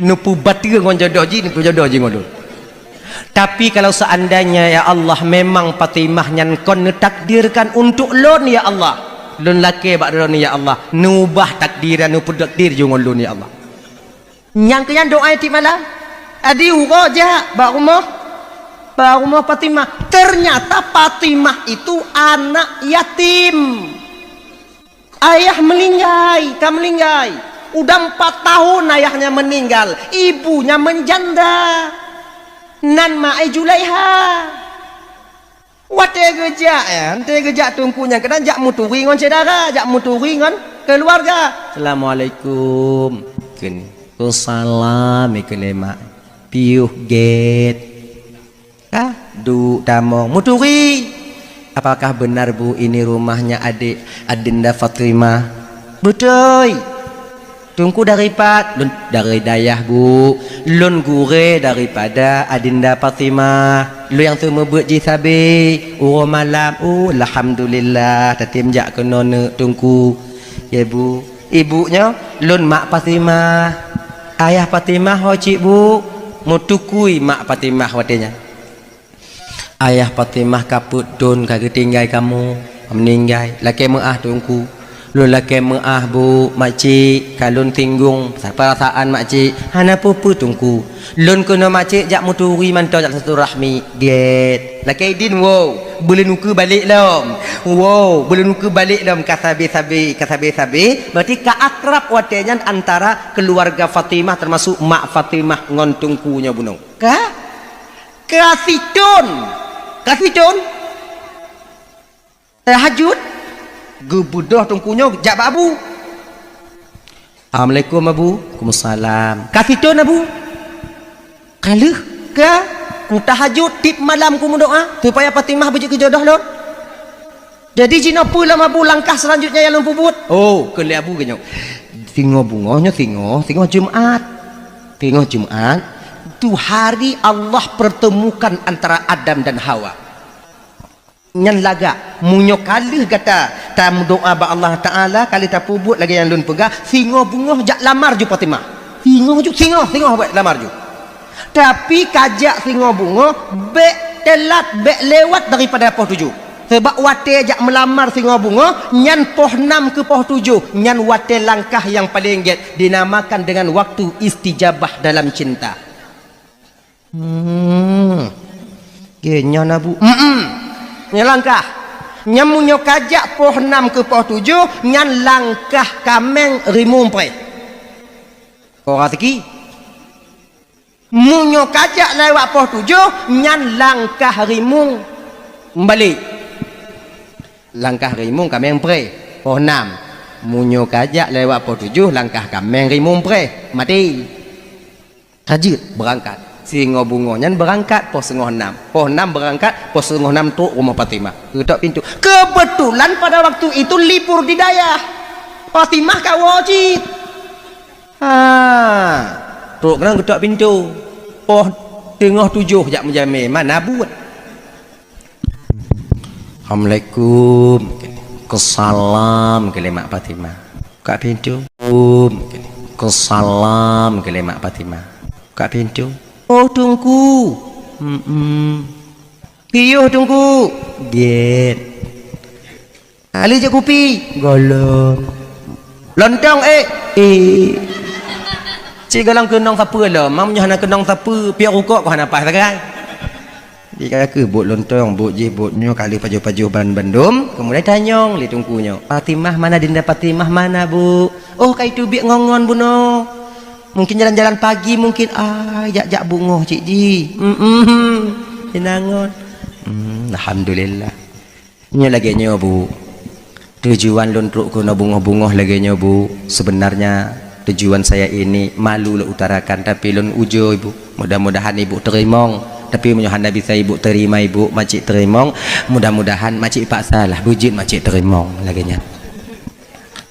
Neupeubateue ngon jodoh jih, neupeujodoh jih ngon lôn. Tapi kalau seandainya, ya Allah, memang Fatimah nyan kon neutakdirkan untuk lôn, ya Allah, lôn lakèe bak droeneuh, ya Allah, neuubah takdir, neupeutakdir jih ngon lôn, ya Allah. Nyang keu nyan doa tiep malam. Adi uroe jak bak rumoh, bak rumoh Fatimah. Ternyata Fatimah itu anak yatim. Ayah meuninggai, ka meuninggai. Udah empat tahun ayahnya meninggal, ibunya menjanda. Nan ma ai Julaiha. Watée geujak, ya, watée geujak teungku nyan keunan jak meuturi ngon syedara, jak meuturi ngon keuluwarga. "Assalamualaikum." Kheun, "Waalaikumsalam," ikheun lé mak. "Piôh gét." Ka duek tamong, meuturi. "Apakah benar, Bu, ini rumahnya adik Adinda Fatimah?" "Beutôi." "Teungku dari pat?" "Lôn dari dayah, Bu. Lôn gurée daripada Adinda Fatimah. Lôn nyang seumeubeuet jih sabe uroe malam." "Oh, alhamdulillah, tatem jak keunoe neuk, Teungku." "Ya, Bu." "Ibu nyoe?" "Lôn mak Fatimah." "Ayah Fatimah ho cit, Bu?" Meutukui mak Fatimah watée nyan. "Ayah Fatimah ka peuet thon ka geutinggai kamoe, meuninggai. Lakée meuáh, Teungku." "Lôn lakée meuáh, Bu, makcik, ka lôn singgong peurasaan makcik." "Hana peue-peue, Teungku. Lôn keunoe makcik jak meuturi mantong, jak silaturahmi." "Gét." "Lakée idin, woe, beuleunukeue balek lom." "Woe, beuleunukeue balek lom, ka sabe-sabe, ka sabe-sabe." Berarti ka akrab watée nyan antara keuluwarga Fatimah, teumasuk mak Fatimah ngon Teungku nyoe bunoe. Ka? Ka sithon. Ka sithon. Tahajud. Geubeudôh Teungku nyoe jak bak Abu. "Assalamualaikum, Abu." "Waalaikumsalam." "Ka sithon, Abu?" "Ka lheueh." "Ka. Kutahajud tiep malam kumeudoá supaya Fatimah beujeuet keu jodoh lôn. Jadi jinoe peue lom, Abu, langkah selanjutnya nyang lôn peubuet?" "Oh," kheun lé Abu geuh nyoe, "singoh beungoh nyoe singoh, singoh Jumat. Singoh Jumat tu hari Allah pertemukan antara Adam dan Hawa. Nyan lagak, meunyoe ka lheueh gata tameudoá bak Allah Taala, ka lheueh tapeubuet lagée nyang lôn peugah, singoh beungoh jak lamar ju Fatimah. Singoh ju, singoh, singoh bék lamar ju. Tapi ka jak singoh beungoh, bék teulat, bék lewat daripada poh tujoh. Sabab watée jak meulamar singoh beungoh, nyan poh nam keu poh tujoh, nyan watée langkah nyang paleng gét, dinamakan dengan waktu istijabah dalam cinta." Hmm. Geuh nyan, Abu. Hmm. Nyan langkah. Nyan meunyoe ka jak poh nam keu poh tujoh, nyan langkah kaméng rimueng preh. Kok raseuki? Meunyoe ka jak lewat poh tujoh, nyan langkah rimueng meubalek. Langkah rimueng kaméng preh, poh nam. Meunyoe ka jak lewat poh tujoh, langkah kaméng rimueng preh, maté. Ka jeuet beurangkat. Singoh beungoh nyan beurangkat poh singoh nam. Poh nam beurangkat, poh singoh nam trok rumoh Fatimah. Geutok pintoe. Kebetulan pada waktu itu libur di dayah. Fatimah ka woe cit. Ha. Trok keunan geutok pintoe. Poh teungoh tujoh jak meujamé, mana buet. "Assalamualaikum." "Waalaikumsalam," kheun lé mak Fatimah. Buka pintoe. "Assalamualaikum." "Waalaikumsalam," kheun lé mak Fatimah. Buka pintoe. "Oh, Teungku." "Hmm." "Piôh, Teungku." "Gét." "Ka lheueh jép kupi?" "Gohlom." "Lontong, ék?" "Ék." Cit gohlom keunong sapeue lom, meunyoe hana keunong sapeue, piôh rukok kok hana paih sagai. Di ka keuh buet lontong, buet jih, buet nyoe, ka lheueh pajoh-pajoh ban bandum, keumudian tanyong lé teungku nyoe, "Fatimah mana, Dinda Fatimah mana, Bu?" "Oh, ka iteubiet ngon-ngon bunoe. Mungkin jalan-jalan pagi mungkin, ai, jak-jak beungoh cit jih." "Hmm, hmm, hmm. Inangon." "Hmm, alhamdulillah." Nyoe lagée nyoe, Bu. Tujuan lôn trok keunoe beungoh-beungoh lagée nyoe, Bu. Sebenarnya tujuan saya ini malu lôn utarakan, tapi lôn ujoe, Bu. Mudah-mudahan Ibu teurimong. Tapi meunyoe hana bisa Ibu terima, Ibu, makcik teurimong, mudah-mudahan makcik paksalah beujeuet makcik teurimong lagée nyan.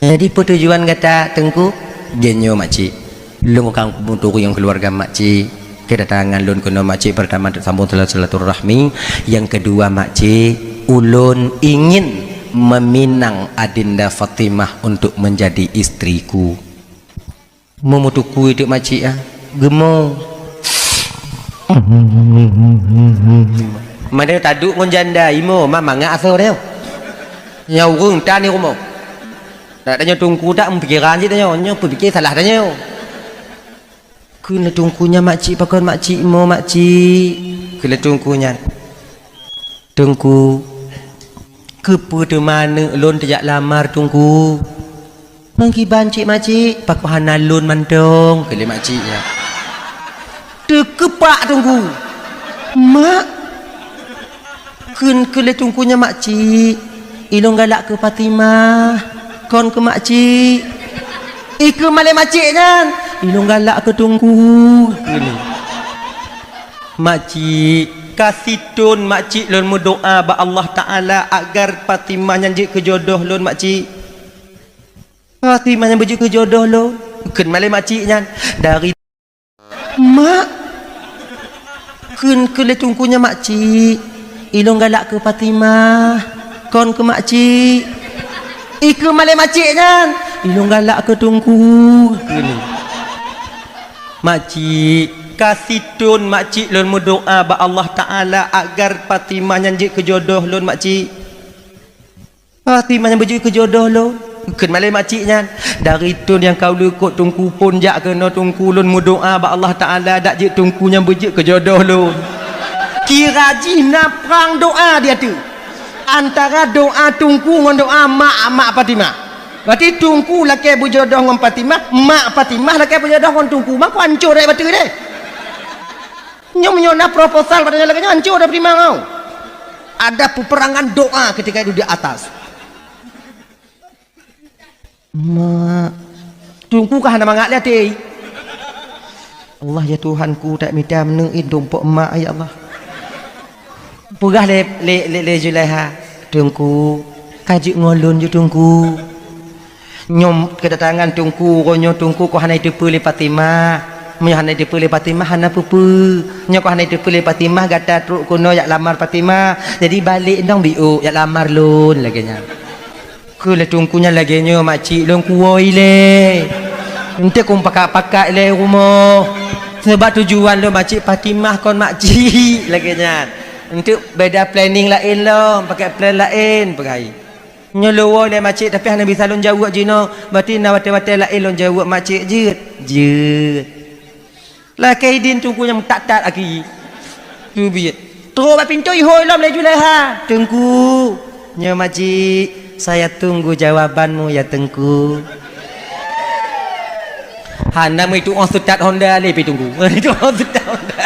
Jadi, peue tujuan gata, Teungku? Lagée nyoe, makcik. Lôn ka meuturi ngon keuluwarga makcik. Kedatangan lôn keunoe makcik, pertama, untuk sambung sila-, silaturahmi. Yang kedua, makcik, ulôn ingin meminang Adinda Fatimah untuk menjadi istriku. Meumeutukui teuk makcik, ah. Geumo. Mana taduek ngon janda, imo, ma mangat asoe tanyoe. Nyoe ureuëng tan di rumoh. Dak tanyoe teungku dak meupikiran cit tanyoe, nyoe peupike salah tanyoe. Kheun lé Teungku nyan, "Makcik, pakon makcik mo, makcik?" Kheun lé Teungku nyan, "Teungku, keupeue teuma aneuk lôn teujak lamar, Teungku?" "Ngon kiban cit, makcik?" "Pakon hana lôn mantong?" kheun lé makcik nyan. Teukeupak Teungku. "Mak," kheun, kheun lé Teungku nyan, "Makcik, ilôn galak keu Fatimah, kon keu makcik." Ikheun malée makcik nyan, "Ilôn galak keu Teungku," kheun. "Makcik, ka sithon makcik lôn meudoá bak Allah Taala agar Fatimah nyan jeuet keu jodoh lôn, makcik. Fatimah nyan beujeuet keu jodoh lôn," kheun malée makcik nyan. Dari "Mak," kheun, kheun lé Teungku nyan, "Makcik, ilôn galak keu Fatimah, kon keu makcik." Ikheun malée makcik nyan, "Ilôn galak keu Teungku," kheun. "Makcik, ka sithon makcik lôn meudoá bak Allah Taala agar Fatimah nyan jeuet keu jodoh lôn, makcik. Fatimah nyan beujeuet keu jodoh lôn," kheun malée makcik nyan. "Dari thon nyang ka u likot Teungku phon jak keunoe, Teungku, lôn meudoá bak Allah Taala dak jeuet Teungku nyan beujeuet keu jodoh lôn." Kira jih na prang doá di ateueh, antara doá Teungku ngon doá mak, mak Fatimah. Berarti Teungku lakée beujodoh ngon Fatimah, mak Fatimah lakée beujodoh ngon Teungku. Mako hancô deh bateue deh. Nyoe meunyoe na proposal pada lagée nyoe, hancô dah Fatimah nyoe. Ada peperangan doa ketika itu di atas. "Mak, Teungku ka hana mangat lé até. Allah ya Tuhanku, tak mita meuneuk in tumpok mak, ya Allah." Peugah lé, lé, lé, lé Zulaiha, "Teungku, ka jeuet ngon lôn ju, Teungku." Nyoe keudatangan Teungku, uroe nyoe Teungku kon hana jiteupeue lé Fatimah. Meunyoe hana jiteupeue lé Fatimah, hana peue-peue. Nyoe kon hana jiteupeue lé Fatimah, gata trok keunoe jak lamar Fatimah. Jadi balek dong biôk jak lamar lôn, lagée nyan. Kheun lé Teungku nyan, "Lagée nyoe makcik, lôn kuwoe ilée. Enteuk kon pakat-pakat ilée rumoh. Sabab tujuan lôn makcik Fatimah kon makcik," lagée nyan. "Enteuk beda planning laén lom, pakai plan laén," peugah. "Nyoe lôn woe ilée makcik, tapi hana bisa lôn jaweueb jinoe. Berarti na watée-watée laén lôn jaweueb makcik, jeuet?" "Jeuet." Lakée idin Teungku nyang meutat-tat aki. Teubiet. Trok bak pintoe ihôi lom lé Zulaiha. "Teungku, nyoe makcik, saya tunggu jawabanmu ya, Teungku." Hana meuitu oh seutat Honda lé pi Teungku. Itu oh seutat Honda.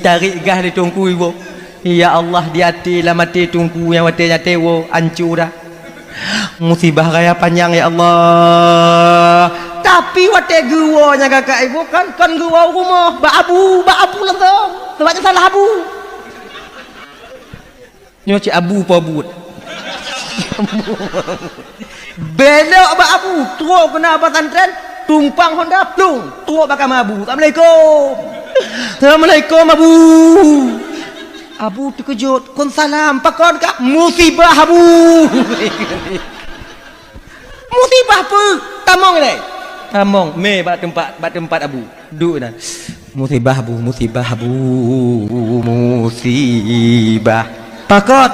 Tarék gah lé Teungku iwoe. Ya Allah, di até, lam até Teungku nyang watée nyan teuwoe, ancô dah. Musibah raya panyang, ya Allah. Tapi watée geuwoe nyang kakak ibu kan, kon geuwoe u rumoh, bak abu, bak abu langsung. Sebab nyan salah abu. Nyoe cit abu po buet. Belok bak abu, trok keunan pesantren, tumpang Honda, plung, trok bak kama abu. "Assalamualaikum." "Assalamualaikum, Abu." Abu teukeujot, "Kon salam, pakon kah?" "Musibah, Abu." "Musibah peue?" "Tamong ilée." Tamong, mé bak teumpat, bak teumpat Abu. Duek na. "Musibah, Abu, musibah, Abu, musibah." "Pakon?"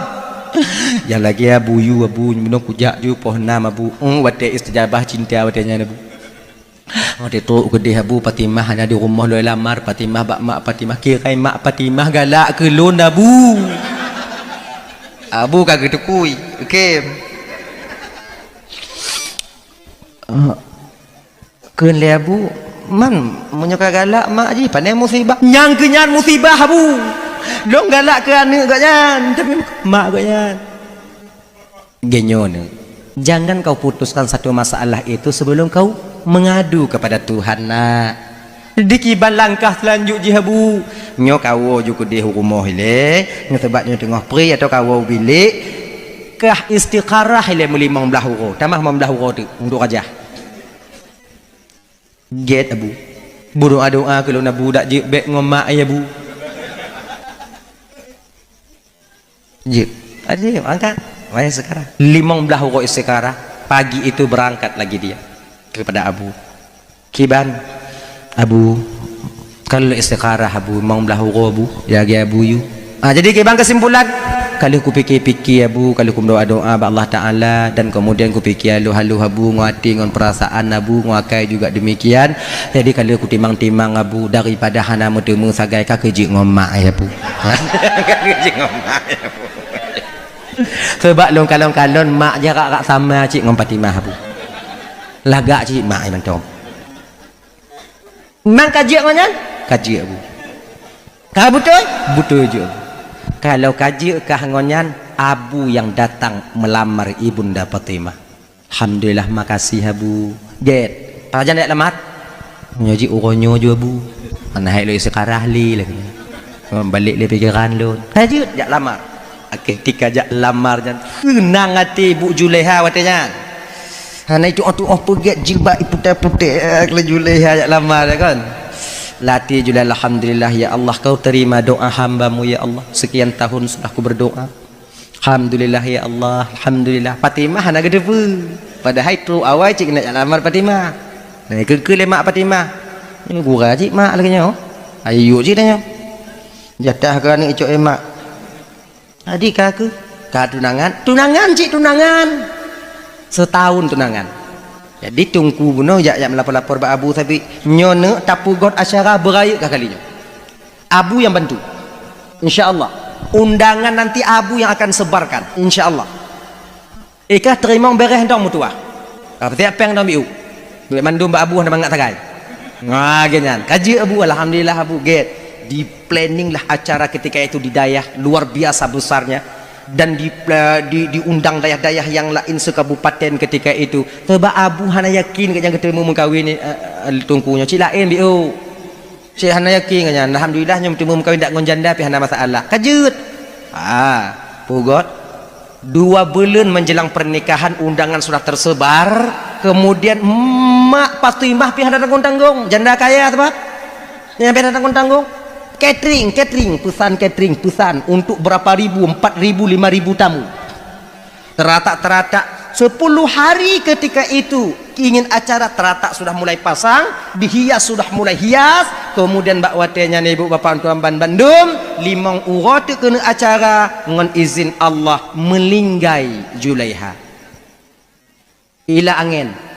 "Nyang lagée Abu yue, Abu, meunyoe kujak ju poh nam, Abu." Oh, watée istijabah cinta watée nyan, Abu. Watée trok keudeh Abu, Fatimah hana di rumoh, lôn lamar Fatimah bak mak Fatimah. Kira mak Fatimah galak keu lôn, Abu. Abu ka geutukui, oke. Ah, kheun lé Abu, "Man, meunyoe ka galak mak jih, pane musibah?" "Nyang keu nyan musibah, Abu. Lôn galak keu aneuk gobnyan, tapi mak gobnyan." Geutanyoe, jangan kau putuskan satu masalah itu sebelum kau mengadu kepada Tuhan, nak. Dikiban langkah seulanjut jih, Abu? Nyoe kawoe ju keudeh u rumoh ilée, nyoe sabab nyoe teungoh pri atau kawoe u bilék, kah istikharah ilée meulimong blaih uroe, tamah limong blaih uroe teuk, untuk rajah. Gét, Abu. Beudoa-doa keu lôn, Abu, dak jeuet bék ngon mak, ya, Abu. Jeuet. Ayo, angkat. Mari sekarang. Limong blaih uroe istikharah. Pagi itu berangkat lagi dia kepada Abu. Kiban, Abu, kalau istikharah, Abu, limong blaih uroe, Abu, ya, ya, Abu, yu. Ah, jadi kiban kesimpulan? Ka lheueh kupike-pike, Abu, ka lheueh kumeudoa-doa bak Allah Taala, dan kemudian kupike haloh-haloh, Abu, ngon até, ngon peurasaan, Abu, ngon akai juga demikian. Jadi ka lheueh kutimang-timang, Abu, daripada hana meuteumé sagai, ka keu jeuet ngon mak, ya, Abu. Ka keu jeuet ngon mak, ya, Abu. Sabab lôn kalon-kalon mak jarak rak sama cit ngon Fatimah, Abu. Lagak cit mak, ya, mantong. Memang ka jeuet ngon nyan? Ka jeuet, Abu. Ka beutôi? Beutôi jeuet, Abu. Kalau ka jeuet kah ngon nyan, Abu nyang datang meulamar Ibunda Fatimah. Alhamdulillah, makasih, Abu. Gét. Pajan jak lamar? Nyoe jih uroe nyoe ju, Abu. Hana hai lôn istiqarah lé lagèe nyan. Balek lé pikiran lôn. Ka jeuet jak lamar. Ketika jak lamar nyan, seunang até Ibu Julaiha watèe nyan. Hana itu'oh-tu'oh peugèt jilbab iputéh-putéh, eh, laju lé jak lamar, ya kan? Lam até Julaiha, "Alhamdulillah, ya Allah, kau terima doa hamba-Mu, ya Allah. Sekian tahun sudah ku berdoa. Alhamdulillah, ya Allah, alhamdulillah." Fatimah hana geuteupeue. Padahai trok awai cit keuneuk jak lamar Fatimah. Nah, keu-keu lé mak Fatimah. Nyoe gura cit mak lagèe nyoe. Ayo cit tanyoe. Jatah keu aneuk icok, eh, mak. Jadi ka keuh, ka tunangan, tunangan cit tunangan. Setahun tunangan. Jadi Teungku bunoe jak, jak meulapor-lapor bak Abu, tapi nyoe neuk tapeugöt acara beurayeuk ka kali nyoe. Abu nyang bantu. Insya Allah. Undangan nanti Abu yang akan sebarkan. Insya Allah. Eh, ka teurimong bèrèh dong meutuah. Ka peusiap péng dong biu. Duek mandum bak Abu hana mangat sagai. Nah, lagèe nyan. Ka jeuet Abu, alhamdulillah Abu, gét. Di-planning lah acara ketika itu di dayah, luar biasa besarnya. Dan di, di, diundang dayah-dayah yang lain sekabupaten ketika itu. Sabab Abu hana yakin gobnyan geuteurimong meukawen, eh, eh, Teungku nyoe. Cit laén biu. Cit hana yakin ngon nyan. Alhamdulillah, nyoe meuteumé meukawen dak ngon janda pih hana masalah. Ka jeuet. Ha, peugöt. Dua buleuen menjelang pernikahan, undangan sudah tersebar. Kemudian mak Fatimah pih hana tanggong-tanggong. Janda kaya sabab. Nyang pih hana tanggong-tanggong. Catering, catering, pesan catering, pesan untuk berapa ribu, empat ribu, lima ribu tamu. Teratak-teratak, sepuluh hari ketika itu ingin acara, teratak sudah mulai pasang, dihias sudah mulai hias, kemudian bak watèe nyan ibu bapa tuan ban bandum, limong uroe teuk keuneuk acara ngon izin Allah meuninggai Julaiha. Ila angén.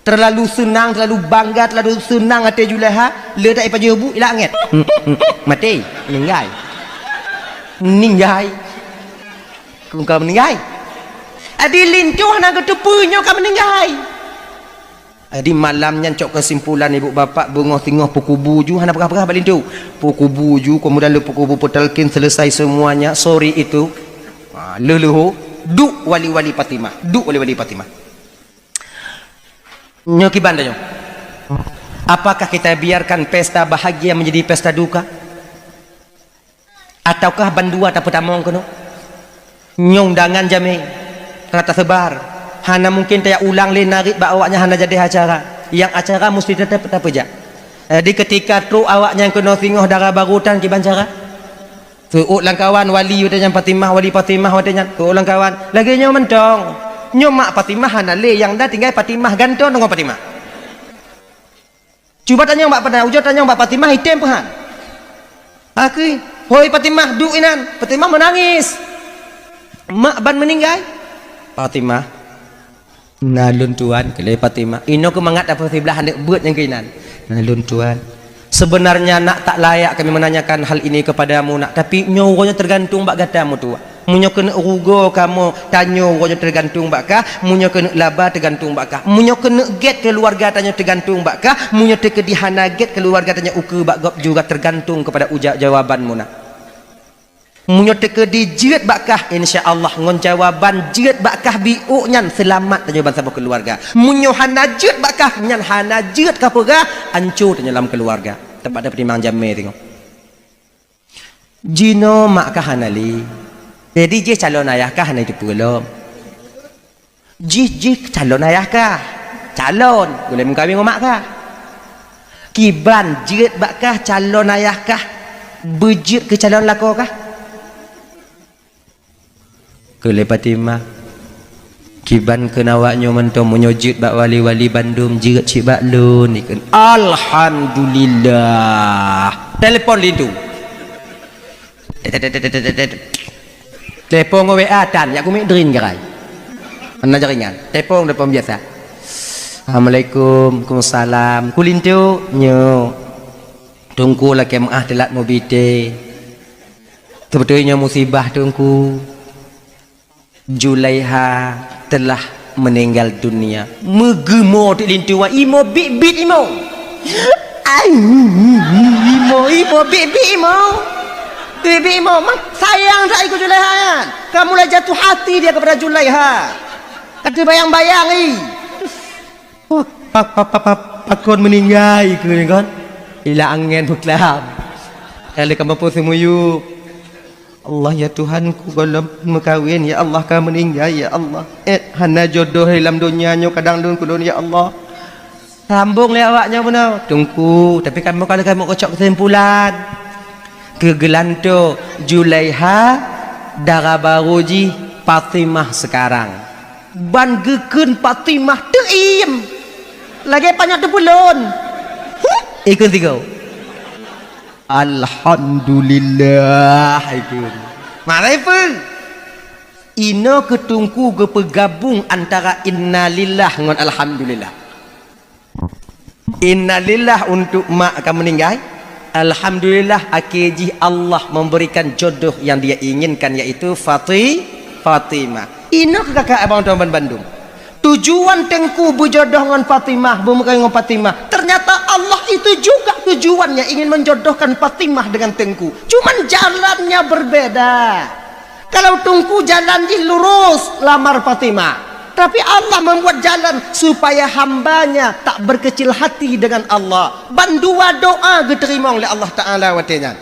Terlalu seunang, terlalu bangga, terlalu seunang até Julaiha, le that ipajoh bu, ila angén. Maté, meuninggai. Meuninggai. Kong ka meuninggai. Adi linto hana geuteupeue nyoe ka meuninggai. Adi malam nyan cok keusimpulan ibu bapak beungoh singoh peukubu ju hana peugah-peugah bak linto. Peukubu ju, kemudian le peukubu peutalkin selesai semuanya, sore itu. Ha, leuh-leuh, duek wali-wali Fatimah. Duek wali-wali Fatimah. Nyoe kiban tanyoe. Apakah kita biarkan pesta bahagia menjadi pesta duka? Ataukah bandua tapeutamong keunoe? Nyoe undangan jamé, ka tasebar. Hana mungkin tajak ulang lé narit bak awaknyan hana jadi acara. Nyang acara musti teutap tapeujak. Jadi ketika trok awaknyan keunoe singoh dara barô tan kiban cara? Seuôt lam kawan wali watée nyan Fatimah, wali Fatimah watée nyan. Seuôt lam kawan. Lagée nyoe mantong. Nyoe mak Fatimah hana lé, nyang na tinggai Fatimah gantoe ngon Fatimah. Cuba tanyong bak Fatimah, ujoe tanyong bak Fatimah item peuhan. Akui, "Hoi Fatimah, duek inan." Fatimah meunangis. "Mak ban meuninggai?" Fatimah, "Na lôn tuan," kheun lé Fatimah. Inoe keumangat dapur siblah aneuk beuet nyang keuinan. "Na lôn tuan. Sebenarnya nak tak layak kami menanyakan hal ini kepadamu nak, tapi nyoe uroe nyoe tergantung bak gata meutuah. Meunyoe keuneuk rugoe kamoe tanyoe uroe nyoe tergantung bak kah, meunyoe keuneuk laba tergantung bak kah. Meunyoe keuneuk gét keuluwarga tanyoe tergantung bak kah, meunyoe teukeudi hana gét keuluwarga tanyoe ukeue bak gob juga tergantung kepada uja-, jawabanmu nak." Meunyoe teukeudi jeuet bak kah, insya Allah ngon jawaban jeuet bak kah biôk nyan seulamat tanyoe bansaboh keuluwarga. Meunyoe hana jeuet bak kah, nyan hana jeuet kapeugah, anco tanyoe lam keuluwarga. Teumpat dapeutimang jamé teungoh. Jinoe mak kah hana lé. Jadi jih calon ayah kah hana jiteupeue lom. Jih, jih calon ayah kah? Calon, gulée meukawen ngon mak kah? Kiban jeuet bak kah calon ayah kah? Beujeuet keu calon lakoe kah? Kheun lé Fatimah, "Kiban kheun awak nyoe mantong, meunyoe jeuet bak wali-wali bandum, jeuet cit bak lôn," ikheun. Alhamdulillah. Telepon linto. Tet, tet, tet. Telepon ngon W A tan, jak kumiet drin garai. Hana jaringan. Telepon, telepon biasa. "Assalamualaikum." "Waalaikumsalam." "Kulinto?" "Nyo. Teungku lakée meu'ah teulat mubi teh. Seubeutôi nyoe musibah, Teungku. Julaiha telah meninggal dunia." Meugeumo teuk linto, imo biet-biet imo. Ai, imo, imo biet-biet imo. Biet-biet imo, mah sayang that ikeu Julaiha nyan. Ka mulai jatuh hati dia kepada Julaiha. Ka teubayang-bayang i. Wah, pa-, pa-, pa-, pa-, pakon meuninggai keu nyan kon? Ila angén beuklam. Kali ka mampu seumuyup. "Allah, ya Tuhanku, gohlom meukawen, ya Allah, ka meuninggai, ya Allah. Eh, hana jodoh lam donya nyoe, kadang lôn keu lôn, ya Allah." Sambong lé awak nyoe bunoe, "Teungku, tapi kamoe ka lheueh kamoe keucok keusimpulan. Keu geulantoe Julaiha dara barô jih Fatimah seukarang." Ban geukheun Fatimah teuiem. Lagée panyöt teupeulon. Huh, ikheun sigoe. "Alhamdulillah," ikheun. Marai peue? Inoe keu Teungku geupeugabong antara innalillah ngon alhamdulillah. Innalillah untuk mak ka meuninggai. Alhamdulillah, akhé jih Allah memberikan jodoh yang Dia inginkan, yaitu Fati-, Fatimah. Inoe keu kakak abang tuan ban bandum. Tujuan Teungku beujodoh ngon Fatimah, beumeukawen ngon Fatimah, ternyata Allah itu juga tujuannya ingin menjodohkan Fatimah dengan Teungku. Cuman jalannya berbeda. Kalau Teungku jalan jih lurus lamar Fatimah, tapi Allah membuat jalan supaya hamba-Nya tak berkecil hati dengan Allah. Ban dua doa geuteurimong lé Allah Taala watée nyan.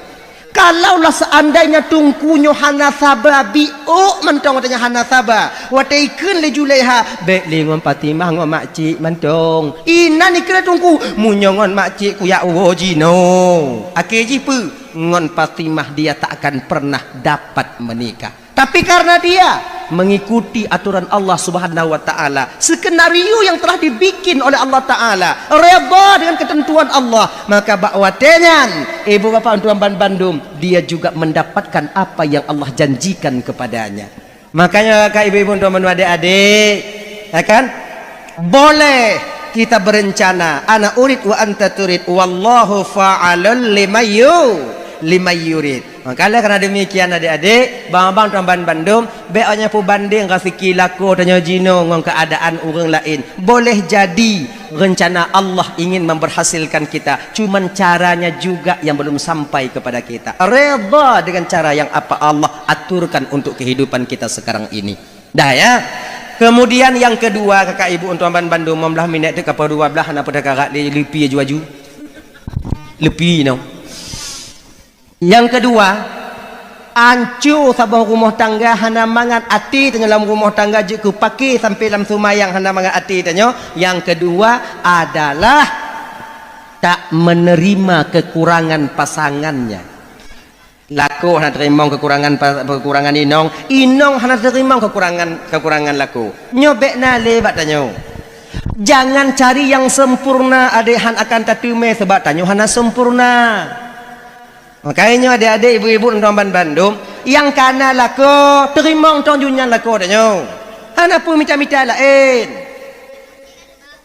Kalaulah seandainya Teungku nyoe hana saba, biôk mantong watée nyan hana saba, watée ikheun lé Julaiha, "Bék lé ngon Fatimah, ngon makcik mantong." Inan ikheun lé Teungku, "Meunyoe ngon makcik kuyak woe jinoe." Akhé jih peue? Ngon Fatimah dia tak akan pernah dapat menikah. Tapi karena dia mengikuti aturan Allah Subhanahu wa Ta'ala, skenario yang telah dibikin oleh Allah Ta'ala, redha dengan ketentuan Allah, maka bak watée nyan, ibu bapak tuan ban bandum, dia juga mendapatkan apa yang Allah janjikan kepadanya. Makanya, kak ibu-ibu tuan ban adik-adik, ya kan? Boleh kita berencana, ana urid wa anta turid, wallahu fa'alun lima yu-, lima yurid. Maka oleh karena demikian adik-adik, bang-bang tuan ban bandum, bék awak nyan peubandeng raseuki lakoe tanyoe jinoe ngon keuadaan ureuëng laén. Boleh jadi rencana Allah ingin memberhasilkan kita, cuman caranya juga yang belum sampai kepada kita. Redha dengan cara yang apa Allah aturkan untuk kehidupan kita sekarang ini. Dah ya. Kemudian yang kedua, kakak ibu tuan ban bandum, lima belas minit tu kapal dua belas, hana peue takarak lé, leupie aju-aju. Leupie nyoe. Yang kedua, anco saboh rumoh tangga hana mangat até tanyoe lam rumoh tangga jeuet keu paké sampai lam seumayang hana mangat até tanyoe. Yang kedua adalah tak menerima kekurangan pasangannya. Lakoe hana teurimong kekurangan pa-, kekurangan inong, inong hana teurimong kekurangan, kekurangan lakoe. Nyoe bék na lé bak tanyoe. Jangan cari yang sempurna, adék, han akan tateumé, sabab tanyoe hana sempurna. Makajih nyoe adék-adék, ibu-ibu, tuan ban bandum, nyang kana lakoe, teurimong tong jih nyan lakoe tanyoe. Hana peue mita-mita laén.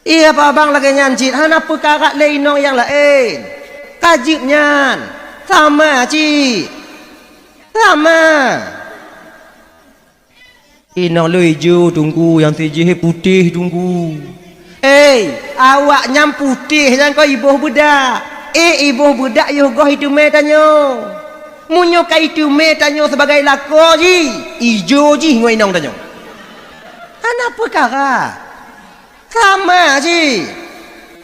Iya, abang lagée nyan cit, hana peue karak lé inong nyang laén. Ka jeuet nyan, sama cit. Sama. Inong lôn ijo, Teungku, nyang sijih putéh, Teungku. Hei, awak nyan putéh nyan kon iboh beudak. Eh, iboh beudak yoh goh iteumé tanyoe. Meunyoe ka iteumé tanyoe sibagai lakoe jih, ijo jih ngon inong tanyoe. Hana peukara. Sama jih.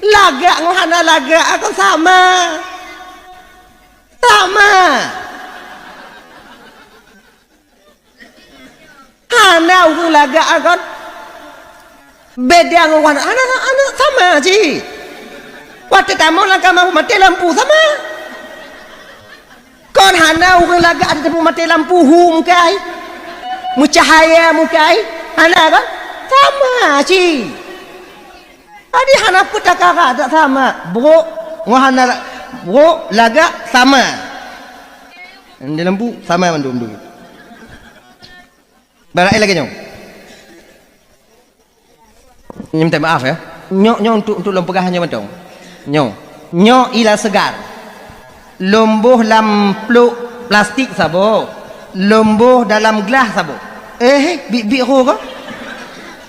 Lagak ngon hana lagak kon sama. Sama. Hana ureuëng lagak kon beda ngon ureuëng hana, hana, hana sama jih. Watée tamong lam kama maté lampu sama. Kon hana ureuëng lagak ada teupeu maté lampu hu mukai. Meucahaya mukai. Hana kon? Sama jih. Jadi hana peue takara tak sama. Brok ngon hana brok lagak sama. Di lampu sama mandum-dum. Barang lagée nyoe. Nyoe minta maaf ya. Nyoe, nyoe untuk, untuk lôn peugah nyoe mantong. Nyoe. Nyoe ila segar. Lôn boh lam plôk plastik saboh. Lôn boh dalam glah saboh. Eh, bit-bit ho ka?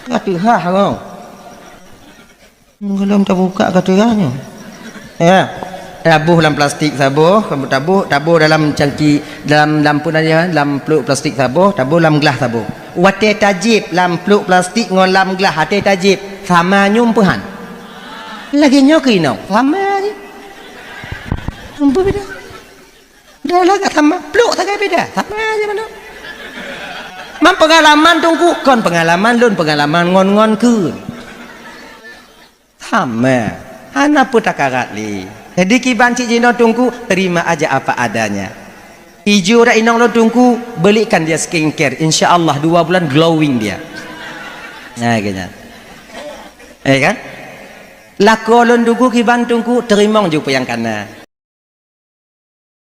Ka teuhah ho. Gohlom tabuka ka teuhah nyoe. Ya. Taboh lam plastik saboh, kamu taboh, taboh dalam cangki, dalam, dalam pun aja, dalam plôk plastik saboh, taboh lam glah saboh. Watée tajép lam plôk plastik ngon lam glah, watée tajép sama nyoe peuhan. Lagée nyoe keunoe, sama je. Ampun beda. Dah lah, sama plôk sagai beda. Sama je mana. Man pengalaman Teungku, kon pengalaman lôn, pengalaman ngon-ngon keu. Sama. Hana peue takarat lé. Jadi kiban cit jinoe Teungku, terima aja apa adanya. Ijo dak inong lôn Teungku, belikan dia skincare. Insya Allah dua bulan glowing dia. Nah, kayaknya. Eh kan? Lakoe lôn Teungku kiban Teungku, teurimong ju peue nyang kana.